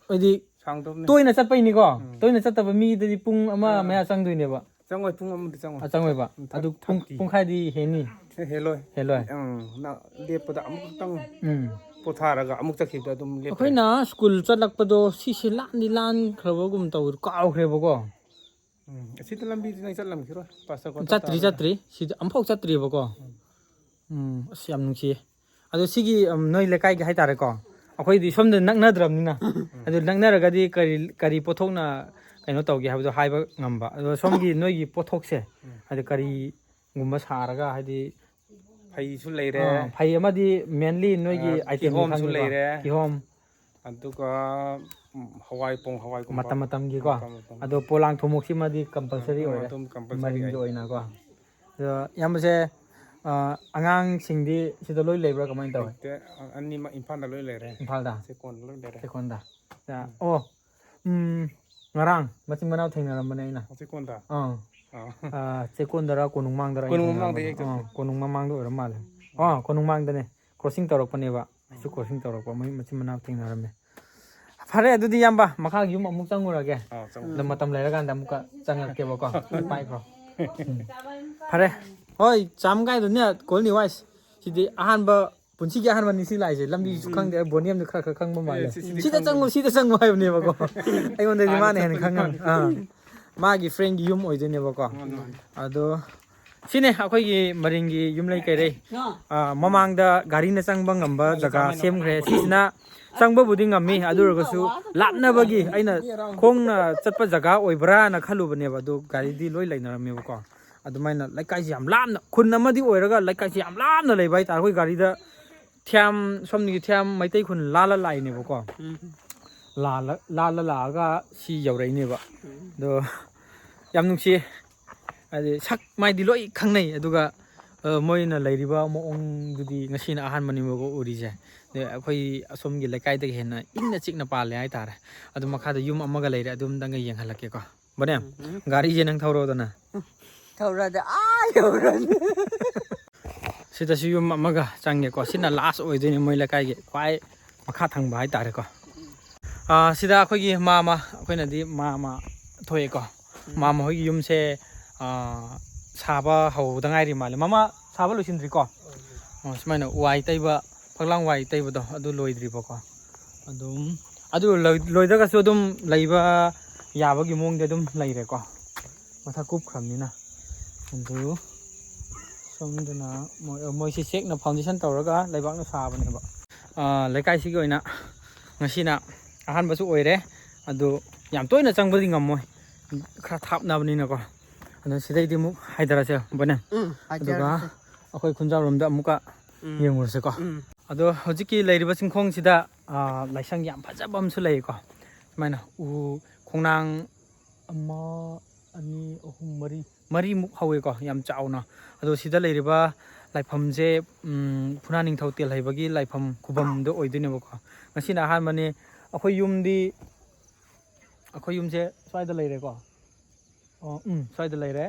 ꯍꯥꯏꯗꯤ ꯁꯥꯡꯗꯕꯅꯦ꯫ ꯇꯣꯏꯅ ꯆꯠꯄꯩꯅꯤꯀꯣ? ꯎꯝ꯫ ꯇꯣꯏꯅ ꯆꯠꯇꯕ ꯃꯤꯗꯗꯤ ꯄꯨꯡ ꯑꯃ ꯑꯥ꯫ ꯃꯌꯥ ꯆꯪꯗꯣꯏꯅꯦꯕ꯫ ꯆꯪꯉꯣꯏ, ꯄꯨꯡ ꯑꯃꯗꯤ ꯆꯪꯉꯣꯏ꯫ ꯑ, ꯆꯪꯉꯣꯏꯕ꯫ ꯎꯝ, ꯑꯗꯨ ꯄꯨꯡ, thirty꯫ ꯄꯨꯡꯈꯥꯏꯗꯤ ꯍꯦꯟꯅꯤ? ꯑꯦ, ꯍꯦꯜꯂꯣꯏ꯫ ꯍꯦꯜꯂꯣꯏ? ꯎꯝ, ꯅꯪ ꯂꯦꯞꯄꯗ ꯑꯃꯨꯛꯇꯪ ꯎꯝ꯫ ꯄꯣꯊꯥꯔꯒ ꯑꯃꯨꯛ ꯆꯠꯈꯤꯕꯗ ꯑꯗꯨꯝ ꯂꯦꯞꯄꯦ꯫ ꯑꯩꯈꯣꯏꯅ ꯁ꯭ꯀꯨꯜ ꯆꯠꯂꯛꯄꯗꯣ ꯁꯤꯁꯦ ꯂꯥꯟꯗꯤ ꯂꯥꯟꯈ꯭ꯔꯕꯒꯨꯝ ꯇꯧ, ꯀꯥꯎꯈ꯭ꯔꯦꯕꯀꯣ꯫ ꯎꯝ, ꯑꯁꯤꯗ ꯂꯝꯕꯤꯗꯤ ꯅꯪ ꯆꯠꯂꯝꯈꯤꯔꯣꯏ, ꯄꯥꯁꯇꯔ ꯀ꯭ꯋꯥꯇꯔ ꯆꯠꯇ꯭ꯔꯤ, ꯇꯥꯕꯗ꯫ ꯆꯠꯇ꯭ꯔꯤ꯫ ꯁꯤꯗ ꯑꯃꯐꯥꯎ ꯆꯠꯇ꯭ꯔꯤꯕꯀꯣ꯫ ꯎꯝ꯫ ꯎꯝ, ꯑꯁ, ꯌꯥꯝ ꯅꯨꯡꯁꯤꯌꯦ꯫ ꯑꯗꯣ ꯁꯤꯒꯤ, ꯎꯝ, ꯅꯣꯏ ꯂꯩꯀꯥꯏꯒꯤ ꯍꯥꯏꯇꯥꯔꯦꯀꯣ, ꯑꯩꯈꯣꯏꯗꯤ ꯁꯣꯝꯗ ꯅꯛꯅꯗ꯭ꯔꯕꯅꯤꯅ, ꯎꯝ꯫ ꯑꯗꯨ ꯅꯛꯅꯔꯒꯗꯤ ꯀꯔꯤ, ꯀꯔꯤ ꯄꯣꯠꯊꯣꯛꯅ ꯀꯩꯅꯣ ꯇꯧꯒꯦ ꯍꯥꯏꯕꯗꯣ ꯍꯥꯏꯕ ꯉꯝꯕ꯫ ꯑꯗꯣ ꯁꯣꯝꯒꯤ ꯅꯣꯏꯒꯤ ꯄꯣꯠꯊꯣꯛꯁꯦ, ꯎꯝ꯫ ꯍꯥꯏꯗꯤ ꯀꯔꯤꯒꯨꯝꯕ ꯁꯥꯔꯒ, ꯍꯥꯏꯗꯤ ꯐꯩꯁꯨ ꯂꯩꯔꯦ꯫ ꯑꯥ, ꯐꯩ ꯑꯃꯗꯤ mainly ꯅꯣꯏꯒꯤ ꯑꯥ, item ꯅꯤ ꯀꯤꯍꯣꯝꯁꯨ ꯈꯪꯉꯤꯀꯣ? ꯂꯩꯔꯦ꯫ ꯀꯤꯍꯣꯝ ꯑꯗꯨꯒ ꯎꯝ, ꯍꯋꯥꯏ ꯄꯣꯡ ꯍꯋꯥꯏꯒꯨꯝꯕ꯫ ꯃꯇꯝ ꯃꯇꯝꯒꯤꯀꯣ꯫ ꯃꯇꯝ ꯃꯇꯝꯒꯤ꯫ ꯑꯗꯣ ꯄꯣꯂꯥꯡ ꯊꯨꯝꯃꯣꯛꯁꯤꯃꯗꯤ compulsory ꯑꯗꯨꯝ ꯑꯣꯏꯔꯦ꯫ ꯑꯗꯨꯝ compulsory ꯃꯔꯤꯡꯒꯤ ꯑꯣꯏ꯫ ꯑꯣꯏꯅꯀꯣ꯫ ꯑꯗꯣ ꯏꯌꯥꯝꯕꯁꯦ, ꯑ, ꯑꯉꯥꯡꯁꯤꯡꯗꯤ ꯁꯤꯗ ꯂꯣꯏ ꯂꯩꯕ꯭ꯔꯥ, ꯀꯃꯥꯏꯅ ꯇꯧꯋꯤ? ꯂꯩꯇꯦ, ꯑꯅꯤꯃꯛ ꯏꯝꯐꯥꯜꯗ ꯂꯣꯏ ꯂꯩꯔꯦ꯫ ꯏꯝꯐꯥꯜꯗ? ꯆꯦꯛꯀꯣꯟꯗ ꯂꯣꯏ ꯂꯩꯔꯦ꯫ ꯆꯦꯛꯀꯣꯟꯗ꯫ ꯑ, ꯑꯣ, ꯎꯝ, ꯉꯔꯥꯡ ꯃꯆꯤꯟ ꯃꯅꯥꯎ ꯊꯦꯡꯅꯔꯝꯕꯅꯦ ꯑꯩꯅ꯫ ꯆꯦꯛꯀꯣꯟꯗ꯫ ꯑꯥ꯫ ꯑꯥ꯫ ꯑ, ꯆꯦꯛꯀꯣꯟꯗꯔ ꯀꯣꯅꯨꯡꯃꯥꯡꯗꯔ ꯑꯩ ꯀꯣꯅꯨꯡꯃꯥꯡꯗ ꯊꯦꯡꯅꯔꯝꯕꯅꯦ꯫ ꯍꯦꯛ ꯆꯠꯁꯦ꯫ ꯑꯥ, ꯀꯣꯅꯨꯡ ꯃꯃꯥꯡꯗ ꯑꯣꯏꯔ ꯃꯥꯜꯂꯦ꯫ ꯑꯥ, ꯀꯣꯅꯨꯡꯃꯥꯡꯗꯅꯦ꯫ Crossing ꯇꯧꯔꯛꯄꯅꯦꯕ꯫ ꯑꯩꯁꯨ crossing ꯇꯧꯔꯛꯄ, ꯃꯣꯏ ꯃꯆꯤꯟ ꯃꯅꯥꯎ ꯊꯦꯡꯅꯔꯝꯃꯦ꯫ ꯐꯔꯦ, ꯑꯗꯨꯗꯤ ꯏꯌꯥꯝꯕ, ꯃꯈꯥꯒꯤ ꯌꯨꯝ ꯑꯃꯨꯛ ꯆꯪꯉꯨꯔꯒꯦ꯫ ꯑꯥ, ꯆꯪꯉꯨ꯫ ꯑꯗꯣ ꯃꯇꯝ ꯂꯩꯔꯀꯥꯟꯗ ꯑꯃꯨꯛꯀ ꯆꯪꯉꯛꯀꯦꯕꯀꯣ꯫ ꯄꯥꯏꯈ꯭ꯔꯣ꯫ ꯎꯝ꯫ ꯐꯔꯦ꯫ ꯍꯣꯏ, ꯆꯥꯝ ꯀꯥꯏꯗꯅꯦ, ꯀꯣꯜꯅꯤ ꯋꯥꯏꯁ꯫ ꯁꯤꯗꯤ ꯑꯍꯥꯟꯕ, ꯄꯨꯟꯁꯤꯒꯤ ꯑꯍꯥꯟꯕꯅꯤ ꯁꯤ ꯂꯥꯛꯏꯁꯦ꯫ ꯂꯝꯕꯤꯁꯨ ꯈꯪꯗꯦ, ꯕꯣꯅꯤꯌꯝꯗꯨ ꯈꯔ ꯈꯔ ꯈꯪꯕ ꯃꯥꯜꯂꯦ꯫ ꯑꯦ, ꯁꯤꯗꯤ "ꯁꯤꯗ ꯈꯪꯕꯅꯤ꯫ ꯆꯪꯉꯨ, ꯁꯤꯗ ꯆꯪꯉꯨ" ꯍꯥꯏꯕꯅꯦꯕꯀꯣ꯫ ꯑꯩꯉꯣꯟꯗꯗꯤ ꯍꯥꯟꯅ ꯃꯥꯅ ꯍꯦꯟꯅ ꯆꯠꯄꯅꯤ꯫ ꯈꯪꯉꯝꯅꯤ꯫ ꯑꯥ꯫ ꯃꯥꯒꯤ friendꯒꯤ ꯌꯨꯝ ꯑꯣꯏꯗꯣꯏꯅꯦꯕꯀꯣ꯫ ꯃꯥꯅꯤ, ꯃꯥꯅꯤ꯫ ꯑꯗꯣ ꯁꯤꯅꯦ ꯑꯩꯈꯣꯏꯒꯤ ꯃꯔꯤꯡꯒꯤ ꯌꯨꯝꯂꯩ ꯀꯩꯔꯩ꯫ ꯑꯥ, ꯃꯃꯥꯡꯗ ꯒꯥꯔꯤꯅ ꯆꯪꯕ ꯉꯝꯕ ꯖꯒꯥ ꯁꯦꯝꯈ꯭ꯔꯦ꯫ ꯁꯤꯁꯤꯅ ꯆꯪꯕꯕꯨꯗꯤ ꯉꯝꯃꯤ, ꯑꯗꯨ ꯑꯣꯏꯔꯒꯁꯨ ꯂꯥꯞꯅꯕꯒꯤ ꯑꯩꯅ ꯈꯣꯡꯅ ꯆꯠꯄ ꯖꯒꯥ ꯑꯣꯏꯕ꯭ꯔꯥꯅ ꯈꯜꯂꯨꯕꯅꯦꯕ꯫ ꯑꯗꯣ ꯒꯥꯔꯤꯗꯤ ꯂꯣꯏ ꯂꯩꯅꯔꯝꯃꯦꯕꯀꯣ꯫ ꯑꯗꯨꯃꯥꯏꯅ ꯂꯩꯀꯥꯏꯁꯦ ꯌꯥꯝ ꯂꯥꯞꯅ, ꯈꯨꯟ ꯑꯃꯗꯤ ꯑꯣꯏꯔꯒ ꯂꯩꯀꯥꯏꯁꯦ ꯌꯥꯝ ꯂꯥꯞꯅ ꯂꯩꯕ ꯍꯥꯏꯇꯥꯔꯦ꯫ ꯑꯩꯈꯣꯏ ꯒꯥꯔꯤꯗ ꯊꯤꯌꯥꯝ, ꯁꯣꯝꯗꯒꯤ ꯊꯤꯌꯥꯝ ꯃꯩꯇꯩ ꯈꯨꯟ ꯂꯥꯜꯂ ꯂꯥꯛꯏꯅꯦꯕꯀꯣ꯫ ꯂꯥꯜꯂ-, ꯂꯥꯜꯂ ꯂꯥꯛꯑꯒ ꯁꯤ ꯌꯧꯔꯛꯏꯅꯦꯕ꯫ ꯑꯗꯣ ꯌꯥꯝ ꯅꯨꯡꯁꯤꯌꯦ꯫ ꯍꯥꯏꯗꯤ ꯁꯛ ꯃꯥꯏꯗꯤ ꯂꯣꯏ ꯈꯪꯅꯩ, ꯑꯗꯨꯒ, ꯑ, ꯃꯣꯏꯅ ꯂꯩꯔꯤꯕ ꯃꯑꯣꯡꯗꯨꯗꯤ ꯉꯁꯤꯅ ꯑꯍꯥꯟꯕꯅꯦꯕꯀꯣ ꯎꯔꯤꯁꯦ꯫ ꯑꯗꯩ ꯑꯩꯈꯣꯏ ꯑꯁꯣꯝꯒꯤ ꯂꯩꯀꯥꯏꯗꯒꯤ ꯍꯦꯟꯅ ꯏꯪꯅ ꯆꯤꯛꯅ ꯄꯥꯜꯂꯦ ꯍꯥꯏꯇꯥꯔꯦ꯫ ꯑꯗꯨ ꯃꯈꯥꯗ ꯌꯨꯝ ꯑꯃꯒ ꯂꯩꯔꯦ, ꯑꯗꯨꯝꯇꯪꯒ ꯌꯦꯡꯍꯜꯂꯛꯀꯦꯀꯣ꯫ ꯕꯣꯅꯦ, ꯒꯥꯔꯤꯁꯦ ꯅꯪ ꯊꯧꯔꯣꯗꯅ꯫ ꯊꯧꯔꯗꯤ ꯑꯥ ꯌꯧꯔꯅꯤ꯫ ꯁꯤꯗꯁꯨ ꯌꯨꯝ ꯑꯃꯒ ꯆꯪꯉꯦꯀꯣ꯫ ꯁꯤꯅ last ꯑꯣꯏꯗꯣꯏꯅꯤ, ꯃꯣꯏ ꯂꯩꯀꯥꯏꯒꯤ ꯈ꯭ꯋꯥꯏ ꯃꯈꯥ ꯊꯪꯕ ꯍꯥꯏꯇꯥꯔꯦꯀꯣ꯫ ꯑꯥ, ꯁꯤꯗ ꯑꯩꯈꯣꯏꯒꯤ ꯃꯥꯃ, ꯑꯩꯈꯣꯏꯅꯗꯤ ꯃꯥꯃ ꯊꯣꯛꯑꯦꯀꯣ꯫ ꯃꯥꯃ ꯍꯣꯏꯒꯤ ꯌꯨꯝꯁꯦ, ꯑꯥ, ꯁꯥꯕ ꯍꯧꯕꯗ ꯉꯥꯏꯔꯤ ꯃꯥꯜꯂꯦ꯫ ꯃꯥꯃ, ꯁꯥꯕ ꯂꯣꯏꯁꯤꯟꯗ꯭ꯔꯤꯀꯣ? ꯑꯣ, ꯁꯨꯃꯥꯏꯅ ꯋꯥꯏ ꯇꯩꯕ, ꯐꯛꯂꯥꯡ ꯋꯥꯏ ꯇꯩꯕꯗꯣ ꯑꯗꯨ ꯂꯣꯏꯗ꯭ꯔꯤꯕꯀꯣ꯫ ꯑꯗꯨꯝ, ꯑꯗꯨ ꯂꯣꯏ-, ꯂꯣꯏꯗ꯭ꯔꯒꯁꯨ ꯑꯗꯨꯝ ꯂꯩꯕ ꯌꯥꯕꯒꯤ ꯃꯑꯣꯡꯗ ꯑꯗꯨꯝ ꯂꯩꯔꯦꯀꯣ꯫ ꯃꯊꯛ ꯀꯨꯞꯈ꯭ꯔꯕꯅꯤꯅ꯫ ꯑꯗꯨ ꯁꯣꯝꯗꯅ ꯃꯣꯏ, ꯃꯣꯏꯁꯤ ꯆꯦꯛꯅ foundation ꯇꯧꯔꯒ ꯂꯩꯕꯥꯛꯅ ꯁꯥꯕꯅꯦꯕ꯫ ꯑꯥ, ꯂꯩꯀꯥꯏꯁꯤꯒꯤ ꯑꯣꯏꯅ ꯉꯁꯤꯅ ꯑꯍꯥꯟꯕꯁꯨ ꯑꯣꯏꯔꯦ꯫ ꯑꯗꯨ ꯌꯥꯝ ꯇꯣꯏꯅ ꯆꯪꯕꯗꯤ ꯉꯝꯃꯣꯏ, ꯈꯔ ꯊꯥꯞꯅꯕꯅꯤꯅꯀꯣ꯫ ꯑꯗꯨ ꯁꯤꯗꯩꯗꯤ ꯑꯃꯨꯛ ꯍꯥꯏꯊꯔꯁꯦ ꯕꯣꯅꯦ꯫ ꯎꯝ, ꯑꯗꯨꯒ ꯍꯥꯏꯊꯔꯁꯦ꯫ ꯑꯩꯈꯣꯏ ꯈꯨꯟꯖꯥꯎꯔꯣꯝꯗ ꯑꯃꯨꯛꯀ ꯎꯝ꯫ ꯌꯦꯡꯉꯨꯔꯁꯤꯀꯣ꯫ ꯎꯝ꯫ ꯑꯗꯣ ꯍꯧꯖꯤꯛꯀꯤ ꯂꯩꯔꯤꯕ ꯆꯤꯡꯈꯣꯡꯁꯤꯗ, ꯑ, ꯂꯥꯏꯁꯪ ꯌꯥꯝ ꯐꯖꯕ ꯑꯃꯁꯨ ꯂꯩꯀꯣ꯫ ꯁꯨꯃꯥꯏꯅ ꯎ ꯈꯣꯡꯅꯥꯡ ꯑꯃ, ꯑꯅꯤ, ꯑꯍꯨꯝ, ꯃꯔꯤ, ꯃꯔꯤꯃꯨꯛ ꯍꯧꯋꯦꯀꯣ, ꯌꯥꯝ ꯆꯥꯎꯅ꯫ ꯑꯗꯣ ꯁꯤꯗ ꯂꯩꯔꯤꯕ ꯂꯥꯏꯐꯝꯁꯦ, ꯎꯝ, ꯐꯨꯅꯥ ꯅꯤꯡꯊꯧ ꯇꯦꯜꯍꯩꯕꯒꯤ ꯂꯥꯏꯐꯝ ꯈꯨꯕꯝꯗꯣ ꯑꯣꯏꯗꯣꯏꯅꯦꯕꯀꯣ꯫ ꯉꯁꯤꯅ ꯑꯍꯥꯟꯕꯅꯤ꯫ ꯑꯩꯈꯣꯏ ꯌꯨꯝꯗꯤ, ꯑꯩꯈꯣꯏ ꯌꯨꯝꯁꯦ ꯁ꯭ꯋꯥꯏꯗ ꯂꯩꯔꯦꯀꯣ꯫ ꯑꯣ, ꯎꯝ, ꯁ꯭ꯋꯥꯏꯗ ꯂꯩꯔꯦ꯫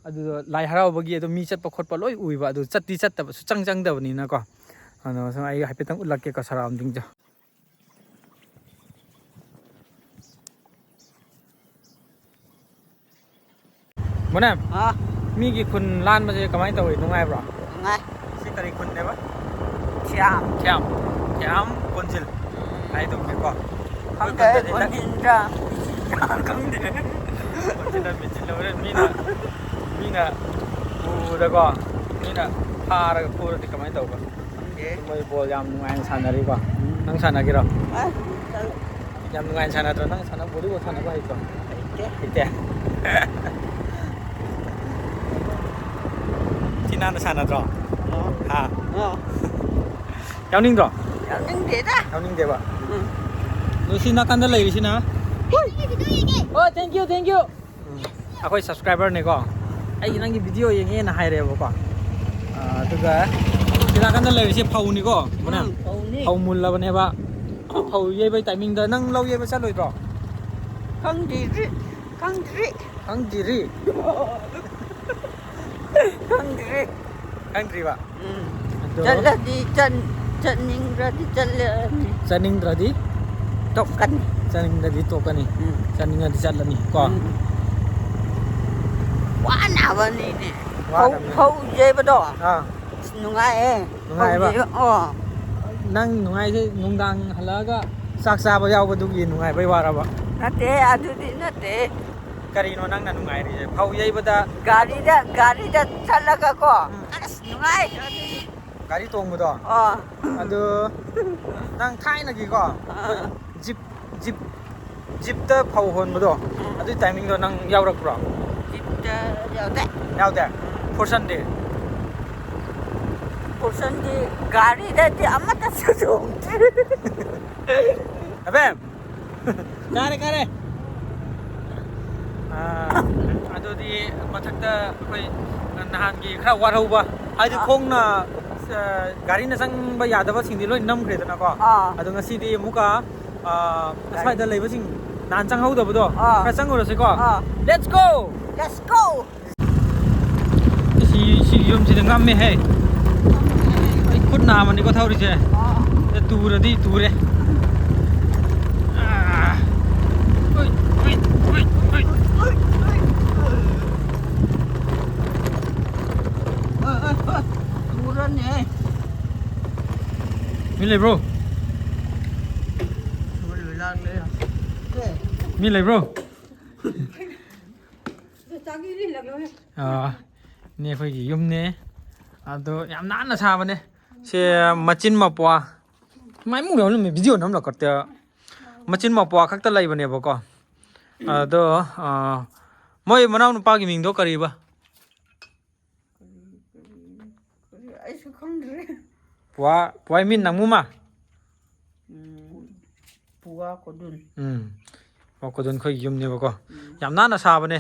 ꯑꯗꯨꯗ ꯂꯥꯏ ꯍꯔꯥꯎꯕꯒꯤ ꯑꯗꯨꯝ ꯃꯤ ꯆꯠꯄ ꯈꯣꯠꯄ ꯂꯣꯏ ꯎꯏꯕ, ꯑꯗꯨ ꯆꯠꯇꯤ ꯆꯠꯇꯕ, ꯁꯨꯆꯪ ꯆꯪꯗꯕꯅꯤꯅꯀꯣ꯫ ꯑꯗꯣ ꯁꯨꯝ ꯑꯩ ꯍꯥꯏꯐꯦꯠꯇꯪ ꯎꯠꯂꯛꯀꯦꯀꯣ, ꯁꯔꯥꯎꯟꯗꯤꯡꯁꯦ꯫ ꯃꯣꯅꯦ, ꯑꯥ꯫ ꯃꯤꯒꯤ ꯈꯨꯟ ꯂꯥꯟꯕꯁꯦ ꯀꯃꯥꯏꯅ ꯇꯧꯋꯤ? ꯅꯨꯡꯉꯥꯏꯕ꯭ꯔꯣ? ꯅꯨꯡꯉꯥꯏ꯫ ꯁꯤ ꯀꯔꯤ ꯈꯨꯟꯅꯦꯕ? ꯊꯤꯌꯥꯝ꯫ ꯊꯤꯌꯥꯝ꯫ ꯊꯤꯌꯥꯝ ꯀꯣꯟꯖꯤꯜ ꯍꯥꯏꯗꯧꯅꯦꯀꯣ꯫ ꯑꯩꯈꯣꯏ ꯈꯪꯗꯦ, ꯈꯨꯟꯗꯗꯤ ꯅꯛ- ꯀꯣꯟꯖꯤꯟꯗ꯭ꯔꯥ? ꯈꯪꯗꯦ꯫ ꯀꯣꯟꯖꯤꯜꯂ ꯃꯦꯆꯤꯜꯂ ꯍꯣꯔꯦꯟ ꯃꯤꯅ, ꯃꯤꯅ ꯎꯕꯗꯀꯣ, ꯃꯤꯅ ꯐꯥꯔꯒ ꯐꯨꯔꯗꯤ ꯀꯃꯥꯏꯅ ꯇꯧꯕ? ꯈꯪꯗꯦ꯫ ꯃꯣꯏ ꯕꯣꯜ ꯌꯥꯝ ꯅꯨꯡꯉꯥꯏꯅ ꯁꯥꯟꯅꯔꯤꯀꯣ꯫ ꯎꯝ꯫ ꯅꯪ ꯁꯥꯟꯅꯒꯦꯔꯣ? ꯑ, ꯌꯥꯝ ꯅꯨꯡꯉꯥꯏꯅ ꯁꯥꯟꯅꯗ꯭ꯔꯣ? ꯅꯪ ꯁꯥꯟꯅ-, ꯚꯣꯂꯤꯕꯣꯜ ꯁꯥꯟꯅꯕ ꯍꯩꯇ꯭ꯔꯣ? ꯍꯩꯇꯦ꯫ ꯍꯩꯇꯦ? ꯊꯤꯅꯥꯟꯅ ꯁꯥꯟꯅꯗ꯭ꯔꯣ? ꯑ꯫ ꯍꯥ? ꯑ꯫ ꯌꯥꯎꯅꯤꯡꯗ꯭ꯔꯣ? ꯌꯥꯎꯅꯤꯡꯗꯦꯗ꯫ ꯌꯥꯎꯅꯤꯡꯗꯦꯕ? ꯎꯝ꯫ ꯑꯗꯨ ꯁꯤ ꯅꯥꯀꯟꯗ ꯂꯩꯔꯤꯁꯤꯅ? ꯍꯣꯏ꯫ Oh, thank you, thank you. ꯎꯝ, ꯑꯩꯈꯣꯏ ꯁꯕꯁꯀ꯭ꯔꯥꯏꯕꯔꯅꯦꯀꯣ, "ꯑꯩ ꯅꯪꯒꯤ ꯚꯤꯗꯤꯑꯣ ꯌꯦꯡꯉꯦꯅ" ꯍꯥꯏꯔꯦꯕꯀꯣ꯫ ꯑꯥ, ꯑꯗꯨꯒ ꯁꯤ ꯅꯥꯀꯟꯗ ꯂꯩꯔꯤꯁꯦ ꯐꯧꯅꯤꯀꯣ, ꯃꯣꯅꯦ? ꯎꯝ, ꯐꯧꯅꯤ꯫ ꯐꯧ ꯃꯨꯜꯂꯕꯅꯦꯕ꯫ ꯐꯧ ꯌꯩꯕꯒꯤ ꯇꯥꯏꯃꯤꯡꯗ ꯅꯪ ꯂꯧ ꯌꯩꯕ ꯆꯠꯂꯣꯏꯗ꯭ꯔꯣ? ꯈꯪꯗ꯭ꯔꯤ, ꯈꯪꯗ꯭ꯔꯤ꯫ ꯈꯪꯗ꯭ꯔꯤ? ꯈꯪꯗ꯭ꯔꯤ꯫ ꯈꯪꯗ꯭ꯔꯤꯕ? ꯎꯝ꯫ ꯑꯗꯣ ꯆꯠꯂꯗꯤ ꯆꯠ-, ꯆꯠꯅꯤꯡꯗ꯭ꯔꯗꯤ ꯆꯠꯂꯅꯤ꯫ ꯆꯠꯅꯤꯡꯗ꯭ꯔꯗꯤ? ꯇꯣꯛꯀꯅꯤ꯫ ꯆꯠꯅꯤꯡꯗ꯭ꯔꯗꯤ ꯇꯣꯛꯀꯅꯤ꯫ ꯎꯝ꯫ ꯆꯠꯅꯤꯡꯉꯗꯤ ꯆꯠꯂꯅꯤ ꯀꯣ? ꯎꯝ꯫ ꯋꯥꯅꯕꯅꯤꯅꯦ꯫ ꯐꯧ, ꯋꯥꯅꯕꯅꯤ꯫ ꯐꯧ ꯌꯩꯕꯗꯣ꯫ ꯑꯥ꯫ ꯑꯁ, ꯅꯨꯡꯉꯥꯏꯌꯦ꯫ ꯅꯨꯡꯉꯥꯏꯕ? ꯐꯧ ꯌꯩꯕ, ꯑꯣ꯫ ꯅꯪ ꯅꯨꯡꯉꯥꯏꯁꯦ ꯅꯨꯡꯗꯥꯡ ꯍꯜꯂꯛꯑꯒ ꯆꯥꯛ ꯆꯥꯕ ꯌꯥꯎꯕꯗꯨꯒꯤ ꯅꯨꯡꯉꯥꯏꯕꯩ ꯋꯥꯔꯕ? ꯅꯠꯇꯦ, ꯑꯗꯨꯗꯤ ꯅꯠꯇꯦ꯫ ꯀꯔꯤꯅꯣ ꯅꯪꯅ ꯅꯨꯡꯉꯥꯏꯔꯤꯁꯦ? ꯐꯧ ꯌꯩꯕꯗ ꯒꯥꯔꯤꯗ, ꯒꯥꯔꯤꯗ ꯆꯠꯂꯒ ꯀꯣ꯫ ꯎꯝ꯫ ꯑꯁ, ꯅꯨꯡꯉꯥꯏ꯫ ꯒꯥꯔꯤ ꯇꯣꯡꯕꯗꯣ? ꯑꯣ꯫ ꯑꯗꯨ ꯅꯪ ꯊꯥꯏꯅꯒꯤꯀꯣ, ꯑꯥ꯫ ꯖꯤꯞ, ꯖꯤꯞ, ꯖꯤꯞꯇ ꯐꯧ ꯍꯣꯟꯕꯗꯣ, ꯑꯥ꯫ ꯑꯗꯨꯏ ꯇꯥꯏꯃꯤꯡꯗꯣ ꯅꯪ ꯌꯥꯎꯔꯛꯄ꯭ꯔꯣ? ꯖꯤꯞꯇ ꯌꯥꯎꯗꯦ꯫ ꯌꯥꯎꯗꯦ? ꯎꯝ꯫ ꯐꯣꯔꯁꯟꯗꯤ? ꯀꯣꯔꯁꯟꯗꯤ ꯒꯥꯔꯤꯗꯗꯤ ꯑꯃꯠꯇꯁꯨ ꯇꯣꯡꯗ꯭ꯔꯤ꯫ ꯑꯕꯦꯝ! ꯀꯥꯔꯦ, ꯀꯥꯔꯦ꯫ ꯑꯥ, ꯑꯗꯨꯗꯤ ꯃꯊꯛꯇ ꯑꯩꯈꯣꯏ ꯅꯍꯥꯟꯒꯤ ꯈꯔ ꯋꯥꯠꯍꯧꯕ, ꯍꯥꯏꯗꯤ ꯑꯥ꯫ ꯈꯣꯡꯅ, ꯑ, ꯒꯥꯔꯤꯅ ꯆꯪꯕ ꯌꯥꯗꯕꯁꯤꯡꯗꯤ ꯂꯣꯏ ꯅꯝꯈ꯭ꯔꯦꯗꯅꯀꯣ꯫ ꯑꯥ꯫ ꯑꯗꯣ ꯉꯁꯤꯗꯤ ꯑꯃꯨꯛꯀ, ꯑ, ꯒꯥꯔꯤ꯫ ꯑꯁ꯭ꯋꯥꯏꯗ ꯂꯩꯕꯁꯤꯡ ꯅꯍꯥꯟ ꯆꯪꯍꯧꯗꯕꯗꯣ ꯑꯥ꯫ ꯈꯔ ꯆꯪꯉꯨꯔꯁꯤꯀꯣ꯫ ꯑꯥ꯫ Let's go! Let's go! ꯁꯤ, ꯁꯤ ꯌꯨꯝꯁꯤꯗꯤ ꯉꯝꯃꯦꯍꯦ꯫ ꯑꯩ ꯈꯨꯠ ꯅꯥꯝꯃꯅꯤꯀꯣ ꯊꯧꯔꯤꯁꯦ꯫ ꯑꯥ꯫ ꯇꯨꯔꯗꯤ ꯇꯨꯔꯦ꯫ ꯑꯥ꯫ ꯎꯏ, ꯎꯏ, ꯎꯏ, ꯎꯏ꯫ ꯇꯨꯔꯅꯦ꯫ ꯃꯤ ꯂꯩꯕ꯭ꯔꯣ? ꯃꯤ ꯂꯩꯕ꯭ꯔꯣ? ꯑꯥ, ꯏꯅꯦ ꯑꯩꯈꯣꯏꯒꯤ ꯌꯨꯝꯅꯦ꯫ ꯑꯗꯣ ꯌꯥꯝ ꯅꯥꯟꯅ ꯁꯥꯕꯅꯦ꯫ ꯁꯦ ꯃꯆꯤꯟ ꯃꯄ꯭ꯋꯥ꯫ ꯃꯥꯏ ꯃꯨꯛ ꯌꯥꯎꯔꯝꯃꯦ, video ꯅꯝꯂꯛꯀꯠꯇꯦ꯫ ꯃꯆꯤꯟ ꯃꯄ꯭ꯋꯥ ꯈꯛꯇ ꯂꯩꯕꯅꯦꯕꯀꯣ꯫ ꯑꯗꯣ, ꯑꯥ, ꯃꯣꯏ ꯃꯅꯥꯎ ꯅꯨꯄꯥꯒꯤ ꯃꯤꯡꯗꯣ ꯀꯔꯤꯕ? ꯀꯔꯤ, ꯀꯔꯤ, ꯀꯔꯤ? ꯑꯩꯁꯨ ꯈꯪꯗ꯭ꯔꯦ꯫ ꯄꯨꯋꯥ, ꯄꯨꯋꯥ ꯏꯃꯤꯟ ꯅꯪꯃꯨꯃ? ꯎꯝ, ꯄꯨꯋꯥ ꯀꯣꯗꯨꯟ꯫ ꯎꯝ꯫ ꯄꯨꯋꯥ ꯀꯣꯗꯨꯟ ꯑꯩꯈꯣꯏꯒꯤ ꯌꯨꯝꯅꯦꯕꯀꯣ꯫ ꯎꯝ꯫ ꯌꯥꯝ ꯅꯥꯟꯅ ꯁꯥꯕꯅꯦ꯫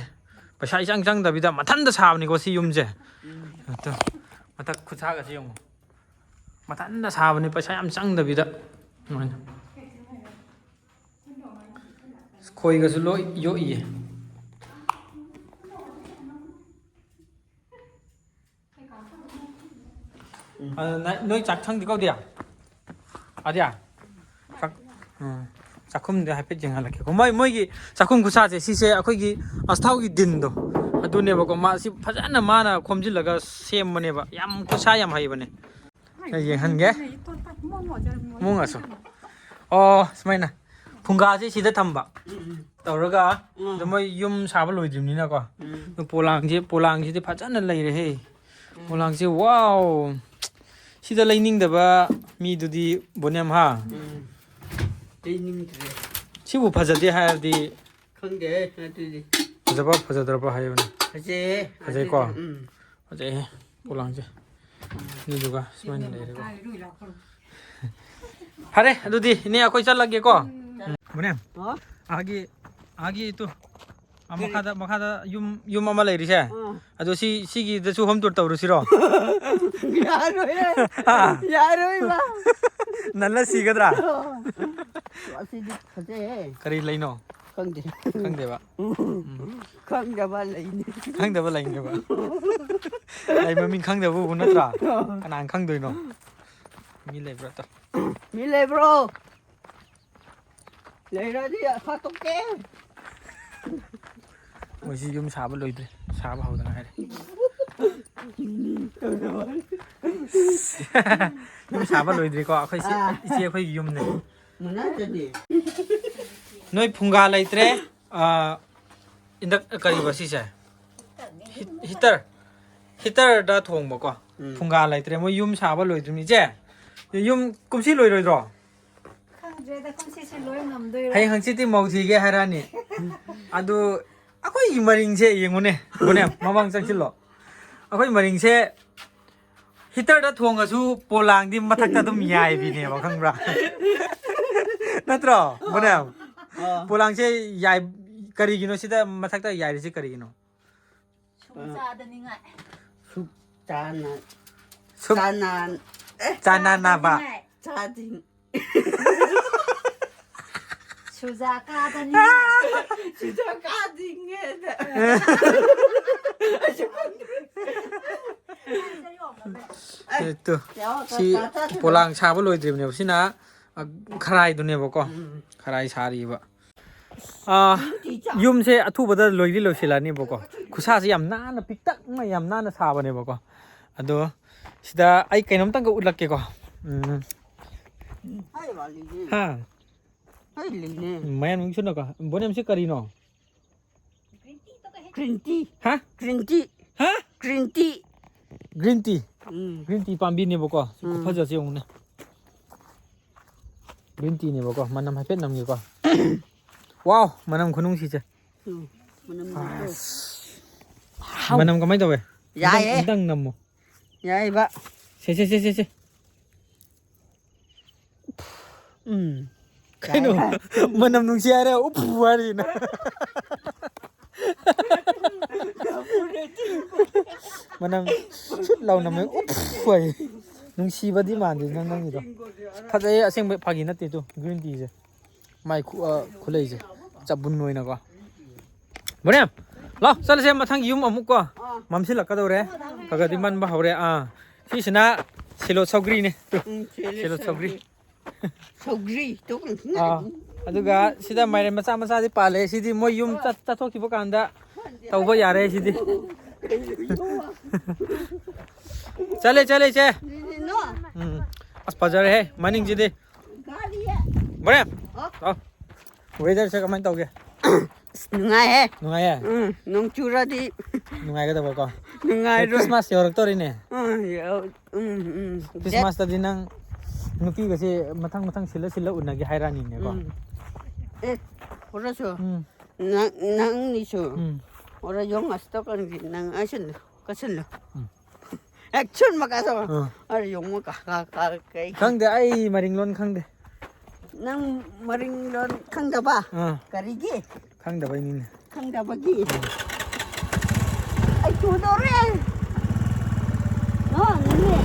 ꯄꯩꯁꯥ ꯏꯆꯪ ꯆꯪꯗꯕꯤꯗ ꯃꯊꯟꯇ ꯁꯥꯕꯅꯤꯀꯣ ꯁꯤ ꯌꯨꯝꯁꯦ꯫ ꯎꯝ꯫ ꯑꯗꯣ ꯃꯊꯛ ꯈꯨꯠꯁꯥꯒꯁꯦ ꯌꯦꯡꯉꯣ꯫ ꯃꯊꯟꯇ ꯁꯥꯕꯅꯦ ꯄꯩꯁꯥ ꯌꯥꯝ ꯆꯪꯗꯕꯤꯗ꯫ ꯑꯗꯨꯃꯥꯏꯅ꯫ ꯈꯣꯏꯒꯁꯨ ꯂꯣꯏ ꯌꯣꯛꯏꯌꯦ꯫ ꯑꯗꯨ ꯅ-, ꯅꯣꯏ ꯆꯥꯛ ꯁꯪꯗꯤ ꯀꯧꯗꯤꯌꯥ? ꯑꯗꯤꯌꯥ? ꯆꯥꯛ-, ꯎꯝ꯫ ꯆꯥꯛꯈꯨꯝꯗꯤ ꯍꯥꯏꯐꯦꯠ ꯌꯦꯡꯍꯜꯂꯛꯀꯦꯀꯣ꯫ ꯃꯣꯏ, ꯃꯣꯏꯒꯤ ꯆꯥꯛꯈꯨꯝ ꯈꯨꯠꯁꯥꯁꯦ, ꯁꯤꯁꯦ ꯑꯩꯈꯣꯏꯒꯤ ꯑꯁꯊꯥꯎꯒꯤ ꯗꯤꯟꯗꯣ ꯑꯗꯨꯅꯦꯕꯀꯣ꯫ ꯃꯥ ꯁꯤ ꯐꯖꯅ ꯃꯥꯅ ꯈꯣꯝꯖꯤꯜꯂꯒ ꯁꯦꯝꯕꯅꯦꯕ꯫ ꯌꯥꯝ ꯈꯨꯠꯁꯥ ꯌꯥꯝ ꯍꯩꯕꯅꯦ꯫ ꯑꯩ ꯌꯦꯡꯍꯟꯒꯦ꯫ ꯃꯑꯣꯡ ꯑꯁꯨ꯫ ꯑꯣ, ꯁꯨꯃꯥꯏꯅ꯫ ꯐꯨꯡꯒꯥꯁꯦ ꯁꯤꯗ ꯊꯝꯕ꯫ ꯎꯝ, ꯎꯝ꯫ ꯇꯧꯔꯒ, ꯎꯝ꯫ ꯑꯗꯣ ꯃꯣꯏ ꯌꯨꯝ ꯁꯥꯕ ꯂꯣꯏꯗ꯭ꯔꯤꯕꯅꯤꯅꯀꯣ꯫ ꯎꯝ꯫ ꯑꯗꯣ ꯄꯣꯂꯥꯡꯁꯦ, ꯄꯣꯂꯥꯡꯁꯤꯗꯤ ꯐꯖꯅ ꯂꯩꯔꯦꯍꯦ꯫ ꯎꯝ꯫ ꯄꯣꯂꯥꯡꯁꯦ, wow! ꯁꯤꯗ ꯂꯩꯅꯤꯡꯗꯕ ꯃꯤꯗꯨꯗꯤ ꯕꯣꯅꯦꯝ ꯍꯥ? ꯎꯝ꯫ ꯂꯩꯅꯤꯡꯗ꯭ꯔꯦ꯫ ꯁꯤꯕꯨ ꯐꯖꯗꯦ ꯍꯥꯏꯔꯗꯤ ꯈꯪꯗꯦꯍꯦ, ꯑꯗꯨꯗꯤ꯫ ꯐꯖꯕ ꯐꯖꯗ꯭ꯔꯕ ꯍꯥꯏꯕꯅꯤ꯫ ꯐꯖꯩꯍꯦ, ꯐꯖꯩꯀꯣ? ꯑꯗꯨꯗꯤ, ꯎꯝ꯫ ꯐꯖꯩꯍꯦ, ꯄꯣꯂꯥꯡꯁꯦ꯫ ꯑꯗꯨꯗꯨꯒ ꯁꯨꯃꯥꯏꯅ ꯂꯩꯔꯦꯀꯣ꯫ ꯐꯔꯦ, ꯑꯗꯨꯗꯤ ꯏꯅꯦ, ꯑꯩꯈꯣꯏ ꯆꯠꯂꯒꯦꯀꯣ꯫ ꯎꯝ꯫ ꯃꯨꯅꯦꯝ, ꯍꯥ? ꯑꯥꯒꯤ, ꯑꯥꯒꯤ ꯏꯇꯨ, ꯑꯥ, ꯀꯔꯤ? ꯃꯈꯥꯗ, ꯃꯈꯥꯗ ꯌꯨꯝ, ꯌꯨꯝ ꯑꯃ ꯂꯩꯔꯤꯁꯦ꯫ ꯑꯥ꯫ ꯑꯗꯣ ꯁꯤ, ꯁꯤꯒꯤꯗꯁꯨ home tour ꯇꯧꯔꯨꯁꯤꯔꯣ? ꯌꯥꯔꯣꯏꯌꯦ꯫ ꯍꯥ? ꯌꯥꯔꯣꯏꯕ꯫ ꯅꯜꯂ ꯁꯤꯒꯗ꯭ꯔꯥ? ꯑꯁꯤꯗꯤ ꯐꯖꯩꯍꯦ꯫ ꯀꯔꯤ ꯂꯩꯅꯣ? ꯈꯪꯗꯦ꯫ ꯈꯪꯗꯦꯕ? ꯎꯝ꯫ ꯎꯝ꯫ ꯈꯪꯗꯕ ꯂꯩꯅꯤ꯫ ꯈꯪꯗꯕ ꯂꯩꯅꯦꯕ? ꯂꯩ ꯃꯃꯤꯡ ꯈꯪꯗꯕꯕꯨ ꯅꯠꯇ꯭ꯔꯥ? ꯑꯥ꯫ ꯀꯅꯥꯅ ꯈꯪꯗꯣꯏꯅꯣ? ꯃꯤ ꯂꯩꯕ꯭ꯔꯥ ꯇ-, ꯃꯤ ꯂꯩꯕ꯭ꯔꯣ? ꯂꯩꯔꯗꯤ ꯐꯥꯠꯇꯣꯛꯀꯦ꯫ ꯃꯣꯏꯁꯤ ꯌꯨꯝ ꯁꯥꯕ ꯂꯣꯏꯗ꯭ꯔꯤ, ꯁꯥꯕ ꯍꯧꯗ ꯉꯥꯏꯔꯤ꯫ ꯌꯨꯝ ꯁꯥꯕ ꯂꯣꯏꯗ꯭ꯔꯤꯀꯣ, ꯑꯩꯈꯣꯏ ꯁꯤ ꯑꯥ꯫ ꯏꯆꯦ ꯑꯩꯈꯣꯏꯒꯤ ꯌꯨꯝꯅꯦ꯫ ꯃꯨꯟꯅꯗꯗꯤ꯫ ꯅꯣꯏ ꯐꯨꯡꯒꯥ ꯂꯩꯇ꯭ꯔꯦ, ꯑꯥ, ꯏꯟꯗꯛ-, ꯀꯔꯤꯕ ꯁꯤꯁꯦ? ꯍꯤ-, heater꯫ Heaterꯗ ꯊꯣꯡꯕꯀꯣ꯫ ꯎꯝ꯫ ꯐꯨꯡꯒꯥ ꯂꯩꯇ꯭ꯔꯦ, ꯃꯣꯏ ꯌꯨꯝ ꯁꯥꯕ ꯂꯣꯏꯗ꯭ꯔꯤꯕꯅꯤ꯫ ꯏꯆꯦ, ꯌꯨꯝ ꯀꯨꯝꯁꯤ ꯂꯣꯏꯔꯣꯏꯗ꯭ꯔꯣ? ꯈꯪꯗ꯭ꯔꯦꯗ, ꯀꯨꯝꯁꯤꯁꯦ ꯂꯣꯏ ꯉꯝꯗꯣꯏꯔꯣ? ꯍꯌꯦꯡ ꯍꯪꯆꯤꯠꯇꯤ ꯃꯧ ꯊꯤꯒꯦ ꯍꯥꯏꯔꯛꯑꯅꯤ꯫ ꯑꯗꯨ ꯑꯩꯈꯣꯏꯒꯤ ꯃꯔꯤꯡꯁꯦ ꯌꯦꯡꯉꯨꯅꯦ, ꯕꯣꯅꯦ, ꯃꯃꯥꯡ ꯆꯪꯁꯤꯜꯂꯣ꯫ ꯑꯩꯈꯣꯏ ꯃꯔꯤꯡꯁꯦ heaterꯗ ꯊꯣꯡꯉꯁꯨ ꯄꯣꯂꯥꯡꯗꯤ ꯃꯊꯛꯇ ꯑꯗꯨꯝ ꯌꯥꯏꯕꯤꯅꯦꯕ, ꯈꯪꯕ꯭ꯔꯥ? ꯅꯠꯇ꯭ꯔꯣ, ꯕꯣꯅꯦ? ꯑꯥ꯫ ꯄꯣꯂꯥꯡꯁꯦ ꯌꯥꯏ-, ꯀꯔꯤꯒꯤꯅꯣ ꯁꯤꯗ ꯃꯊꯛꯇ ꯌꯥꯏꯔꯤꯁꯤ ꯀꯔꯤꯒꯤꯅꯣ? ꯁꯨꯝ ꯑ, ꯆꯥꯗꯅꯤꯡꯉꯥꯏ꯫ ꯁꯨꯛ ꯆꯥꯅ-, ꯁꯨꯛ ꯆꯥꯅ-, ꯑꯦ, ꯆꯥꯅꯅꯕ꯫ ꯆꯥꯗꯅꯤꯡꯉꯥꯏ꯫ ꯆꯥꯗꯤꯡ-, ꯁꯨꯖꯥ ꯀꯥꯗꯅꯤꯡꯉꯥꯏ꯫ ꯁꯨꯖꯥ ꯀꯥꯗꯤꯡꯉꯦꯗ꯫ ꯑꯩꯁꯨ ꯈꯪꯗꯦ꯫ ꯑꯦ, ꯇꯨ, ꯌꯥꯎ, ꯁꯤ ꯆꯥ, ꯆꯥ, ꯆꯥ, ꯄꯣꯂꯥꯡ ꯁꯥꯕ ꯂꯣꯏꯗ꯭ꯔꯤꯕꯅꯦꯕ꯫ ꯁꯤꯅ, ꯑ, ꯈꯔꯥꯏꯗꯨꯅꯦꯕꯀꯣ꯫ ꯎꯝ꯫ ꯈꯔꯥꯏ ꯁꯥꯔꯤꯕ꯫ ꯑꯥ, ꯌꯨꯝꯁꯦ ꯑꯊꯨꯕꯗ ꯂꯣꯏꯗꯤ ꯂꯣꯏꯁꯤꯜꯂꯅꯦꯕꯀꯣ꯫ ꯈꯨꯠꯁꯥꯁꯦ ꯌꯥꯝ ꯅꯥꯟꯅ, ꯄꯤꯛꯇꯛꯅ ꯌꯥꯝ ꯅꯥꯟꯅ ꯁꯥꯕꯅꯦꯕꯀꯣ꯫ ꯑꯗꯣ ꯁꯤꯗ ꯑꯩ ꯀꯩꯅꯣꯝꯇꯪꯒ ꯎꯠꯂꯛꯀꯦꯀꯣ꯫ ꯎꯝ꯫ ꯍꯥ? ꯃꯌꯥꯝ ꯅꯨꯡꯁꯤꯠꯅꯀꯣ꯫ ꯕꯣꯅꯦꯝꯁꯤ ꯀꯔꯤꯅꯣ? Green tea꯫ ꯍꯥ? Green tea꯫ ꯍꯥ? Green tea꯫ Green tea꯫ ꯎꯝ꯫ Green tea ꯄꯥꯝꯕꯤꯅꯦꯕꯀꯣ꯫ ꯁꯤ ꯎꯝ꯫ ꯈꯨꯐꯖꯁꯦ ꯌꯦꯡꯉꯨꯅꯦ꯫ Green teaꯅꯦꯕꯀꯣ꯫ ꯃꯅꯝ ꯍꯥꯏꯐꯦꯠ ꯅꯝꯒꯦꯀꯣ꯫ Wow, ꯃꯅꯝ ꯈꯨꯅꯨꯡꯁꯤꯁꯦ꯫ ꯎꯝ꯫ ꯃꯅꯝ ꯅꯝꯒꯦ꯫ ꯑꯁ꯫ ꯍꯥꯎ꯫ ꯃꯅꯝ ꯀꯃꯥꯏꯅ ꯇꯧꯋꯦ? ꯌꯥꯏꯌꯦ꯫ ꯑꯝꯇꯪ, ꯑꯝꯇꯪ ꯅꯝꯃꯣ꯫ ꯌꯥꯏꯕ꯫ ꯁꯦ, ꯁꯦ, ꯁꯦ, ꯁꯦ, ꯁꯦ꯫ ꯎꯝ꯫ ꯀꯩꯅꯣ? ꯌꯥꯏ, ꯌꯥꯏ꯫ ꯃꯅꯝ ꯅꯨꯡꯁꯤ ꯍꯥꯏꯔꯦ, ꯎꯐꯨ ꯍꯥꯏꯔꯤꯁꯤꯅ꯫ ꯃꯅꯝ ꯁꯨꯠ ꯂꯥꯎ ꯅꯝꯃꯦ, ꯎꯐꯨ ꯍꯥꯏ꯫ ꯅꯨꯡꯁꯤꯕꯗꯤ ꯃꯥꯟꯗꯦ ꯅꯪ ꯅꯪꯒꯤꯗꯣ꯫ ꯐꯖꯩ ꯑꯁꯦꯡꯕ, ꯐꯥꯒꯤ ꯅꯠꯇꯦ ꯇꯨ, green teaꯁꯦ꯫ ꯃꯥꯏ ꯈꯨ-, ꯑ, ꯈꯨꯂꯩꯁꯦ꯫ ꯆꯕꯨꯟ ꯑꯣꯏꯅꯀꯣ꯫ ꯃꯣꯔꯦꯝ, ꯂꯥꯎ, ꯆꯠꯂꯁꯦ ꯃꯊꯪꯒꯤ ꯌꯨꯝ ꯑꯃꯨꯛ ꯀꯣ꯫ ꯑꯥ꯫ ꯃꯝꯁꯤꯜꯂꯛꯀꯗꯧꯔꯦ꯫ ꯈꯔ ꯈꯔꯗꯤ ꯃꯟꯕ ꯍꯧꯔꯦ꯫ ꯑꯥ꯫ ꯁꯤꯁꯤꯅ ꯁꯤꯂꯣ ꯁꯧꯒ꯭ꯔꯤꯅꯦ꯫ ꯎꯝ, ꯁꯤꯂꯣ ꯁꯤꯂꯣ ꯁꯧꯒ꯭ꯔꯤ꯫ ꯁꯧꯒ꯭ꯔꯤ꯫ ꯁꯧꯒ꯭ꯔꯤ, ꯇꯨ ꯀꯩꯅꯣ꯫ ꯑꯥ꯫ ꯑꯗꯨꯒ ꯁꯤꯗ ꯃꯥꯏꯔꯦꯟ ꯃꯆꯥ ꯃꯆꯥꯗꯤ ꯄꯥꯜꯂꯦ꯫ ꯁꯤꯗꯤ ꯃꯣꯏ ꯌꯨꯝ ꯆꯠ-, ꯆꯠꯊꯣꯛꯈꯤꯕ ꯀꯥꯟꯗ ꯇꯧꯕ ꯌꯥꯔꯦ ꯁꯤꯗꯤ꯫ ꯆꯠꯂꯦ, ꯆꯠꯂꯦ, ꯏꯆꯦ꯫ ꯅꯣ꯫ ꯎꯝ꯫ ꯑꯁ, ꯐꯖꯔꯦꯍꯦ ꯃꯅꯤꯡꯁꯤꯗꯤ꯫ ꯒꯥꯔꯤ꯫ ꯃꯣꯔꯦꯝ꯫ ꯍꯥꯎ꯫ ꯂꯥꯎ꯫ Weatherꯁꯦ ꯀꯃꯥꯏꯅ ꯇꯧꯒꯦ? ꯑꯁ, ꯅꯨꯡꯉꯥꯏꯍꯦ꯫ ꯅꯨꯡꯉꯥꯏꯌꯦ? ꯎꯝ, ꯅꯣꯡ ꯆꯨꯔꯗꯤ ꯅꯨꯡꯉꯥꯏꯒꯗꯕꯀꯣ? ꯅꯨꯡꯉꯥꯏꯔꯣꯏ꯫ Christmas ꯌꯧꯔꯛꯇꯧꯔꯤꯅꯦ꯫ ꯎꯝ, ꯌꯧ-, ꯎꯝ, ꯎꯝ꯫ Christmasꯇꯗꯤ ꯅꯪ ꯅꯨꯄꯤꯒꯁꯦ ꯃꯊꯪ ꯃꯊꯪ ꯁꯤꯜꯂ ꯁꯤꯜꯂ ꯎꯅꯒꯦ ꯍꯥꯏꯔꯛꯑꯅꯤꯅꯦꯀꯣ? ꯎꯝ꯫ ꯑꯦ, ꯄꯨꯔꯁꯨ꯫ ꯎꯝ꯫ ꯅꯪ, ꯅꯪꯅꯤꯁꯨ꯫ ꯎꯝ꯫ ꯑꯣꯔ ꯌꯣꯡ ꯑꯁꯇꯣ ꯀꯟꯒꯤ ꯅꯪ ꯑꯁꯤꯜꯂꯨ, ꯀꯁꯤꯜꯂꯨ꯫ ꯎꯝ꯫ Action ꯃꯀꯥꯁꯣ꯫ ꯑꯥ꯫ ꯑꯔꯦ, ꯌꯦꯡꯉꯣ, ꯀꯥ, ꯀꯥ, ꯀꯥ, ꯀꯩ? ꯈꯪꯗꯦ, ꯑꯩ ꯃꯔꯤꯡꯂꯣꯟ ꯈꯪꯗꯦ꯫ ꯅꯪ ꯃꯔꯤꯡꯂꯣꯟ ꯈꯪꯗꯕ? ꯑꯥ꯫ ꯀꯔꯤꯒꯤ? ꯈꯪꯗꯕꯩꯅꯤꯅꯦ꯫ ꯈꯪꯗꯕꯒꯤ? ꯑꯩ ꯇꯨꯗꯧꯔꯦ꯫ ꯑꯥ, ꯅꯪꯅꯦ꯫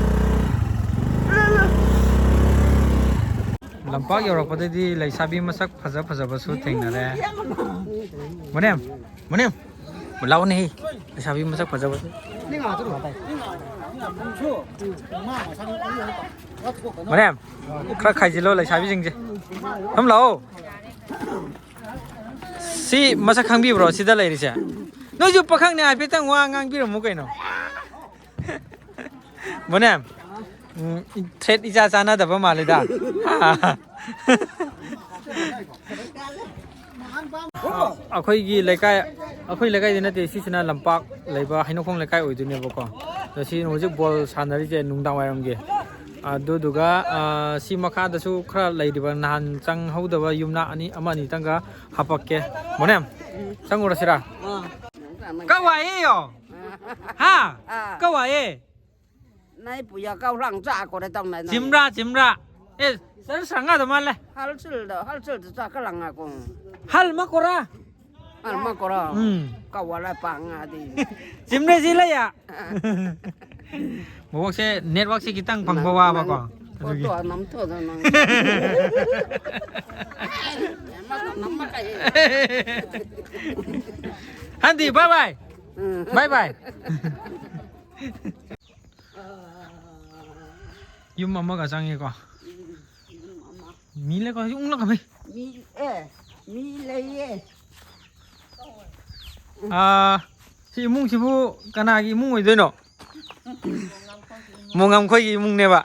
ꯂꯝꯄꯥꯛ ꯌꯧꯔꯛꯄꯗꯩꯗꯤ ꯂꯩꯁꯥꯕꯤ ꯃꯁꯛ ꯐꯖ ꯐꯖꯕꯁꯨ ꯊꯦꯡꯅꯔꯦ꯫ ꯃꯣꯅꯦꯝ, ꯃꯣꯅꯦꯝ꯫ ꯂꯥꯛꯑꯣꯅꯦꯍꯦ, ꯂꯩꯁꯥꯕꯤ ꯃꯁꯛ ꯐꯖꯕ꯫ ꯃꯣꯔꯦꯝ, ꯈꯔ ꯈꯥꯏꯖꯤꯜꯂꯣ ꯂꯩꯁꯥꯕꯤꯁꯤꯡꯁꯦ꯫ ꯁꯨꯝ ꯂꯥꯛꯑꯣ꯫ ꯁꯤ ꯃꯁꯛ ꯈꯪꯕꯤꯕ꯭ꯔꯣ ꯁꯤꯗ ꯂꯩꯔꯤꯁꯦ? ꯅꯣꯏꯁꯨ ꯄꯥꯈꯪꯅꯦ, ꯍꯥꯏꯐꯦꯠꯇꯪ ꯋꯥ ꯉꯥꯡꯕꯤꯔꯝꯃꯨ ꯀꯩꯅꯣ꯫ ꯃꯣꯅꯦꯝ, ꯎꯝ, threat ꯏꯆꯥ ꯆꯥꯟꯅꯗꯕ ꯃꯥꯜꯂꯤꯗ꯫ ꯑꯩꯈꯣꯏꯒꯤ ꯂꯩꯀꯥꯏ, ꯑꯩꯈꯣꯏ ꯂꯩꯀꯥꯏꯗꯤ ꯅꯠꯇꯦ, ꯁꯤꯁꯤꯅ ꯂꯝꯄꯥꯛ ꯂꯩꯕ ꯍꯩꯅꯧꯈꯣꯡ ꯂꯩꯀꯥꯏ ꯑꯣꯏꯗꯣꯏꯅꯦꯕꯀꯣ꯫ ꯑꯗꯣ ꯁꯤ ꯍꯧꯖꯤꯛ ꯕꯣꯜ ꯁꯥꯟꯅꯔꯤꯁꯦ ꯅꯨꯡꯗꯥꯡ ꯋꯥꯏꯔꯝꯒꯤ꯫ ꯑꯗꯨꯗꯨꯒ, ꯑ, ꯁꯤ ꯃꯈꯥꯗꯁꯨ ꯈꯔ ꯂꯩꯔꯤꯕ ꯅꯍꯥꯟ ꯆꯪꯍꯧꯗꯕ ꯌꯨꯝꯅꯥꯛ ꯑꯅꯤ, ꯑꯃ ꯑꯅꯤꯇꯪꯒ ꯍꯥꯄꯛꯀꯦ꯫ ꯃꯣꯅꯦꯝ, ꯆꯪꯉꯨꯔꯁꯤꯔꯥ? ꯑꯥ꯫ ꯀꯋꯥꯏꯌꯦ ꯌꯣ? ꯍꯥ? ꯑꯥ꯫ ꯀꯋꯥꯏꯌꯦ? ꯅꯥꯏ ꯄꯨꯌꯥ ꯀꯧ ꯂꯥꯡ ꯆꯥ ꯀꯣꯔꯦ ꯇꯧ ꯅꯥꯏ ꯅꯥꯏ꯫ ꯆꯤꯝꯕ꯭ꯔꯥ, ꯆꯤꯝꯕ꯭ꯔꯥ꯫ ꯑꯦ, ꯁꯔ ꯁꯪꯒꯥꯗ ꯃꯥꯜꯂꯦ꯫ ꯍꯜ ꯆꯤꯜꯗ, ꯍꯜ ꯆꯤꯜꯗ ꯆꯥ ꯀ ꯂꯥꯡ ꯉꯥ ꯀꯣ꯫ ꯍꯜ ꯃ ꯀꯣꯔꯥ꯫ ꯍꯜ ꯃ ꯀꯣꯔꯥ꯫ ꯎꯝ꯫ ꯀꯧꯋꯥ ꯂꯥꯏ ꯄꯥꯡ ꯉꯥꯗꯤ꯫ ꯆꯤꯝꯔꯦ ꯁꯤ ꯂꯩꯌꯥ꯫ ꯕꯣꯕꯣꯛꯁꯦ networkꯁꯦ ꯈꯤꯇꯪ ꯐꯪꯕ ꯅꯪ, ꯋꯥꯕꯀꯣ꯫ ꯅꯪ ꯑꯗꯨꯒꯤ꯫ Photo ꯅꯝꯊꯣꯛꯑꯗ ꯅꯪ꯫ ꯅꯝꯃ ꯀꯩ꯫ ꯍꯟꯗꯤ, bye bye꯫ ꯎꯝ꯫ Bye bye꯫ ꯌꯨꯝ ꯑꯃꯒ ꯆꯪꯉꯦꯀꯣ꯫ ꯃꯤ ꯂꯩꯀꯣ, ꯁꯤ ꯎꯪꯂꯛꯀꯃꯤ꯫ ꯃꯤ, ꯑꯦ, ꯃꯤ ꯂꯩꯌꯦ꯫ ꯑꯥ, ꯁꯤ ꯏꯃꯨꯡꯁꯤꯕꯨ ꯀꯅꯥꯒꯤ ꯏꯃꯨꯡ ꯑꯣꯏꯗꯣꯏꯅꯣ? ꯃꯣꯡꯉꯝꯈꯣꯏꯒꯤ ꯏꯃꯨꯡꯅꯦꯕ꯫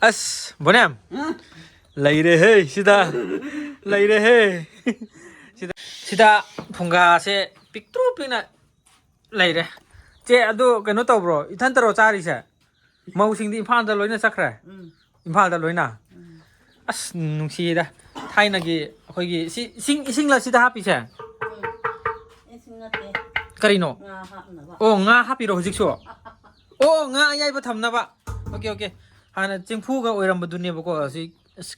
ꯑꯁ, ꯕꯣꯅꯦꯝ꯫ ꯎꯝ꯫ ꯂꯩꯔꯦꯍꯦ, ꯁꯤꯗ꯫ ꯂꯩꯔꯦꯍꯦ꯫ ꯁꯤꯗ, ꯁꯤꯗ ꯐꯨꯡꯒꯥꯁꯦ ꯄꯤꯛꯇ꯭ꯔꯨ ꯄꯤꯛꯅ ꯂꯩꯔꯦ꯫ ꯆꯦ, ꯑꯗꯨ ꯀꯩꯅꯣ ꯇꯧꯕ꯭ꯔꯣ? ꯏꯊꯟꯇꯔꯣ ꯆꯥꯔꯤꯁꯦ? ꯃꯧꯁꯤꯡꯗꯤ ꯏꯝꯐꯥꯜꯗ ꯂꯣꯏꯅ ꯆꯠꯈ꯭ꯔꯦ? ꯎꯝ꯫ ꯏꯝꯐꯥꯜꯗ ꯂꯣꯏꯅ? ꯎꯝ꯫ ꯑꯁ, ꯅꯨꯡꯁꯤꯌꯦꯗ꯫ ꯊꯥꯏꯅꯒꯤ ꯑꯩꯈꯣꯏꯒꯤ ꯁꯤ ꯏꯁꯤꯡ, ꯏꯁꯤꯡꯂ ꯁꯤꯗ ꯍꯥꯞꯄꯤꯁꯦ? ꯎꯝ꯫ ꯏꯁꯤꯡ ꯅꯠꯇꯦ꯫ ꯀꯔꯤꯅꯣ? ꯉꯥ ꯍꯥꯞꯅꯕ꯫ ꯑꯣ, ꯉꯥ ꯍꯥꯞꯄꯤꯔꯣ ꯍꯧꯖꯤꯛꯁꯨ? ꯑꯣ, ꯉꯥ ꯑꯌꯥꯏꯕ ꯊꯝꯅꯕ꯫ OK, OK꯫ ꯍꯥꯟꯅ ꯆꯦꯡꯐꯨꯒ ꯑꯣꯏꯔꯝꯕꯗꯨꯅꯦꯕꯀꯣ꯫ ꯑꯁꯤ ꯑꯁ,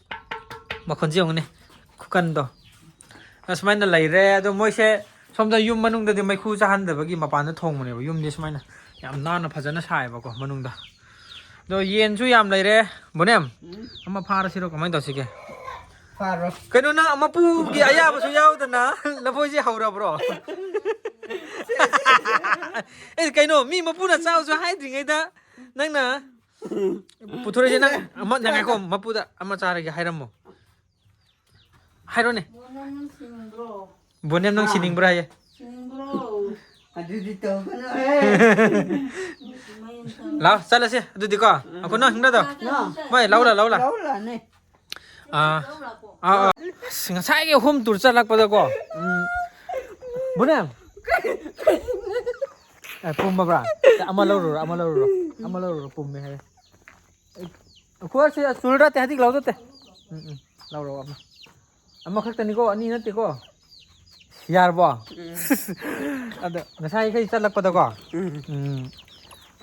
ꯃꯈꯣꯟꯁꯦ ꯌꯦꯡꯉꯨꯅꯦ, ꯈꯨꯀꯟꯗꯣ꯫ ꯑꯁꯨꯃꯥꯏꯅ ꯂꯩꯔꯦ꯫ ꯑꯗꯣ ꯃꯣꯏꯁꯦ ꯁꯣꯝꯗ ꯌꯨꯝ ꯃꯅꯨꯡꯗꯗꯤ ꯃꯩꯈꯨ ꯆꯥꯍꯟꯗꯕꯒꯤ ꯃꯄꯥꯟꯗ ꯊꯣꯡꯕꯅꯦꯕ꯫ ꯌꯨꯝꯗꯤ ꯁꯨꯃꯥꯏꯅ ꯌꯥꯝ ꯅꯥꯟꯅ ꯐꯖꯅ ꯁꯥꯏꯌꯦꯕꯀꯣ ꯃꯅꯨꯡꯗ꯫ ꯑꯗꯣ ꯌꯦꯟꯁꯨ ꯌꯥꯝ ꯂꯩꯔꯦ꯫ ꯕꯣꯅꯦꯝ, ꯎꯝ꯫ ꯑꯃ ꯐꯥꯔꯁꯤꯔꯣ, ꯀꯃꯥꯏꯅ ꯇꯧꯁꯤꯒꯦ? ꯐꯥꯔꯣ꯫ ꯀꯩꯅꯣ, ꯅꯪ ꯃꯄꯨꯒꯤ ꯑꯌꯥꯕꯁꯨ ꯌꯥꯎꯗꯅ ꯂꯐꯣꯏꯁꯦ ꯍꯧꯔꯕ꯭ꯔꯣ? ꯑꯦ, ꯀꯩꯅꯣ, ꯃꯤ ꯃꯄꯨꯅ ꯆꯥꯎꯁꯨ ꯍꯥꯏꯗ꯭ꯔꯤꯉꯩꯗ ꯅꯪꯅ ꯄꯨꯊꯣꯔꯛꯏꯁꯦ ꯅꯪ ꯑꯃ, ꯅꯪ ꯉꯥꯏꯈꯣ, ꯃꯄꯨꯗ ꯑꯃ ꯆꯥꯔꯒꯦ ꯍꯥꯏꯔꯝꯃꯣ꯫ ꯍꯥꯏꯔꯣꯅꯦ꯫ ꯕꯣꯅꯦꯝ ꯅꯪ ꯁꯤꯅꯤꯡꯕ꯭ꯔꯣ? ꯕꯣꯅꯦꯝ ꯅꯪ ꯍꯥ? ꯁꯤꯅꯤꯡꯕ꯭ꯔꯥ ꯍꯥꯏꯌꯦ? ꯁꯤꯅꯤꯡꯕ꯭ꯔꯣ? ꯑꯗꯨꯗꯤ ꯇꯧꯒꯅꯨꯍꯦ꯫ ꯃꯌꯨꯝ ꯆꯪ- ꯂꯥꯛꯑꯣ, ꯆꯠꯂꯁꯦ ꯑꯗꯨꯗꯤꯀꯣ꯫ ꯑꯩꯈꯣꯏ ꯅꯪ ꯍꯤꯡꯅꯗꯣ꯫ ꯅꯣ꯫ ꯃꯣꯏ ꯂꯧꯔ, ꯂꯧꯔ꯫ ꯂꯧꯔꯅꯦ꯫ ꯑꯥ꯫ ꯑꯥ, ꯑꯥ꯫ ꯑꯁ, ꯉꯁꯥꯏꯒꯤ ꯑꯍꯨꯝ tour ꯆꯠꯂꯛꯄꯗꯀꯣ꯫ ꯎꯝ꯫ ꯕꯣꯅꯦꯝ꯫ ꯑꯦ, ꯄꯨꯝꯃꯕ꯭ꯔꯥ? ꯑꯃ ꯂꯧꯔꯨꯔꯣ, ꯑꯃ ꯂꯧꯔꯨꯔꯣ꯫ ꯑꯃ ꯂꯧꯔꯨꯔꯣ, ꯄꯨꯝꯃꯦ ꯍꯥꯏꯔꯦ꯫ ꯑꯩꯈꯣꯏ ꯁꯤ ꯆꯨꯔꯗ ꯇꯦ, ꯍꯧꯖꯤꯛ ꯂꯧꯗꯣ ꯇꯦ꯫ ꯎꯝ, ꯎꯝ, ꯂꯧꯔꯣ ꯑꯃ꯫ ꯑꯃꯈꯛꯇꯅꯤꯀꯣ, ꯑꯅꯤ ꯅꯠꯇꯦꯀꯣ꯫ ꯌꯥꯔꯕꯣ? ꯎꯝ꯫ ꯑꯗ ꯉꯁꯥꯏꯈꯩ ꯆꯠꯂꯛꯄꯗꯀꯣ꯫ ꯎꯝ꯫ ꯎꯝ꯫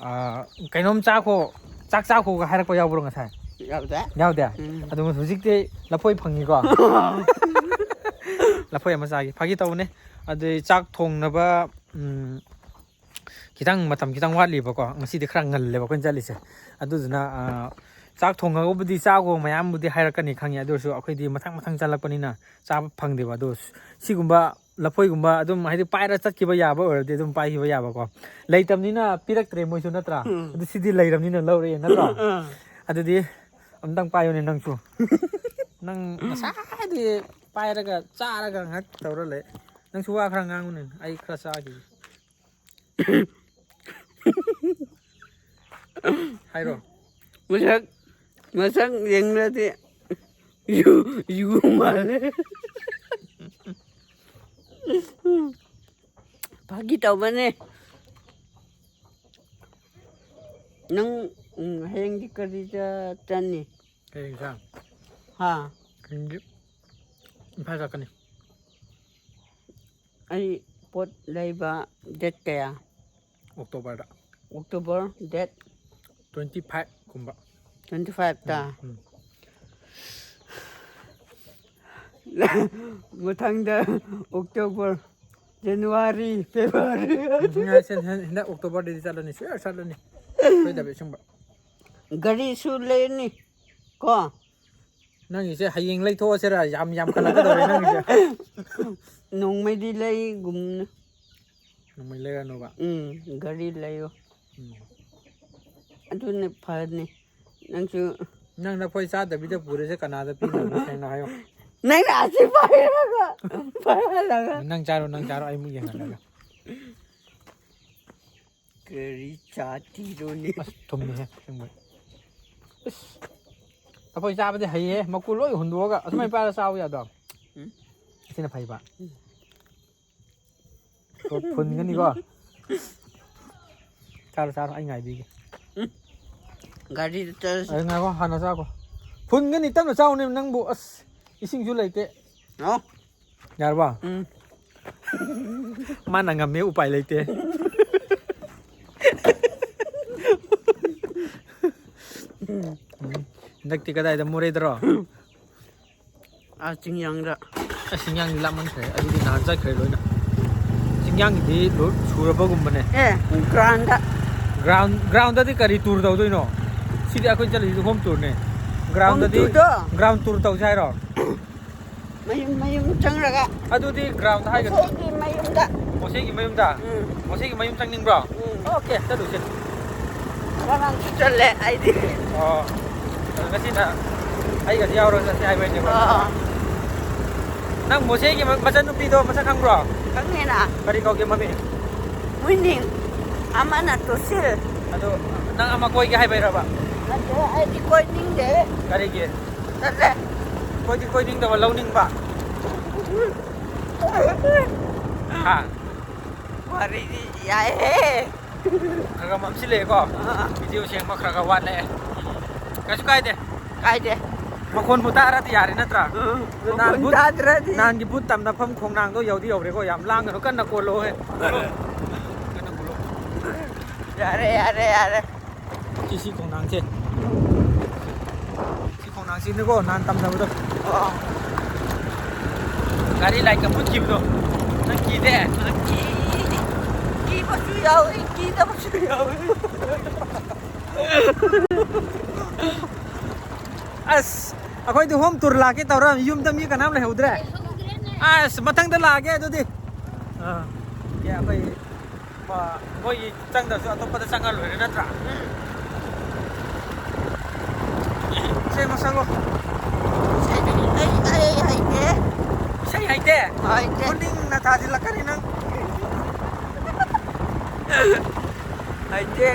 ꯑꯥ, ꯀꯩꯅꯣꯝ ꯆꯥꯈꯣ, ꯆꯥꯛ ꯆꯥꯈꯣꯒ ꯍꯥꯏꯔꯛꯄ ꯌꯥꯎꯕ꯭ꯔꯣ ꯉꯁꯥꯏ? ꯌꯥꯎꯗꯦ꯫ ꯌꯥꯎꯗꯦ? ꯎꯝ꯫ ꯑꯗꯨ ꯍꯧꯖꯤꯛꯇꯤ ꯂꯐꯣꯏ ꯐꯪꯉꯤꯀꯣ? ꯂꯐꯣꯏ ꯑꯃ ꯆꯥꯒꯦ꯫ ꯐꯥꯒꯤ ꯇꯧꯕꯅꯦ꯫ ꯑꯗꯨꯏ ꯆꯥꯛ ꯊꯣꯡꯅꯕ, ꯎꯝ, ꯈꯤꯇꯪ ꯃꯇꯝ ꯈꯤꯇꯪ ꯋꯥꯠꯂꯤꯕꯀꯣ꯫ ꯉꯁꯤꯗꯤ ꯈꯔ ꯉꯜꯂꯦꯕ ꯑꯩꯈꯣꯏꯅ ꯆꯠꯂꯤꯁꯦ꯫ ꯑꯗꯨꯗꯨꯅ, ꯑꯥ, ꯆꯥꯛ ꯊꯣꯡꯉꯒꯕꯨꯗꯤ ꯆꯥꯈꯣ ꯃꯌꯥꯝꯕꯨꯗꯤ ꯍꯥꯏꯔꯛꯀꯅꯤ ꯈꯪꯉꯦ꯫ ꯑꯗꯨ ꯑꯣꯏꯔꯁꯨ ꯑꯩꯈꯣꯏꯗꯤ ꯃꯊꯪ ꯃꯊꯪ ꯆꯠꯂꯛꯄꯅꯤꯅ ꯆꯥꯕ ꯐꯪꯗꯦꯕ꯫ ꯑꯗꯣ ꯁꯤꯒꯨꯝꯕ ꯂꯐꯣꯏꯒꯨꯝꯕ ꯑꯗꯨꯝ ꯍꯥꯏꯗꯤ ꯄꯥꯏꯔ ꯆꯠꯈꯤꯕ ꯌꯥꯕ ꯑꯣꯏꯔꯗꯤ ꯑꯗꯨꯝ ꯄꯥꯏꯈꯤꯕ ꯌꯥꯕꯀꯣ꯫ ꯂꯩꯇꯕꯅꯤꯅ ꯄꯤꯔꯛꯇ꯭ꯔꯦ ꯃꯣꯏꯁꯨ ꯅꯠꯇ꯭ꯔꯥ? ꯎꯝ꯫ ꯑꯗꯨ ꯁꯤꯗꯤ ꯂꯩꯔꯕꯅꯤꯅ ꯂꯧꯔꯛꯑꯦ ꯅꯠꯇ꯭ꯔꯣ? ꯑꯥ꯫ ꯑꯗꯨꯗꯤ ꯑꯝꯇꯪ ꯄꯥꯏꯌꯨꯅꯦ ꯅꯪꯁꯨ꯫ ꯅꯪ ꯉꯁꯥꯏꯗꯤ ꯄꯥꯏꯔꯒ ꯆꯥꯔꯒ ꯉꯥꯏꯍꯥꯛ ꯇꯧꯔ ꯂꯩ꯫ ꯅꯪꯁꯨ ꯋꯥ ꯈꯔ ꯉꯥꯡꯉꯨꯅꯦ, ꯑꯩ ꯈꯔ ꯆꯥꯈꯤꯒꯦ꯫ ꯍꯥꯏꯔꯣ꯫ ꯃꯁꯛ, ꯃꯁꯛ ꯌꯦꯡꯂꯗꯤ ꯌꯨ, ꯌꯨ ꯃꯥꯜꯂꯦ꯫ ꯐꯥꯒꯤ ꯇꯧꯕꯅꯦ꯫ ꯅꯪ, ꯎꯝ, ꯍꯌꯦꯡꯗꯤ ꯀꯔꯤꯗ ꯆꯠꯅꯤ? ꯍꯌꯦꯡꯁꯦ? ꯍꯥ? ꯍꯌꯦꯡꯗꯤ ꯏꯝꯐꯥꯜ ꯆꯠꯀꯅꯤ꯫ ꯑꯩ ꯄꯣꯠ ꯂꯩꯕ date ꯀꯌꯥ? October ꯗ꯫ October date? Twenty five ꯀꯨꯝꯕ꯫ Twenty five ꯇ? ꯎꯝ, ꯎꯝ꯫ ꯃꯊꯪꯗ October, January, February꯫ ꯎꯝ, ꯉꯥꯏꯁꯦ, ꯍꯟ-, ꯍꯟꯗꯛ October ꯗꯗꯤ ꯆꯠꯂꯅꯤ, sure ꯆꯠꯂꯅꯤ꯫ ꯁꯣꯏꯗꯕꯤ ꯑꯁꯦꯡꯕ꯫ ꯒꯥꯔꯤꯁꯨ ꯂꯩꯔꯅꯤ ꯀꯣ? ꯅꯪꯒꯤꯁꯦ ꯍꯌꯦꯡ ꯂꯩꯊꯣꯛꯑꯁꯤꯔ? ꯌꯥꯝ ꯌꯥꯝꯈꯠꯂꯛꯀꯗꯧꯔꯦ ꯅꯪꯒꯤꯁꯦ꯫ ꯅꯣꯡꯃꯩꯗꯤ ꯂꯩꯒꯨꯝꯅ꯫ ꯅꯣꯡꯃꯩ ꯂꯩꯔꯅꯣꯕ? ꯎꯝ, ꯒꯥꯔꯤ ꯂꯩꯌꯣ꯫ ꯎꯝ꯫ ꯑꯗꯨꯅ ꯐꯅꯤ꯫ ꯅꯪꯁꯨ ꯅꯪ ꯂꯐꯣꯏ ꯆꯥꯗꯕꯤꯗ ꯄꯨꯔꯤꯁꯦ ꯀꯅꯥꯗ ꯄꯤꯅꯕꯅꯣ? ꯁꯦꯡꯅ ꯍꯥꯏꯌꯣ꯫ ꯅꯪꯅ ꯑꯁꯤ ꯄꯥꯏꯔꯒ, ꯄꯥꯏꯍꯜꯂꯒ꯫ ꯅꯪ ꯆꯥꯔꯣ, ꯅꯪ ꯆꯥꯔꯣ, ꯑꯩ ꯑꯃꯨꯛ ꯌꯦꯡꯍꯜꯂꯒ꯫ ꯀꯔꯤ ꯆꯥꯇꯤꯔꯣꯅꯦ? ꯑꯁ, ꯊꯨꯝꯃꯤꯍꯦ, ꯑꯁꯦꯡꯕꯩ꯫ ꯑꯁ, ꯂꯐꯣꯏ ꯆꯥꯕꯗꯤ ꯍꯩꯌꯦ, ꯃꯀꯨ ꯂꯣꯏ ꯍꯨꯟꯗꯣꯛꯑꯒ ꯑꯁꯨꯃꯥꯏꯅ ꯄꯥꯏꯔ ꯆꯥꯕ ꯌꯥꯗ꯭ꯔꯣ? ꯎꯝ꯫ ꯁꯤꯅ ꯐꯩꯕ꯫ ꯎꯝ꯫ ꯐꯨꯟꯒꯅꯤꯀꯣ꯫ ꯆꯥꯔꯣ, ꯆꯥꯔꯣ, ꯑꯩ ꯉꯥꯏꯕꯤꯒꯦ꯫ ꯎꯝ꯫ ꯒꯥꯔꯤꯗ ꯆꯠꯂꯁꯤ꯫ ꯑꯩ ꯉꯥꯏꯈꯣ, ꯍꯥꯟꯅ ꯆꯥꯈꯣ꯫ ꯐꯨꯟꯒꯅꯤ, ꯇꯞꯅ ꯆꯥꯎꯅꯦ ꯅꯪꯕꯨ꯫ ꯑꯁ, ꯏꯁꯤꯡꯁꯨ ꯂꯩꯇꯦ꯫ ꯂꯥꯛꯑꯣ꯫ ꯌꯥꯔꯕ? ꯎꯝ꯫ ꯃꯥꯅ ꯉꯝꯃꯦ, ꯎꯄꯥꯏ ꯂꯩꯇꯦ꯫ ꯍꯟꯗꯛꯇꯤ ꯀꯗꯥꯏꯗ, ꯃꯣꯔꯦꯗꯔꯣ? ꯑꯥ, ꯆꯤꯡꯌꯥꯡꯗ꯫ ꯑꯁ, ꯆꯤꯡꯌꯥꯡꯗꯤ ꯂꯥꯞꯃꯟꯈ꯭ꯔꯦ, ꯑꯗꯨꯗꯤ ꯅꯍꯥꯟ ꯆꯠꯈ꯭ꯔꯦ ꯂꯣꯏꯅ꯫ ꯆꯤꯡꯌꯥꯡꯒꯤꯗꯤ ꯂꯣꯏ ꯁꯨꯔꯕꯒꯨꯝꯕꯅꯦ꯫ ꯑꯦ, ground꯫ Ground, groundꯗꯗꯤ ꯀꯔꯤ tour ꯇꯧꯗꯣꯏꯅꯣ? ꯁꯤꯗꯤ ꯑꯩꯈꯣꯏ ꯆꯠꯂꯤꯁꯤꯗꯤ home tourꯅꯦ꯫ Groundꯗꯗꯤ home tourꯗꯣ? Ground tour ꯇꯧꯁꯦ ꯍꯥꯏꯔꯣ? ꯃꯌꯨꯝ ꯃꯌꯨꯝ ꯆꯪꯂꯒ꯫ ꯑꯗꯨꯗꯤ ground ꯍꯥꯏꯒꯗ꯭ꯔꯣ? ꯃꯣꯁꯦꯒꯤ ꯃꯌꯨꯝꯗ꯫ ꯃꯣꯁꯦꯒꯤ ꯃꯌꯨꯝꯗ? ꯎꯝ꯫ ꯃꯣꯁꯦꯒꯤ ꯃꯌꯨꯝ ꯆꯪꯅꯤꯡꯕ꯭ꯔꯣ? ꯎꯝ꯫ Okay, ꯆꯠꯂꯨꯁꯦ꯫ ꯉꯔꯥꯡꯁꯨ ꯆꯠꯂꯦ ꯑꯩꯗꯤ꯫ ꯑꯣ꯫ ꯑꯗꯣ ꯉꯁꯤꯅ ꯑꯩꯒꯁꯨ ꯌꯥꯎꯔꯒ ꯆꯠꯁꯦ ꯍꯥꯏꯕꯩꯅꯦꯀꯣ꯫ ꯑꯣ꯫ ꯅꯪ ꯃꯣꯁꯦꯒꯤ ꯃ-, ꯃꯆꯟꯅꯨꯄꯤꯗꯣ ꯃꯁꯛ ꯈꯪꯕ꯭ꯔꯣ? ꯈꯪꯉꯦꯅ꯫ ꯀꯔꯤ ꯀꯧꯒꯦ ꯃꯃꯤꯡ? ꯃꯨꯏꯅꯤꯡ꯫ ꯑꯃꯅ ꯇꯣꯁꯤꯜ꯫ ꯑꯗꯣ ꯅꯪ ꯑꯃ ꯀꯣꯏꯒꯦ ꯍꯥꯏꯕꯩꯔꯕ? ꯅꯠꯇꯦ, ꯑꯩꯗꯤ ꯀꯣꯏꯅꯤꯡꯗꯦ꯫ ꯀꯔꯤꯒꯤ? ꯇꯜꯂꯦ꯫ ꯀꯣꯏꯗꯤ ꯀꯣꯏꯅꯤꯡꯗꯕ, ꯂꯧꯅꯤꯡꯕ? ꯍꯥ? ꯋꯥꯔꯤꯗꯤ ꯌꯥꯏꯍꯦ꯫ ꯈꯔ ꯈꯔ ꯃꯝꯁꯤꯜꯂꯛꯑꯦꯀꯣ꯫ ꯑꯥ꯫ Video ꯁꯦꯡꯕ ꯈꯔ ꯈꯔ ꯋꯥꯠꯂꯛꯑꯦ꯫ ꯀꯩꯁꯨ ꯀꯥꯏꯗꯦ꯫ ꯀꯥꯏꯗꯦ꯫ ꯃꯈꯣꯟꯕꯨ ꯇꯥꯔꯗꯤ ꯌꯥꯔꯦ ꯅꯠꯇ꯭ꯔꯥ? ꯎꯝ, ꯑꯗꯣ ꯅꯍꯥꯟ ꯃꯈꯣꯟ ꯕꯨꯠ, ꯇꯥꯗ꯭ꯔꯗꯤ꯫ ꯅꯍꯥꯟꯒꯤ ꯕꯨꯠ ꯇꯝꯅꯐꯝ ꯈꯣꯡꯅꯥꯡꯗꯣ ꯌꯧꯗꯤ ꯌꯧꯔꯦꯀꯣ꯫ ꯌꯥꯝ ꯂꯥꯡꯒꯅꯨ, ꯀꯟꯅ ꯀꯣꯜꯂꯣꯍꯦ꯫ ꯀꯟꯅ ꯀꯣꯜꯂꯣ꯫ ꯌꯥꯔꯦ, ꯌꯥꯔꯦ, ꯌꯥꯔꯦ꯫ ꯁꯤ, ꯁꯤ ꯈꯣꯡꯅꯥꯡꯁꯦ꯫ ꯁꯤ ꯈꯣꯡꯅꯥꯡꯁꯤꯅꯤꯀꯣ ꯅꯍꯥꯟ ꯇꯝꯅꯕꯗꯣ꯫ ꯑꯣ꯫ ꯒꯥꯔꯤ ꯂꯥꯏꯠꯀ ꯃꯨꯠꯈꯤꯕꯗꯣ꯫ ꯅꯪ ꯀꯤꯗꯦ? ꯀꯤ-, ꯀꯤꯕꯁꯨ ꯌꯥꯎꯏ, ꯀꯤꯗꯕꯁꯨ ꯌꯥꯎꯏ꯫ ꯑꯁ, ꯑꯩꯈꯣꯏꯗꯤ home tour ꯂꯥꯛꯀꯦ ꯇꯧꯔ ꯌꯨꯝꯗ ꯃꯤ ꯀꯅꯥꯝ ꯂꯩꯍꯧꯗ꯭ꯔꯦ꯫ ꯑꯁ, ꯃꯊꯪꯗ ꯂꯥꯛꯑꯒꯦ ꯑꯗꯨꯗꯤ꯫ ꯑꯥ, ꯑꯣꯀꯦ, ꯑꯩꯈꯣꯏ ꯃ-, ꯃꯣꯏꯒꯤ ꯆꯪꯗ꯭ꯔꯁꯨ ꯑꯇꯣꯞꯄꯗ ꯆꯪꯉ ꯂꯣꯏꯔꯦ ꯅꯠꯇ꯭ꯔꯥ? ꯎꯝ꯫ ꯏꯁꯩ ꯑꯃ ꯁꯛꯂꯣ꯫ ꯏꯁꯩꯗꯤ ꯑꯩ, ꯑꯩ ꯍꯩꯇꯦ꯫ ꯏꯁꯩ ꯍꯩꯇꯦ? ꯍꯩꯇꯦ꯫ ꯈꯨꯅꯤꯡꯅ ꯊꯥꯖꯤꯜꯂꯛꯀꯅꯤ ꯅꯪ꯫ ꯍꯩꯇꯦ꯫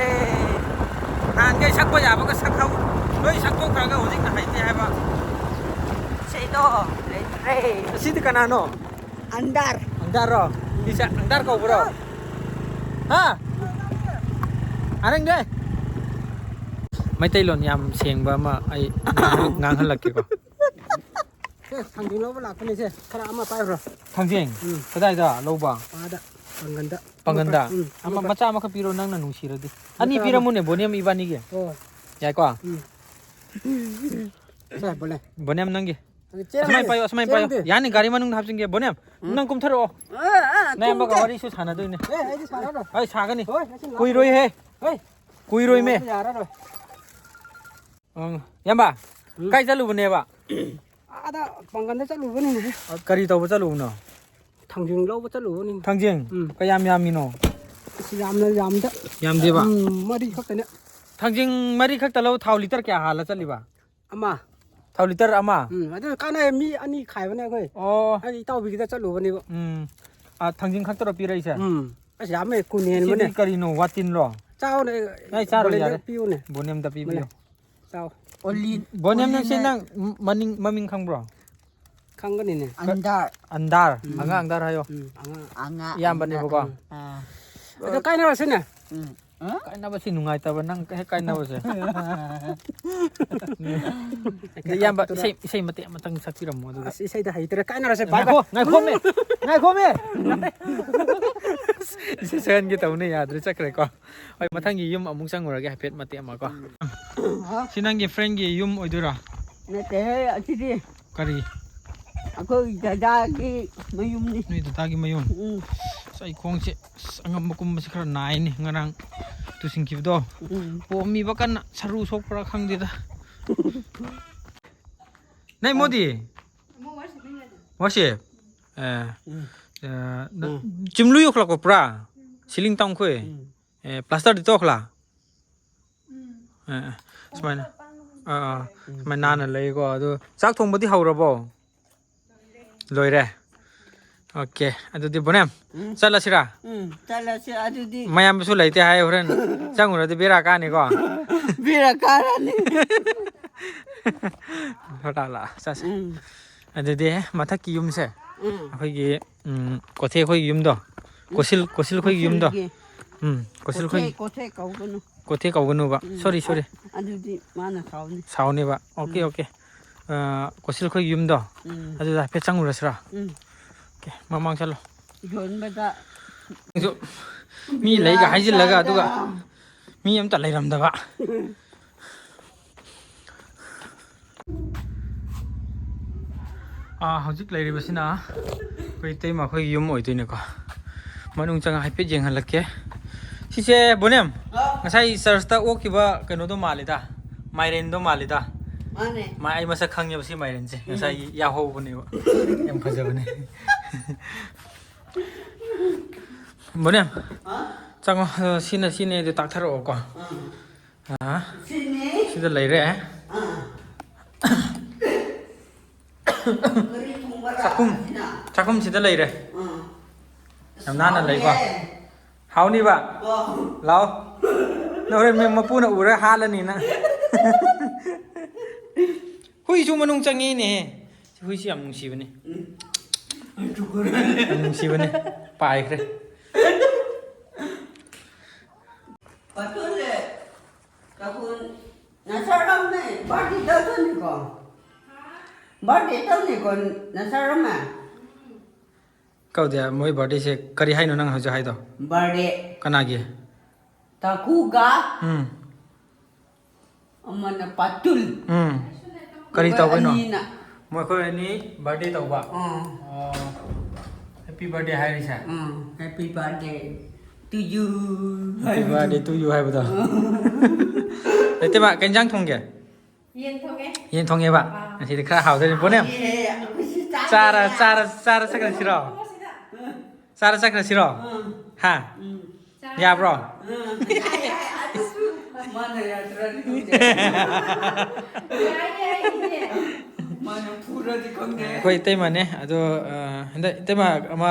ꯅꯍꯥꯟꯈꯩ ꯁꯛꯄ ꯌꯥꯕꯒ ꯁꯛꯍꯧ-, ꯂꯣꯏ ꯁꯛꯇꯣꯛꯈ꯭ꯔꯒ ꯍꯧꯖꯤꯛꯅ ꯍꯩꯇꯦ ꯍꯥꯏꯕ꯫ ꯏꯁꯩꯗꯣ ꯂꯩꯇ꯭ꯔꯦ꯫ ꯑꯁꯤꯗꯤ ꯀꯅꯥꯅꯣ? ꯑꯟꯗꯥꯔ꯫ ꯑꯟꯗꯥꯔꯔꯣ? ꯁꯤꯁꯦ ꯑꯟꯗꯥꯔ ꯀꯧꯕ꯭ꯔꯣ? ꯍꯥ? ꯑꯔꯪꯗꯦ? ꯃꯩꯇꯩꯂꯣꯟ ꯌꯥꯝ ꯁꯦꯡꯕ ꯑꯃ ꯑꯩ ꯉꯥꯡꯍꯜꯂꯛꯀꯦꯀꯣ꯫ ꯁꯦ, ꯊꯥꯡꯖꯤꯡ ꯂꯧꯕ ꯂꯥꯛꯄꯅꯦ, ꯁꯦ, ꯈꯔ ꯑꯃ ꯄꯥꯏꯈ꯭ꯔꯣ꯫ ꯊꯥꯡꯖꯤꯡ? ꯎꯝ꯫ ꯀꯗꯥꯏꯗ ꯂꯧꯕ? ꯑꯥꯗ, ꯄꯥꯡꯒꯟꯗ꯫ ꯄꯥꯡꯒꯟꯗ? ꯎꯝ, ꯑꯃ ꯑꯃ ꯄꯥꯏ-, ꯃꯆꯥ ꯑꯃꯈꯛ ꯄꯤꯔꯣ, ꯅꯪꯅ ꯅꯨꯡꯁꯤꯔꯗꯤ꯫ ꯑꯅꯤ ꯑꯃ ꯄꯥꯏ-, ꯄꯤꯔꯝꯃꯨꯅꯦ, ꯕꯣꯅꯤꯌꯝ ꯏꯕꯥꯅꯤꯒꯤ꯫ ꯑꯣ꯫ ꯌꯥꯏꯀꯣ? ꯎꯝ꯫ ꯁꯦ, ꯕꯣꯅꯦ꯫ ꯕꯣꯅꯦꯝ, ꯅꯪꯒꯤ꯫ ꯆꯦꯔꯪꯗꯤ? ꯑꯁꯨꯃꯥꯏꯅ ꯄꯥꯏꯌꯣ, ꯑꯁꯨꯃꯥꯏꯅ ꯄꯥꯏꯌꯣ꯫ ꯆꯦꯔꯪꯗꯤ? ꯌꯥꯅꯤ, ꯒꯥꯔꯤ ꯃꯅꯨꯡꯗ ꯍꯥꯞꯆꯤꯟꯒꯦ꯫ ꯕꯣꯅꯦꯝ, ꯎꯝ꯫ ꯅꯪ ꯀꯨꯝꯊꯔꯛꯑꯣ꯫ ꯑ, ꯑ, ꯅꯌꯥꯝꯕꯒ ꯀꯨꯝꯒꯦ꯫ ꯋꯥꯔꯤꯁꯨ ꯁꯥꯟꯅꯗꯣꯏꯅꯦ꯫ ꯑꯦ, ꯑꯩꯗꯤ ꯁꯥꯟꯅꯔꯣꯏ꯫ ꯍꯣꯏ, ꯁꯥꯒꯅꯤ꯫ ꯍꯣꯏ, ꯉꯁꯤ ꯂꯥꯛꯑꯣ꯫ ꯀꯨꯏꯔꯣꯏꯍꯦ꯫ ꯍꯣꯏ꯫ ꯀꯨꯏꯔꯣꯏꯃꯦ꯫ ꯌꯥꯔꯔꯣꯏ꯫ ꯑꯪ, ꯏꯌꯥꯝꯕ, ꯎꯝ꯫ ꯀꯥꯏ ꯆꯠꯂꯨꯕꯅꯦꯕ? ꯑꯥꯗ ꯄꯥꯡꯒꯟꯗ ꯆꯠꯂꯨꯕꯅꯤꯅꯦ꯫ ꯑ, ꯀꯔꯤ ꯇꯧꯕ ꯆꯠꯂꯨꯕꯅꯣ? ꯊꯥꯡꯖꯤꯡ ꯂꯧꯕ ꯆꯠꯂꯨꯕꯅꯤꯅꯦ꯫ ꯊꯥꯡꯖꯤꯡ? ꯎꯝ꯫ ꯀꯌꯥꯝ ꯌꯥꯝꯃꯤꯅꯣ? ꯑꯁ, ꯌꯥꯝꯅ ꯌꯥꯝꯗ꯫ ꯌꯥꯝꯗꯦꯕ? ꯎꯝ, ꯃꯔꯤ ꯈꯛꯇꯅꯦ꯫ ꯊꯥꯡꯖꯤꯡ ꯃꯔꯤ ꯈꯛꯇ ꯂꯧ, ꯊꯥꯎ ꯂꯤꯇꯔ ꯀꯌꯥ ꯍꯥꯜꯂ ꯆꯠꯂꯤꯕ? ꯑꯃ꯫ ꯊꯥꯎ ꯂꯤꯇꯔ ꯑꯃ? ꯎꯝ, ꯑꯗꯨ ꯀꯥꯟꯅꯩ, ꯃꯤ ꯑꯅꯤ ꯈꯥꯏꯕꯅꯦ ꯑꯩꯈꯣꯏ꯫ ꯑꯣ꯫ ꯑꯩ ꯏꯇꯥꯎꯕꯤꯒꯤꯗ ꯆꯠꯂꯨꯕꯅꯦꯕ꯫ ꯎꯝ꯫ ꯑ, ꯊꯥꯡꯖꯤꯡ ꯈꯛꯇꯔꯣ ꯄꯤꯔꯛꯏꯁꯦ? ꯎꯝ꯫ ꯑꯁ, ꯌꯥꯝꯃꯦ, ꯀꯨꯟ ꯍꯦꯟꯕꯅꯦ꯫ ꯁꯤꯗꯤ ꯀꯔꯤꯅꯣ, ꯋꯥꯇꯤꯟꯂꯣ? ꯆꯥꯎꯅꯦ, ꯑꯩ ꯆꯥꯔꯣꯏ, ꯕꯣꯂꯦꯟꯗ ꯌꯥꯔꯦ꯫ ꯄꯤꯌꯨꯅꯦ꯫ ꯕꯣꯅꯦꯝꯗ ꯄꯤꯕꯤꯌꯣ꯫ ꯕꯣꯂꯦꯟ꯫ ꯆꯥꯎ꯫ ꯕꯣꯅꯦꯝ, ꯅꯪ ꯁꯤ ꯑꯣꯂꯤꯅ ꯅꯪ ꯃꯅꯤꯡ, ꯃꯃꯤꯡ ꯈꯪꯕ꯭ꯔꯣ? ꯈꯪꯒꯅꯤꯅꯦ꯫ ꯑꯟꯗꯥꯔ꯫ ꯑꯟꯗꯥꯔ꯫ ꯎꯝ꯫ ꯑꯉꯥꯡ ꯑꯟꯗꯥꯔ ꯍꯥꯏꯌꯣ꯫ ꯎꯝ꯫ ꯑꯉꯥꯡ ꯏꯌꯥꯝꯕꯅꯦꯕꯀꯣ꯫ ꯑꯟꯗꯥꯔ꯫ ꯎꯝ꯫ ꯑꯥ꯫ ꯑꯗꯣ ꯀꯥꯏꯅꯔꯁꯤꯅꯦ꯫ ꯎꯝ꯫ ꯍꯥ? ꯀꯥꯏꯅꯕꯁꯤ ꯅꯨꯡꯉꯥꯏꯇꯕ, ꯅꯪ ꯍꯦꯛ ꯀꯥꯏꯅꯕꯁꯦ꯫ ꯑꯗꯣ ꯏꯌꯥꯝꯕ, ꯏꯁꯩ, ꯏꯁꯩ ꯃꯇꯦꯛ ꯑꯃꯇꯪ ꯁꯛꯄꯤꯔꯝꯃꯣ, ꯑꯗꯨꯒ꯫ ꯑꯁ, ꯏꯁꯩꯗ ꯍꯩꯇ꯭ꯔꯦ, ꯀꯥꯏꯅꯔꯁꯦ, bye bye꯫ ꯉꯥꯏꯈꯣ, ꯉꯥꯏꯈꯣꯃꯦ, ꯉꯥꯏꯈꯣꯃꯦ꯫ ꯏꯁꯩ ꯁꯛꯍꯟꯒꯦ ꯇꯧꯅꯦ, ꯌꯥꯗ꯭ꯔꯦ, ꯆꯠꯈ꯭ꯔꯦꯀꯣ꯫ ꯍꯣꯏ, ꯃꯊꯪꯒꯤ ꯌꯨꯝ ꯑꯃꯨꯛ ꯆꯪꯉꯨꯔꯒꯦ, ꯍꯥꯏꯐꯦꯠ ꯃꯇꯦꯛ ꯑꯃ ꯀꯣ꯫ ꯎꯝ꯫ ꯁꯤ ꯅꯪꯒꯤ friendꯒꯤ ꯌꯨꯝ ꯑꯣꯏꯗꯣꯏꯔꯥ? ꯅꯠꯇꯦꯍꯦ, ꯑꯁꯤꯗꯤ ꯀꯔꯤ? ꯑꯩꯈꯣꯏ ꯗꯗꯥꯒꯤ ꯃꯌꯨꯝꯅꯤ꯫ ꯅꯣꯏ ꯗꯗꯥꯒꯤ ꯃꯌꯨꯝ? ꯎꯝ꯫ ꯑꯁ, ꯑꯩ ꯈꯣꯡꯁꯦ, ꯑꯁ, ꯑꯉꯝꯕ ꯀꯨꯝꯕꯁꯦ ꯈꯔ ꯅꯥꯏꯅꯦ, ꯉꯔꯥꯡ ꯇꯨꯁꯤꯟꯈꯤꯕꯗꯣ꯫ ꯎꯝ꯫ ꯄꯣꯝꯃꯤꯕ ꯀꯟꯅ, ꯁꯔꯨ ꯁꯣꯛꯄ꯭ꯔꯥ ꯈꯪꯗꯦꯗ꯫ ꯅꯩ ꯃꯣꯗꯤ? ꯋꯥꯁꯦ? ꯑꯦ, ꯎꯝ꯫ ꯑꯦ, ꯅ-, ꯎꯝ꯫ ꯆꯤꯝꯂꯨ ꯌꯣꯛꯈꯠꯂꯛꯄ ꯄꯨꯔꯥ? ꯁꯤꯂꯤꯡ ꯇꯥꯡꯈꯨꯏ? ꯎꯝ꯫ ꯑꯦ, plasterꯗꯤ ꯇꯧꯈ꯭ꯔꯥ? ꯎꯝ꯫ ꯑꯦ, ꯑꯦ, ꯁꯨꯃꯥꯏꯅ꯫ ꯑꯥ, ꯑꯥ꯫ ꯎꯝ꯫ ꯁꯨꯃꯥꯏꯅ ꯅꯥꯟꯅ ꯂꯩꯀꯣ꯫ ꯑꯗꯨ ꯆꯥꯛ ꯊꯣꯡꯕꯗꯤ ꯍꯧꯔꯕꯣ? ꯂꯣꯏꯔꯦ꯫ Okay, ꯑꯗꯨꯗꯤ ꯕꯣꯅꯦꯝ, ꯎꯝ꯫ ꯆꯠꯂꯁꯤꯔꯥ? ꯎꯝ, ꯆꯠꯂꯁꯤ ꯑꯗꯨꯗꯤ꯫ ꯃꯌꯥꯝꯕꯁꯨ ꯂꯩꯇꯦ ꯍꯥꯏ, ꯍꯣꯔꯦꯟ ꯆꯪꯉꯨꯔꯗꯤ ꯕꯦꯔꯥ ꯀꯥꯅꯤꯀꯣ? ꯕꯦꯔꯥ ꯀꯥꯔꯅꯤ꯫ ꯍꯣꯔꯥ ꯂꯥꯛꯑꯣ, ꯆꯠꯁꯦ꯫ ꯎꯝ꯫ ꯑꯗꯨꯗꯤ ꯃꯊꯛꯀꯤ ꯌꯨꯝꯁꯦ, ꯎꯝ꯫ ꯑꯩꯈꯣꯏꯒꯤ, ꯎꯝ, ꯀꯣꯊꯦ ꯑꯩꯈꯣꯏꯒꯤ ꯌꯨꯝꯗꯣ, ꯎꯝ꯫ ꯀꯣꯁꯤꯜ, ꯀꯣꯁꯤꯜ ꯑꯩꯈꯣꯏꯒꯤ ꯌꯨꯝꯗꯣ꯫ ꯀꯣꯁꯤꯜꯒꯤ꯫ ꯎꯝ, ꯀꯣꯁꯤꯜ ꯀꯣꯊꯦ, ꯑꯩꯈꯣꯏꯒꯤ꯫ ꯀꯣꯊꯦ ꯀꯧꯒꯅꯨ꯫ ꯀꯣꯊꯦ ꯀꯧꯒꯅꯨꯕ꯫ ꯎꯝ, sorry, ꯑ-, sorry꯫ ꯑꯗꯨꯗꯤ ꯃꯥꯅ ꯁꯥꯎꯅꯤ꯫ ꯁꯥꯎꯅꯦꯕ꯫ Okay, ꯎꯝ꯫ Okay꯫ ꯑ, ꯀꯣꯁꯤꯜ ꯑꯩꯈꯣꯏꯒꯤ ꯌꯨꯝꯗꯣ, ꯎꯝ꯫ ꯑꯗꯨꯗ ꯍꯥꯏꯐꯦꯠ ꯆꯪꯉꯨꯔꯁꯤꯔꯥ? ꯎꯝ꯫ Okay, ꯃꯃꯥꯡ ꯆꯠꯂꯣ꯫ ꯌꯣꯟꯕꯗ ꯅꯪꯁꯨ ꯃꯤ ꯂꯩꯒ ꯍꯥꯏꯖꯤꯜꯂꯒ, ꯑꯗꯨꯒ ꯃꯤ ꯑꯝꯇ ꯂꯩꯔꯝꯗꯕ꯫ ꯑꯥ, ꯍꯧꯖꯤꯛ ꯂꯩꯔꯤꯕꯁꯤꯅ ꯑꯩꯈꯣꯏ ꯏꯇꯩꯃ ꯑꯩꯈꯣꯏꯒꯤ ꯌꯨꯝ ꯑꯣꯏꯗꯣꯏꯅꯦꯀꯣ꯫ ꯃꯅꯨꯡ ꯆꯪꯉ ꯍꯥꯏꯐꯦꯠ ꯌꯦꯡꯍꯜꯂꯛꯀꯦ꯫ ꯁꯤꯁꯦ ꯕꯣꯅꯦꯝ, ꯍꯥꯎ꯫ ꯉꯁꯥꯏ ꯆꯔꯆꯇ ꯑꯣꯛꯈꯤꯕ ꯀꯩꯅꯣꯗꯣ ꯃꯥꯜꯂꯤꯗ, ꯃꯥꯏꯔꯦꯟꯗꯣ ꯃꯥꯜꯂꯤꯗ꯫ ꯃꯥꯅꯦ꯫ ꯃꯥ-, ꯑꯩ ꯃꯁꯛ ꯈꯪꯉꯦꯕ ꯁꯤ ꯃꯥꯏꯔꯦꯟꯁꯦ, ꯎꯝ꯫ ꯉꯁꯥꯏ ꯌꯥꯍꯧꯕꯅꯦꯕ꯫ ꯌꯥꯝ ꯐꯖꯕꯅꯦ꯫ ꯕꯣꯅꯦꯝ, ꯍꯥ? ꯆꯪꯉꯣ꯫ ꯑ, ꯁꯤꯅ ꯁꯤꯅꯦ ꯑꯗꯨ ꯇꯥꯛꯊꯔꯛꯑꯣꯀꯣ꯫ ꯎꯝ꯫ ꯑ, ꯁꯤꯅꯤ꯫ ꯁꯤꯗ ꯂꯩꯔꯦ꯫ ꯑꯥ꯫ ꯀꯔꯤ ꯊꯣꯡꯕꯔꯥ ꯆꯥꯛꯈꯨꯝ, ꯑꯁꯤꯅ? ꯆꯥꯛꯈꯨꯝꯁꯤꯗ ꯂꯩꯔꯦ꯫ ꯑꯥ꯫ ꯌꯥꯝ ꯅꯥꯟꯅ ꯂꯩꯀꯣ꯫ ꯍꯥꯎꯅꯤꯌꯦ꯫ ꯍꯥꯎꯅꯤꯕ? ꯑꯣ꯫ ꯂꯥꯎ꯫ ꯅꯪ ꯍꯣꯔꯦꯟ ꯃꯦꯝ ꯃꯄꯨꯅ ꯎꯔ ꯍꯥꯠꯂꯅꯤ ꯅꯪ꯫ ꯍꯨꯏꯁꯨ ꯃꯅꯨꯡ ꯆꯪꯉꯤꯅꯦ꯫ ꯍꯨꯏꯁꯤ ꯌꯥꯝ ꯅꯨꯡꯁꯤꯕꯅꯤ꯫ ꯎꯝ꯫ ꯌꯥꯝ ꯅꯨꯡꯁꯤꯕꯅꯤ꯫ ꯄꯥꯏꯈ꯭ꯔꯦ꯫ ꯄꯥꯊꯣꯛꯂꯦ꯫ ꯀꯥꯀꯨꯟ ꯅꯆꯥꯔꯝꯃꯦ꯫ ꯕꯥꯔꯗꯦ ꯇꯧꯗꯣꯏꯅꯤꯀꯣ? ꯕꯥꯔꯗꯦ ꯇꯧꯅꯤꯀꯣ ꯅꯆꯥꯔꯝꯃꯦ? ꯀꯧꯗꯦ, ꯃꯣꯏ ꯕꯥꯔꯗꯦꯁꯦ ꯀꯔꯤ ꯍꯥꯏꯅꯣ ꯅꯪ ꯍꯧꯖꯤꯛ ꯍꯥꯏꯗꯣ? ꯕꯥꯔꯗꯦ꯫ ꯀꯅꯥꯒꯤ? ꯇꯥꯀꯨꯒ ꯎꯝ꯫ ꯑꯃꯅ ꯄꯥꯇꯨꯜ꯫ ꯎꯝ꯫ ꯀꯔꯤ ꯃꯈꯣꯏ ꯇꯧꯕꯩꯅꯣ? ꯑꯅꯤꯅ꯫ ꯃꯈꯣꯏ ꯑꯅꯤ ꯕꯥꯔꯗꯦ ꯇꯧꯕ? ꯑꯥ꯫ ꯑꯣ꯫ Happy birthday ꯍꯥꯏꯔꯤꯁꯦ? ꯑꯥ, happy birthday to you Happy ꯍꯥꯏꯕꯗꯣ꯫ Birthday to you ꯍꯥꯏꯕꯗꯣ꯫ ꯑꯥ꯫ ꯂꯩꯇꯦꯕ, ꯀꯩ ꯏꯟꯖꯥꯡ ꯊꯣꯡꯒꯦ? ꯌꯦꯟ ꯊꯣꯡꯉꯦ꯫ ꯌꯦꯟ ꯊꯣꯡꯉꯦꯕ? ꯑꯥ꯫ ꯉꯁꯤꯗꯤ ꯈꯔ ꯍꯥꯎꯗꯣꯏꯅꯤ꯫ ꯕꯣꯅꯦꯝ, ꯑꯦ, ꯑꯩꯈꯣꯏꯁꯨ ꯆꯥꯔ, ꯆꯥꯅꯤꯡꯉꯦ꯫ ꯆꯥꯔ, ꯆꯥꯔ ꯆꯠꯈ꯭ꯔꯁꯤꯔꯣ? ꯊꯣꯡꯉꯣ ꯁꯤꯗ꯫ ꯆꯥꯔ ꯆꯠꯈ꯭ꯔꯁꯤꯔꯣ? ꯑꯥ꯫ ꯍꯥ? ꯎꯝ꯫ ꯆꯥꯔ ꯌꯥꯕ꯭ꯔꯣ? ꯆꯠꯈ꯭ꯔꯣ꯫ ꯑꯥ꯫ ꯌꯥꯏ, ꯌꯥꯏ, ꯑꯗꯨꯁꯨ꯫ ꯃꯥꯅ ꯌꯥꯗ꯭ꯔꯗꯤ ꯈꯪꯗꯦ꯫ ꯌꯥꯏꯌꯦ, ꯑꯩꯗꯤꯅꯦ꯫ ꯃꯥꯅ ꯐꯨꯔꯗꯤ ꯈꯪꯗꯦ꯫ ꯑꯩꯈꯣꯏ ꯏꯇꯩꯃꯅꯦ, ꯑꯗꯣ, ꯑ, ꯍꯟꯗꯛ ꯏꯇꯩꯃ ꯑꯃ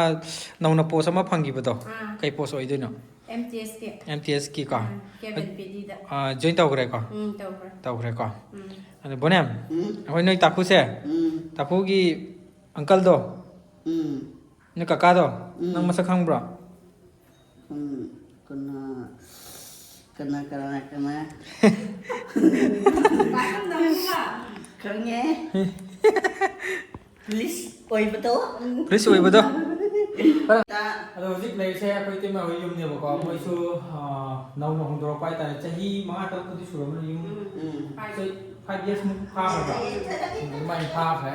ꯅꯧꯅ ꯄꯣꯁ ꯑꯃ ꯐꯪꯈꯤꯕꯗꯣ꯫ ꯑꯥ꯫ ꯀꯩ ꯄꯣꯁ ꯑꯣꯏꯗꯣꯏꯅꯣ? ꯑꯦꯝ ꯇꯤ ꯑꯦꯁ ꯀꯤ꯫ ꯑꯦꯝ ꯇꯤ ꯑꯦꯁ ꯀꯤ ꯀꯣ? ꯑꯥ, ꯀꯦꯕꯤꯟ ꯄꯤ ꯗꯤꯗ꯫ ꯑ, ꯖꯣꯏꯟ ꯇꯧꯈ꯭ꯔꯦꯀꯣ? ꯎꯝ, ꯇꯧꯈ꯭ꯔꯦ꯫ ꯇꯧꯈ꯭ꯔꯦꯀꯣ? ꯎꯝ꯫ ꯑꯗꯣ ꯕꯣꯅꯦꯝ, ꯎꯝ꯫ ꯑꯩꯈꯣꯏ ꯅꯣꯏ ꯇꯥꯀꯨꯁꯦ, ꯎꯝ꯫ ꯇꯥꯀꯨꯒꯤ ꯑꯪꯀꯜꯗꯣ, ꯎꯝ꯫ ꯅꯣꯏ ꯀꯀꯥꯗꯣ, ꯎꯝ꯫ ꯅꯪ ꯃꯁꯛ ꯈꯪꯕ꯭ꯔꯣ? ꯎꯝ, ꯀꯅꯥ, ꯀꯅꯥ, ꯀꯅꯥ, ꯀꯅꯥ? ꯈꯪꯉꯦ꯫ ꯄꯨꯂꯤꯁ ꯑꯣꯏꯕꯗꯣ꯫ ꯄꯨꯂꯤꯁ ꯑꯣꯏꯕꯗꯣ꯫ ꯇ- ꯑꯗꯣ ꯍꯧꯖꯤꯛ ꯂꯩꯔꯤꯁꯦ ꯑꯩꯈꯣꯏ ꯏꯇꯩꯃ ꯍꯣꯏ ꯌꯨꯝꯅꯦꯕꯀꯣ꯫ ꯃꯣꯏꯁꯨ, ꯑ, ꯅꯧꯅ ꯍꯣꯡꯗꯣꯔꯛꯄ ꯍꯥꯏꯇꯥꯔꯦ꯫ ꯆꯍꯤ ꯃꯉꯥ ꯇꯔꯨꯛꯄꯨꯗꯤ ꯁꯨꯔꯝꯃꯅꯤ ꯌꯨꯝ꯫ ꯎꯝ꯫ ꯆꯍꯤ five years ꯃꯨꯛ ꯐꯥꯈ꯭ꯔꯕ? ꯎꯝ, ꯑꯗꯨꯃꯥꯏꯅ ꯐꯥꯈ꯭ꯔꯦ꯫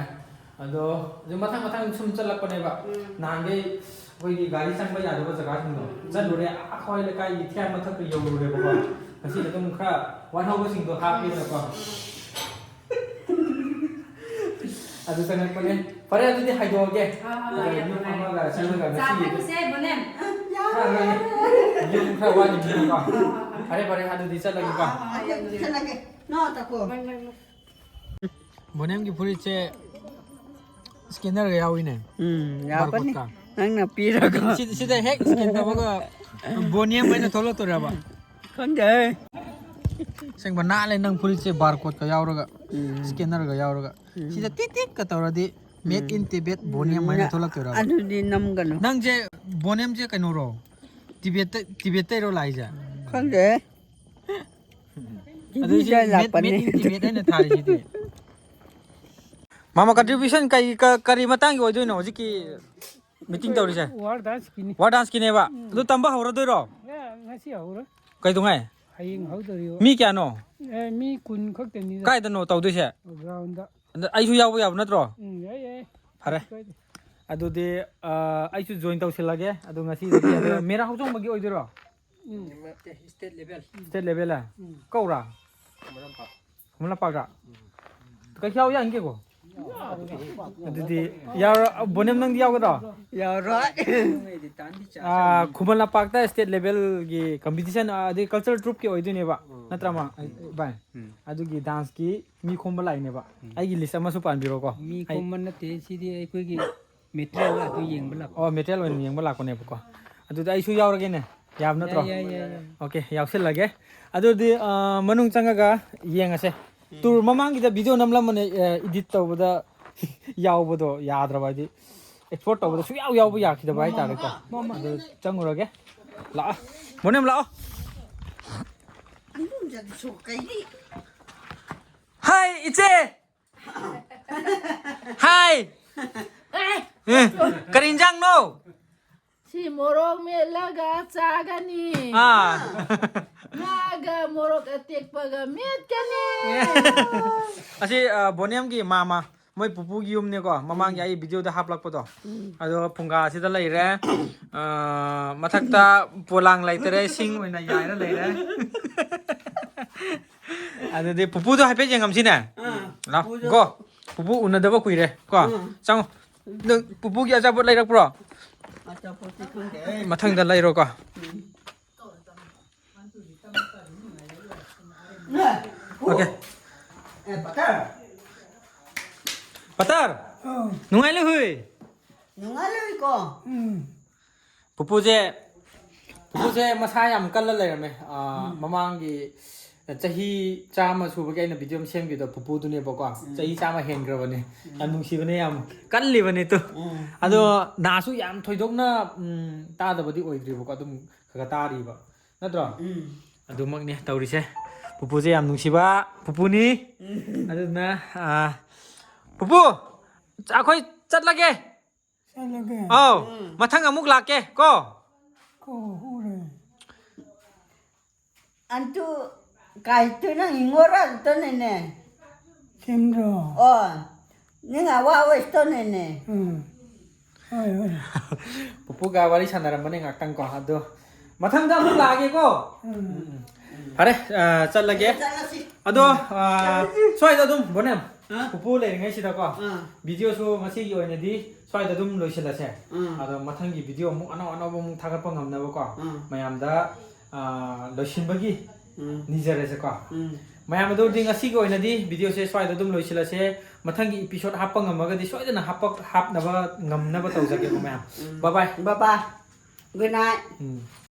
ꯑꯗꯣ ꯑꯗꯨ ꯃꯊꯪ ꯃꯊꯪ ꯁꯨꯝ ꯆꯠꯂꯛꯄꯅꯦꯕ꯫ ꯎꯝ꯫ ꯅꯍꯥꯟꯈꯩ ꯑꯩꯈꯣꯏꯒꯤ ꯒꯥꯔꯤ ꯆꯪꯕ ꯌꯥꯗꯕ ꯖꯒꯥꯁꯤꯡꯗꯣ ꯎꯝ꯫ ꯆꯠꯂꯨꯔꯦ, ꯑꯥ ꯈ꯭ꯋꯥꯏ ꯂꯩꯀꯥꯏꯒꯤ ꯊꯤꯌꯥꯝ ꯃꯊꯛꯇ ꯌꯧꯔꯨꯔꯦꯕꯀꯣ꯫ ꯉꯁꯤꯗꯤ ꯑꯗꯨꯝ ꯈꯔ ꯋꯥꯠꯍꯧꯕꯁꯤꯡꯗꯣ ꯍꯥꯞꯄꯦꯗꯅꯀꯣ꯫ ꯑꯗꯨ ꯆꯪꯉꯛꯄꯅꯦ꯫ ꯐꯔꯦ, ꯑꯗꯨꯗꯤ ꯍꯥꯏꯗꯣꯛꯑꯒꯦ꯫ ꯍꯣꯏ, ꯍꯣꯏ, ꯑꯗꯨꯒ ꯍꯣꯏ, ꯌꯨꯝ ꯌꯥꯝ ꯅꯨꯡꯉꯥꯏꯔꯦ꯫ ꯑꯃꯒ ꯆꯠꯂꯒ ꯆꯥ ꯉꯁꯤꯒꯤ ꯊꯛꯈꯤꯁꯦ, ꯕꯣꯅꯦꯝ꯫ ꯈꯔ ꯂꯩ꯫ ꯌꯨꯝ ꯈꯔ ꯋꯥꯠꯂꯤꯕꯅꯤꯅꯀꯣ꯫ ꯍꯣꯏ, ꯍꯣꯏ, ꯍꯣꯏ꯫ ꯐꯔꯦ, ꯐꯔꯦ, ꯑꯗꯨꯗꯤ ꯆꯠꯂꯒꯦꯀꯣ꯫ ꯍꯣꯏ, ꯍꯣꯏ, ꯌꯥꯝ ꯅꯨꯡꯉꯥꯏꯔꯦ꯫ ꯆꯠꯂꯒꯦ꯫ ꯅꯣ, ꯇꯥꯀꯣ꯫ ꯕꯥꯏ, ꯕꯥꯏ, ꯕꯥꯏ꯫ ꯕꯣꯅꯦꯝꯒꯤ ꯐꯨꯔꯤꯠꯁꯦ scannerꯒ ꯌꯥꯎꯏꯅꯦ꯫ ꯎꯝ, ꯌꯥꯎꯒꯅꯤ꯫ Barcodeꯀ꯫ ꯅꯪꯅ ꯄꯤꯔꯒ꯫ ꯁꯤ-, ꯁꯤꯗ ꯍꯦꯛ scan ꯇꯧꯕꯒ ꯕꯣꯅꯦꯝ ꯍꯥꯏꯅ ꯊꯣꯛꯂꯛꯇꯣꯏꯔꯕ? ꯈꯪꯗꯦ꯫ ꯑꯁꯦꯡꯕ ꯅꯥꯜꯂꯦ ꯅꯪ ꯐꯨꯔꯤꯠꯁꯦ, barcodeꯀ ꯌꯥꯎꯔꯒ, ꯎꯝ꯫ Scannerꯒ ꯌꯥꯎꯔꯒ꯫ ꯎꯝ꯫ ꯁꯤꯗ ꯇꯤꯛ ꯇꯤꯛꯀ ꯇꯧꯔꯗꯤ "Made in ꯎꯝ꯫ Tibet ꯕꯣꯅꯦꯝ" ꯍꯥꯏꯅ ꯅ-, ꯊꯣꯛꯂꯛꯇꯣꯏꯔꯕ? ꯑꯗꯨꯗꯤ ꯅꯝꯒꯅꯨ꯫ ꯅꯪꯁꯦ ꯕꯣꯅꯦꯝꯁꯦ ꯀꯩꯅꯣꯔꯣ? ꯇꯤꯕꯦꯠꯇ-, ꯇꯤꯕꯦꯠꯇꯩꯔꯣ ꯂꯥꯛꯏꯁꯦ? ꯈꯪꯗꯦ꯫ ꯑꯗꯨ ꯁꯤ ꯇꯤꯚꯤꯗ made, ꯂꯥꯛꯄꯅꯦ꯫ Made in Tibet ꯍꯥꯏꯅ ꯊꯥꯔꯤꯁꯤꯗꯤ꯫ ꯃꯥꯃ, contribution ꯀꯩ, ꯀ-, ꯀꯔꯤ ꯃꯇꯥꯡꯒꯤ ꯑꯣꯏꯗꯣꯏꯅꯣ ꯍꯧꯖꯤꯛꯀꯤ meeting ꯇꯧꯔꯤꯁꯦ? War danceꯀꯤꯅꯤ꯫ War danceꯀꯤꯅꯦꯕ? ꯎꯝ꯫ ꯑꯗꯨ ꯇꯝꯕ ꯍꯧꯔꯗꯣꯏꯔꯣ? ꯑꯦ, ꯉꯁꯤ ꯍꯧꯔꯣꯏ꯫ ꯀꯩꯗꯧꯉꯩ? ꯍꯌꯦꯡ ꯍꯧꯗꯣꯔꯤꯕ꯫ ꯃꯤ ꯀꯌꯥꯅꯣ? ꯑꯦ, ꯃꯤ ꯀꯨꯟ ꯈꯛꯇꯅꯤꯗ꯫ ꯀꯥꯏꯗꯅꯣ ꯇꯧꯗꯣꯏꯁꯦ? Groundꯗ꯫ ꯑꯗ ꯑꯩꯁꯨ ꯌꯥꯎꯕ ꯌꯥꯕ ꯅꯠꯇ꯭ꯔꯣ? ꯎꯝ, ꯌꯥꯏ, ꯌꯥꯏ꯫ ꯐꯔꯦ꯫ ꯀꯩꯁꯨ ꯀꯥꯏꯗꯦ꯫ ꯑꯗꯨꯗꯤ, ꯑ, ꯑꯩꯁꯨ join ꯇꯧꯁꯤꯜꯂꯒꯦ꯫ ꯑꯗꯣ ꯉꯁꯤꯗꯒꯤ ꯑꯗꯣ ꯃꯦꯔꯥ ꯍꯧꯆꯣꯡꯕꯒꯤ ꯑꯣꯏꯗꯣꯏꯔꯣ? ꯎꯝ꯫ ꯅꯠꯇꯦ, state level꯫ State levelꯂ? ꯎꯝ꯫ ꯀꯧꯔꯥ? ꯈꯨꯃꯟ ꯂꯝꯄꯥꯛ꯫ ꯈꯨꯃꯟ ꯂꯝꯄꯥꯛꯇ? ꯎꯝ꯫ ꯀꯩꯁꯨ ꯌꯥꯎ ꯌꯥꯅꯤ ꯀꯩꯀꯣ? ꯑꯗꯨꯗꯤ ꯌꯥꯎꯔ-, ꯕꯣꯅꯦꯝ ꯅꯪꯗꯤ ꯌꯥꯎꯒꯗ꯭ꯔꯣ? ꯌꯥꯎꯔꯣꯏ꯫ ꯑꯥ, ꯈꯨꯃꯟ ꯂꯝꯄꯥꯛꯇ state levelꯒꯤ competition, ꯑꯥ, ꯑꯗꯩ cultural troupeꯀꯤ ꯑꯣꯏꯗꯣꯏꯅꯦꯕ꯫ ꯎꯝ꯫ ꯅꯠꯇ꯭ꯔꯥ ꯃꯥ? ꯎꯝ꯫ ꯚꯥꯏ? ꯎꯝ꯫ ꯑꯗꯨꯒꯤ danceꯀꯤ ꯃꯤ ꯈꯣꯝꯕ ꯂꯥꯛꯏꯅꯦꯕ꯫ ꯎꯝ꯫ ꯑꯩꯒꯤ list ꯑꯃꯁꯨ ꯄꯥꯟꯕꯤꯔꯣꯀꯣ꯫ ꯃꯤ ꯑꯩ ꯈꯣꯝꯕ ꯅꯠꯇꯦ, ꯁꯤꯗꯤ ꯑꯩꯈꯣꯏꯒꯤ material ꯑꯗꯨ ꯌꯦꯡꯕ ꯂꯥꯛꯄ꯫ ꯑꯣ, material ꯑꯣꯏꯅ ꯌꯦꯡꯕ ꯂꯥꯛꯄꯅꯦꯕꯀꯣ꯫ ꯑꯗꯨꯗꯤ ꯑꯩꯁꯨ ꯌꯥꯎꯔꯒꯦꯅꯦ꯫ ꯌꯥꯕ ꯅꯠꯇ꯭ꯔꯣ? ꯌꯥꯏ, ꯌꯥꯏ, ꯌꯥꯏ, ꯌꯥꯏ꯫ Okay, ꯌꯥꯎꯁꯤꯜꯂꯒꯦ꯫ ꯑꯗꯨꯗꯤ, ꯑ, ꯃꯅꯨꯡ ꯆꯪꯉꯒ ꯌꯦꯡꯉꯁꯦ꯫ ꯎꯝ꯫ Tour ꯃꯃꯥꯡꯒꯤꯗ video ꯅꯝꯂꯝꯕꯅꯦ, ꯑ, edit ꯇꯧꯕꯗ ꯌꯥꯎꯕꯗꯣ ꯌꯥꯗ꯭ꯔꯕ, ꯍꯥꯏꯗꯤ export ꯇꯧꯕꯗ ꯁꯨꯡꯌꯥꯎ ꯌꯥꯎꯕ ꯌꯥꯈꯤꯗꯕ ꯍꯥꯏꯇꯥꯔꯦꯀꯣ꯫ ꯃꯃꯥ꯫ ꯑꯗꯨ ꯆꯪꯉꯨꯔꯒꯦ꯫ ꯂꯥꯛꯑꯣ꯫ ꯕꯣꯅꯦꯝ ꯂꯥꯛꯑꯣ꯫ ꯍꯥꯏ, ꯏꯆꯦ꯫ ꯍꯥꯏ꯫ ꯑꯦ, ꯀꯔꯤ ꯏꯟꯖꯥꯡꯅꯣ? ꯁꯤ ꯃꯣꯔꯣꯛ ꯃꯦꯠꯂꯒ ꯆꯥꯒꯅꯤ꯫ ꯑꯥ꯫ ꯉꯥꯒ ꯃꯣꯔꯣꯛ ꯑꯇꯦꯛꯄꯒ ꯃꯦꯠꯀꯅꯤ꯫ ꯑꯁꯤ, ꯑ, ꯕꯣꯅꯦꯝꯒꯤ ꯃꯥꯃ꯫ ꯃꯣꯏ ꯄꯨꯄꯨꯒꯤ ꯌꯨꯝꯅꯦꯀꯣ, ꯃꯃꯥꯡꯒꯤ ꯑꯩ ꯚꯤꯗꯤꯑꯣꯗ ꯍꯥꯞꯂꯛꯄꯗꯣ꯫ ꯑꯗꯣ ꯐꯨꯡꯒꯥꯁꯤꯗ ꯂꯩꯔꯦ꯫ ꯑ, ꯃꯊꯛꯇ ꯄꯣꯂꯥꯡ ꯂꯩꯇꯔꯦ, ꯁꯤꯡ ꯑꯣꯏꯅ ꯌꯥꯏꯔ ꯂꯩꯔꯦ꯫ ꯑꯗꯨꯗꯤ ꯄꯨꯄꯨꯗꯣ ꯍꯥꯏꯐꯦꯠ ꯌꯦꯡꯉꯝꯁꯤꯅꯦ꯫ ꯑꯥ, ꯂꯥꯎ, ꯄꯨꯄꯨꯗꯣ꯫ ꯒꯣ꯫ ꯄꯨꯄꯨ ꯎꯅꯗꯕ ꯀꯨꯏꯔꯦ ꯀꯣ꯫ ꯑꯥ꯫ ꯆꯪꯉꯣ꯫ ꯅꯪ ꯄꯨꯄꯨꯒꯤ ꯑꯆꯥꯄꯣꯠ ꯂꯩꯔꯛꯄ꯭ꯔꯣ? ꯑꯆꯥꯄꯣꯠꯇꯤ ꯈꯪꯗꯦ꯫ ꯑꯦ, ꯃꯊꯪꯗ ꯂꯩꯔꯣꯀꯣ꯫ ꯎꯝ꯫ ꯑꯣꯀꯦ꯫ ꯑꯦ, ꯄꯇꯔ꯫ ꯄꯇꯔ꯫ ꯑꯧ꯫ ꯅꯨꯡꯉꯥꯏꯂꯨ ꯍꯨꯏ꯫ ꯅꯨꯡꯉꯥꯏꯂꯨꯏꯀꯣ꯫ ꯎꯝ꯫ ꯄꯨꯄꯨꯁꯦ, ꯄꯨꯄꯨꯁꯦ ꯃꯁꯥ ꯌꯥꯝ ꯀꯜꯂ ꯂꯩꯔꯝꯃꯦ꯫ ꯑꯥ, ꯎꯝ꯫ ꯃꯃꯥꯡꯒꯤ ꯆꯍꯤ ꯆꯥꯝꯃ ꯁꯨꯕꯒꯤ ꯑꯩꯅ ꯚꯤꯗꯤꯑꯣ ꯑꯃ ꯁꯦꯝꯈꯤꯕꯗꯣ ꯄꯨꯄꯨꯗꯨꯅꯦꯕꯀꯣ꯫ ꯎꯝ꯫ ꯆꯍꯤ ꯆꯥꯝꯃ ꯍꯦꯟꯈ꯭ꯔꯕꯅꯦ꯫ ꯎꯝ꯫ ꯌꯥꯝ ꯅꯨꯡꯁꯤꯕꯅꯦ, ꯌꯥꯝ ꯀꯜꯂꯤꯕꯅꯦ ꯇꯨ꯫ ꯎꯝ꯫ ꯑꯗꯣ ꯎꯝ꯫ ꯅꯥꯁꯨ ꯌꯥꯝ ꯊꯣꯏꯗꯣꯛꯅ, ꯎꯝ, ꯇꯥꯗꯕꯗꯤ ꯑꯣꯏꯗ꯭ꯔꯤꯕꯀꯣ, ꯑꯗꯨꯝ ꯈꯔ ꯈꯔ ꯇꯥꯔꯤꯕ꯫ ꯅꯠꯇ꯭ꯔꯣ? ꯎꯝ꯫ ꯑꯗꯨꯃꯛꯅꯤ ꯇꯧꯔꯤꯁꯦ꯫ ꯄꯨꯄꯨꯁꯦ ꯌꯥꯝ ꯅꯨꯡꯁꯤꯕ ꯄꯨꯄꯨꯅꯤ꯫ ꯎꯝ꯫ ꯑꯗꯨꯅ, ꯑꯥ, ꯄꯨꯄꯨ, ꯑꯩꯈꯣꯏ ꯆꯠꯂꯒꯦ꯫ ꯆꯠꯂꯒꯦ꯫ ꯑꯧ, ꯎꯝ꯫ ꯃꯊꯪ ꯑꯃꯨꯛ ꯂꯥꯛꯀꯦ ꯀꯣ꯫ ꯀꯣ, ꯎꯔꯦ꯫ ꯑꯟꯇꯨ ꯀꯥꯏꯇꯨꯅ ꯏꯉꯣꯔ ꯑꯟꯇꯣꯅꯦꯅꯦ꯫ ꯁꯦꯝꯗ꯭ꯔꯣ? ꯑꯣ, ꯅꯤꯡ ꯑꯋꯥ ꯑꯣꯏꯁꯇꯣꯅꯦꯅꯦ꯫ ꯎꯝ꯫ ꯍꯣꯏ, ꯍꯣꯏ꯫ ꯄꯨꯄꯨꯒ ꯋꯥꯔꯤ ꯁꯥꯟꯅꯔꯝꯕꯅꯦ ꯉꯥꯛꯇꯪꯀꯣ꯫ ꯑꯗꯣ ꯃꯊꯪꯗ ꯑꯃꯨꯛ ꯂꯥꯛꯑꯒꯦꯀꯣ꯫ ꯎꯝ꯫ ꯎꯝ, ꯎꯝ꯫ ꯐꯔꯦ, ꯑ, ꯆꯠꯂꯒꯦ꯫ ꯆꯠꯂꯁꯤ꯫ ꯑꯗꯣ, ꯑ, ꯆꯠꯂꯁꯤ꯫ ꯁ꯭ꯋꯥꯏꯗ ꯑꯗꯨꯝ, ꯕꯣꯅꯦꯝ, ꯍꯥ? ꯄꯨꯄꯨ ꯂꯩꯔꯤꯉꯩꯁꯤꯗꯀꯣ, ꯑꯥ꯫ ꯚꯤꯗꯤꯑꯣꯁꯨ ꯉꯁꯤꯒꯤ ꯑꯣꯏꯅꯗꯤ ꯁ꯭ꯋꯥꯏꯗ ꯑꯗꯨꯝ ꯂꯣꯏꯁꯤꯜꯂꯁꯦ꯫ ꯎꯝ꯫ ꯑꯗꯣ ꯃꯊꯪꯒꯤ ꯚꯤꯗꯤꯑꯣ ꯑꯃꯨꯛ ꯑꯅꯧ ꯑꯅꯧꯕ ꯑꯃꯨꯛ ꯊꯥꯒꯠꯄ ꯉꯝꯅꯕꯀꯣ, ꯎꯝ꯫ ꯃꯌꯥꯝꯗ, ꯑ, ꯂꯣꯏꯁꯤꯟꯕꯒꯤ ꯎꯝ꯫ ꯅꯤꯖꯔꯁꯦꯀꯣ꯫ ꯎꯝ꯫ ꯃꯌꯥꯝ, ꯑꯗꯨ ꯑꯣꯏꯔꯗꯤ ꯉꯁꯤꯒꯤ ꯑꯣꯏꯅꯗꯤ ꯚꯤꯗꯤꯑꯣꯁꯦ ꯁ꯭ꯋꯥꯏꯗ ꯑꯗꯨꯝ ꯂꯣꯏꯁꯤꯜꯂꯁꯦ꯫ ꯃꯊꯪꯒꯤ ꯏꯄꯤꯁꯣꯗ ꯍꯥꯞꯄ ꯉꯝꯃꯒꯗꯤ ꯁꯣꯏꯗꯅ ꯍꯥꯞꯄ-, ꯍꯥꯞꯅꯕ ꯉꯝꯅꯕ ꯇꯧꯖꯒꯦꯀꯣ ꯃꯌꯥꯝ꯫ ꯎꯝ꯫ Bye bye꯫ Bye bye꯫ Good night꯫ ꯎꯝ꯫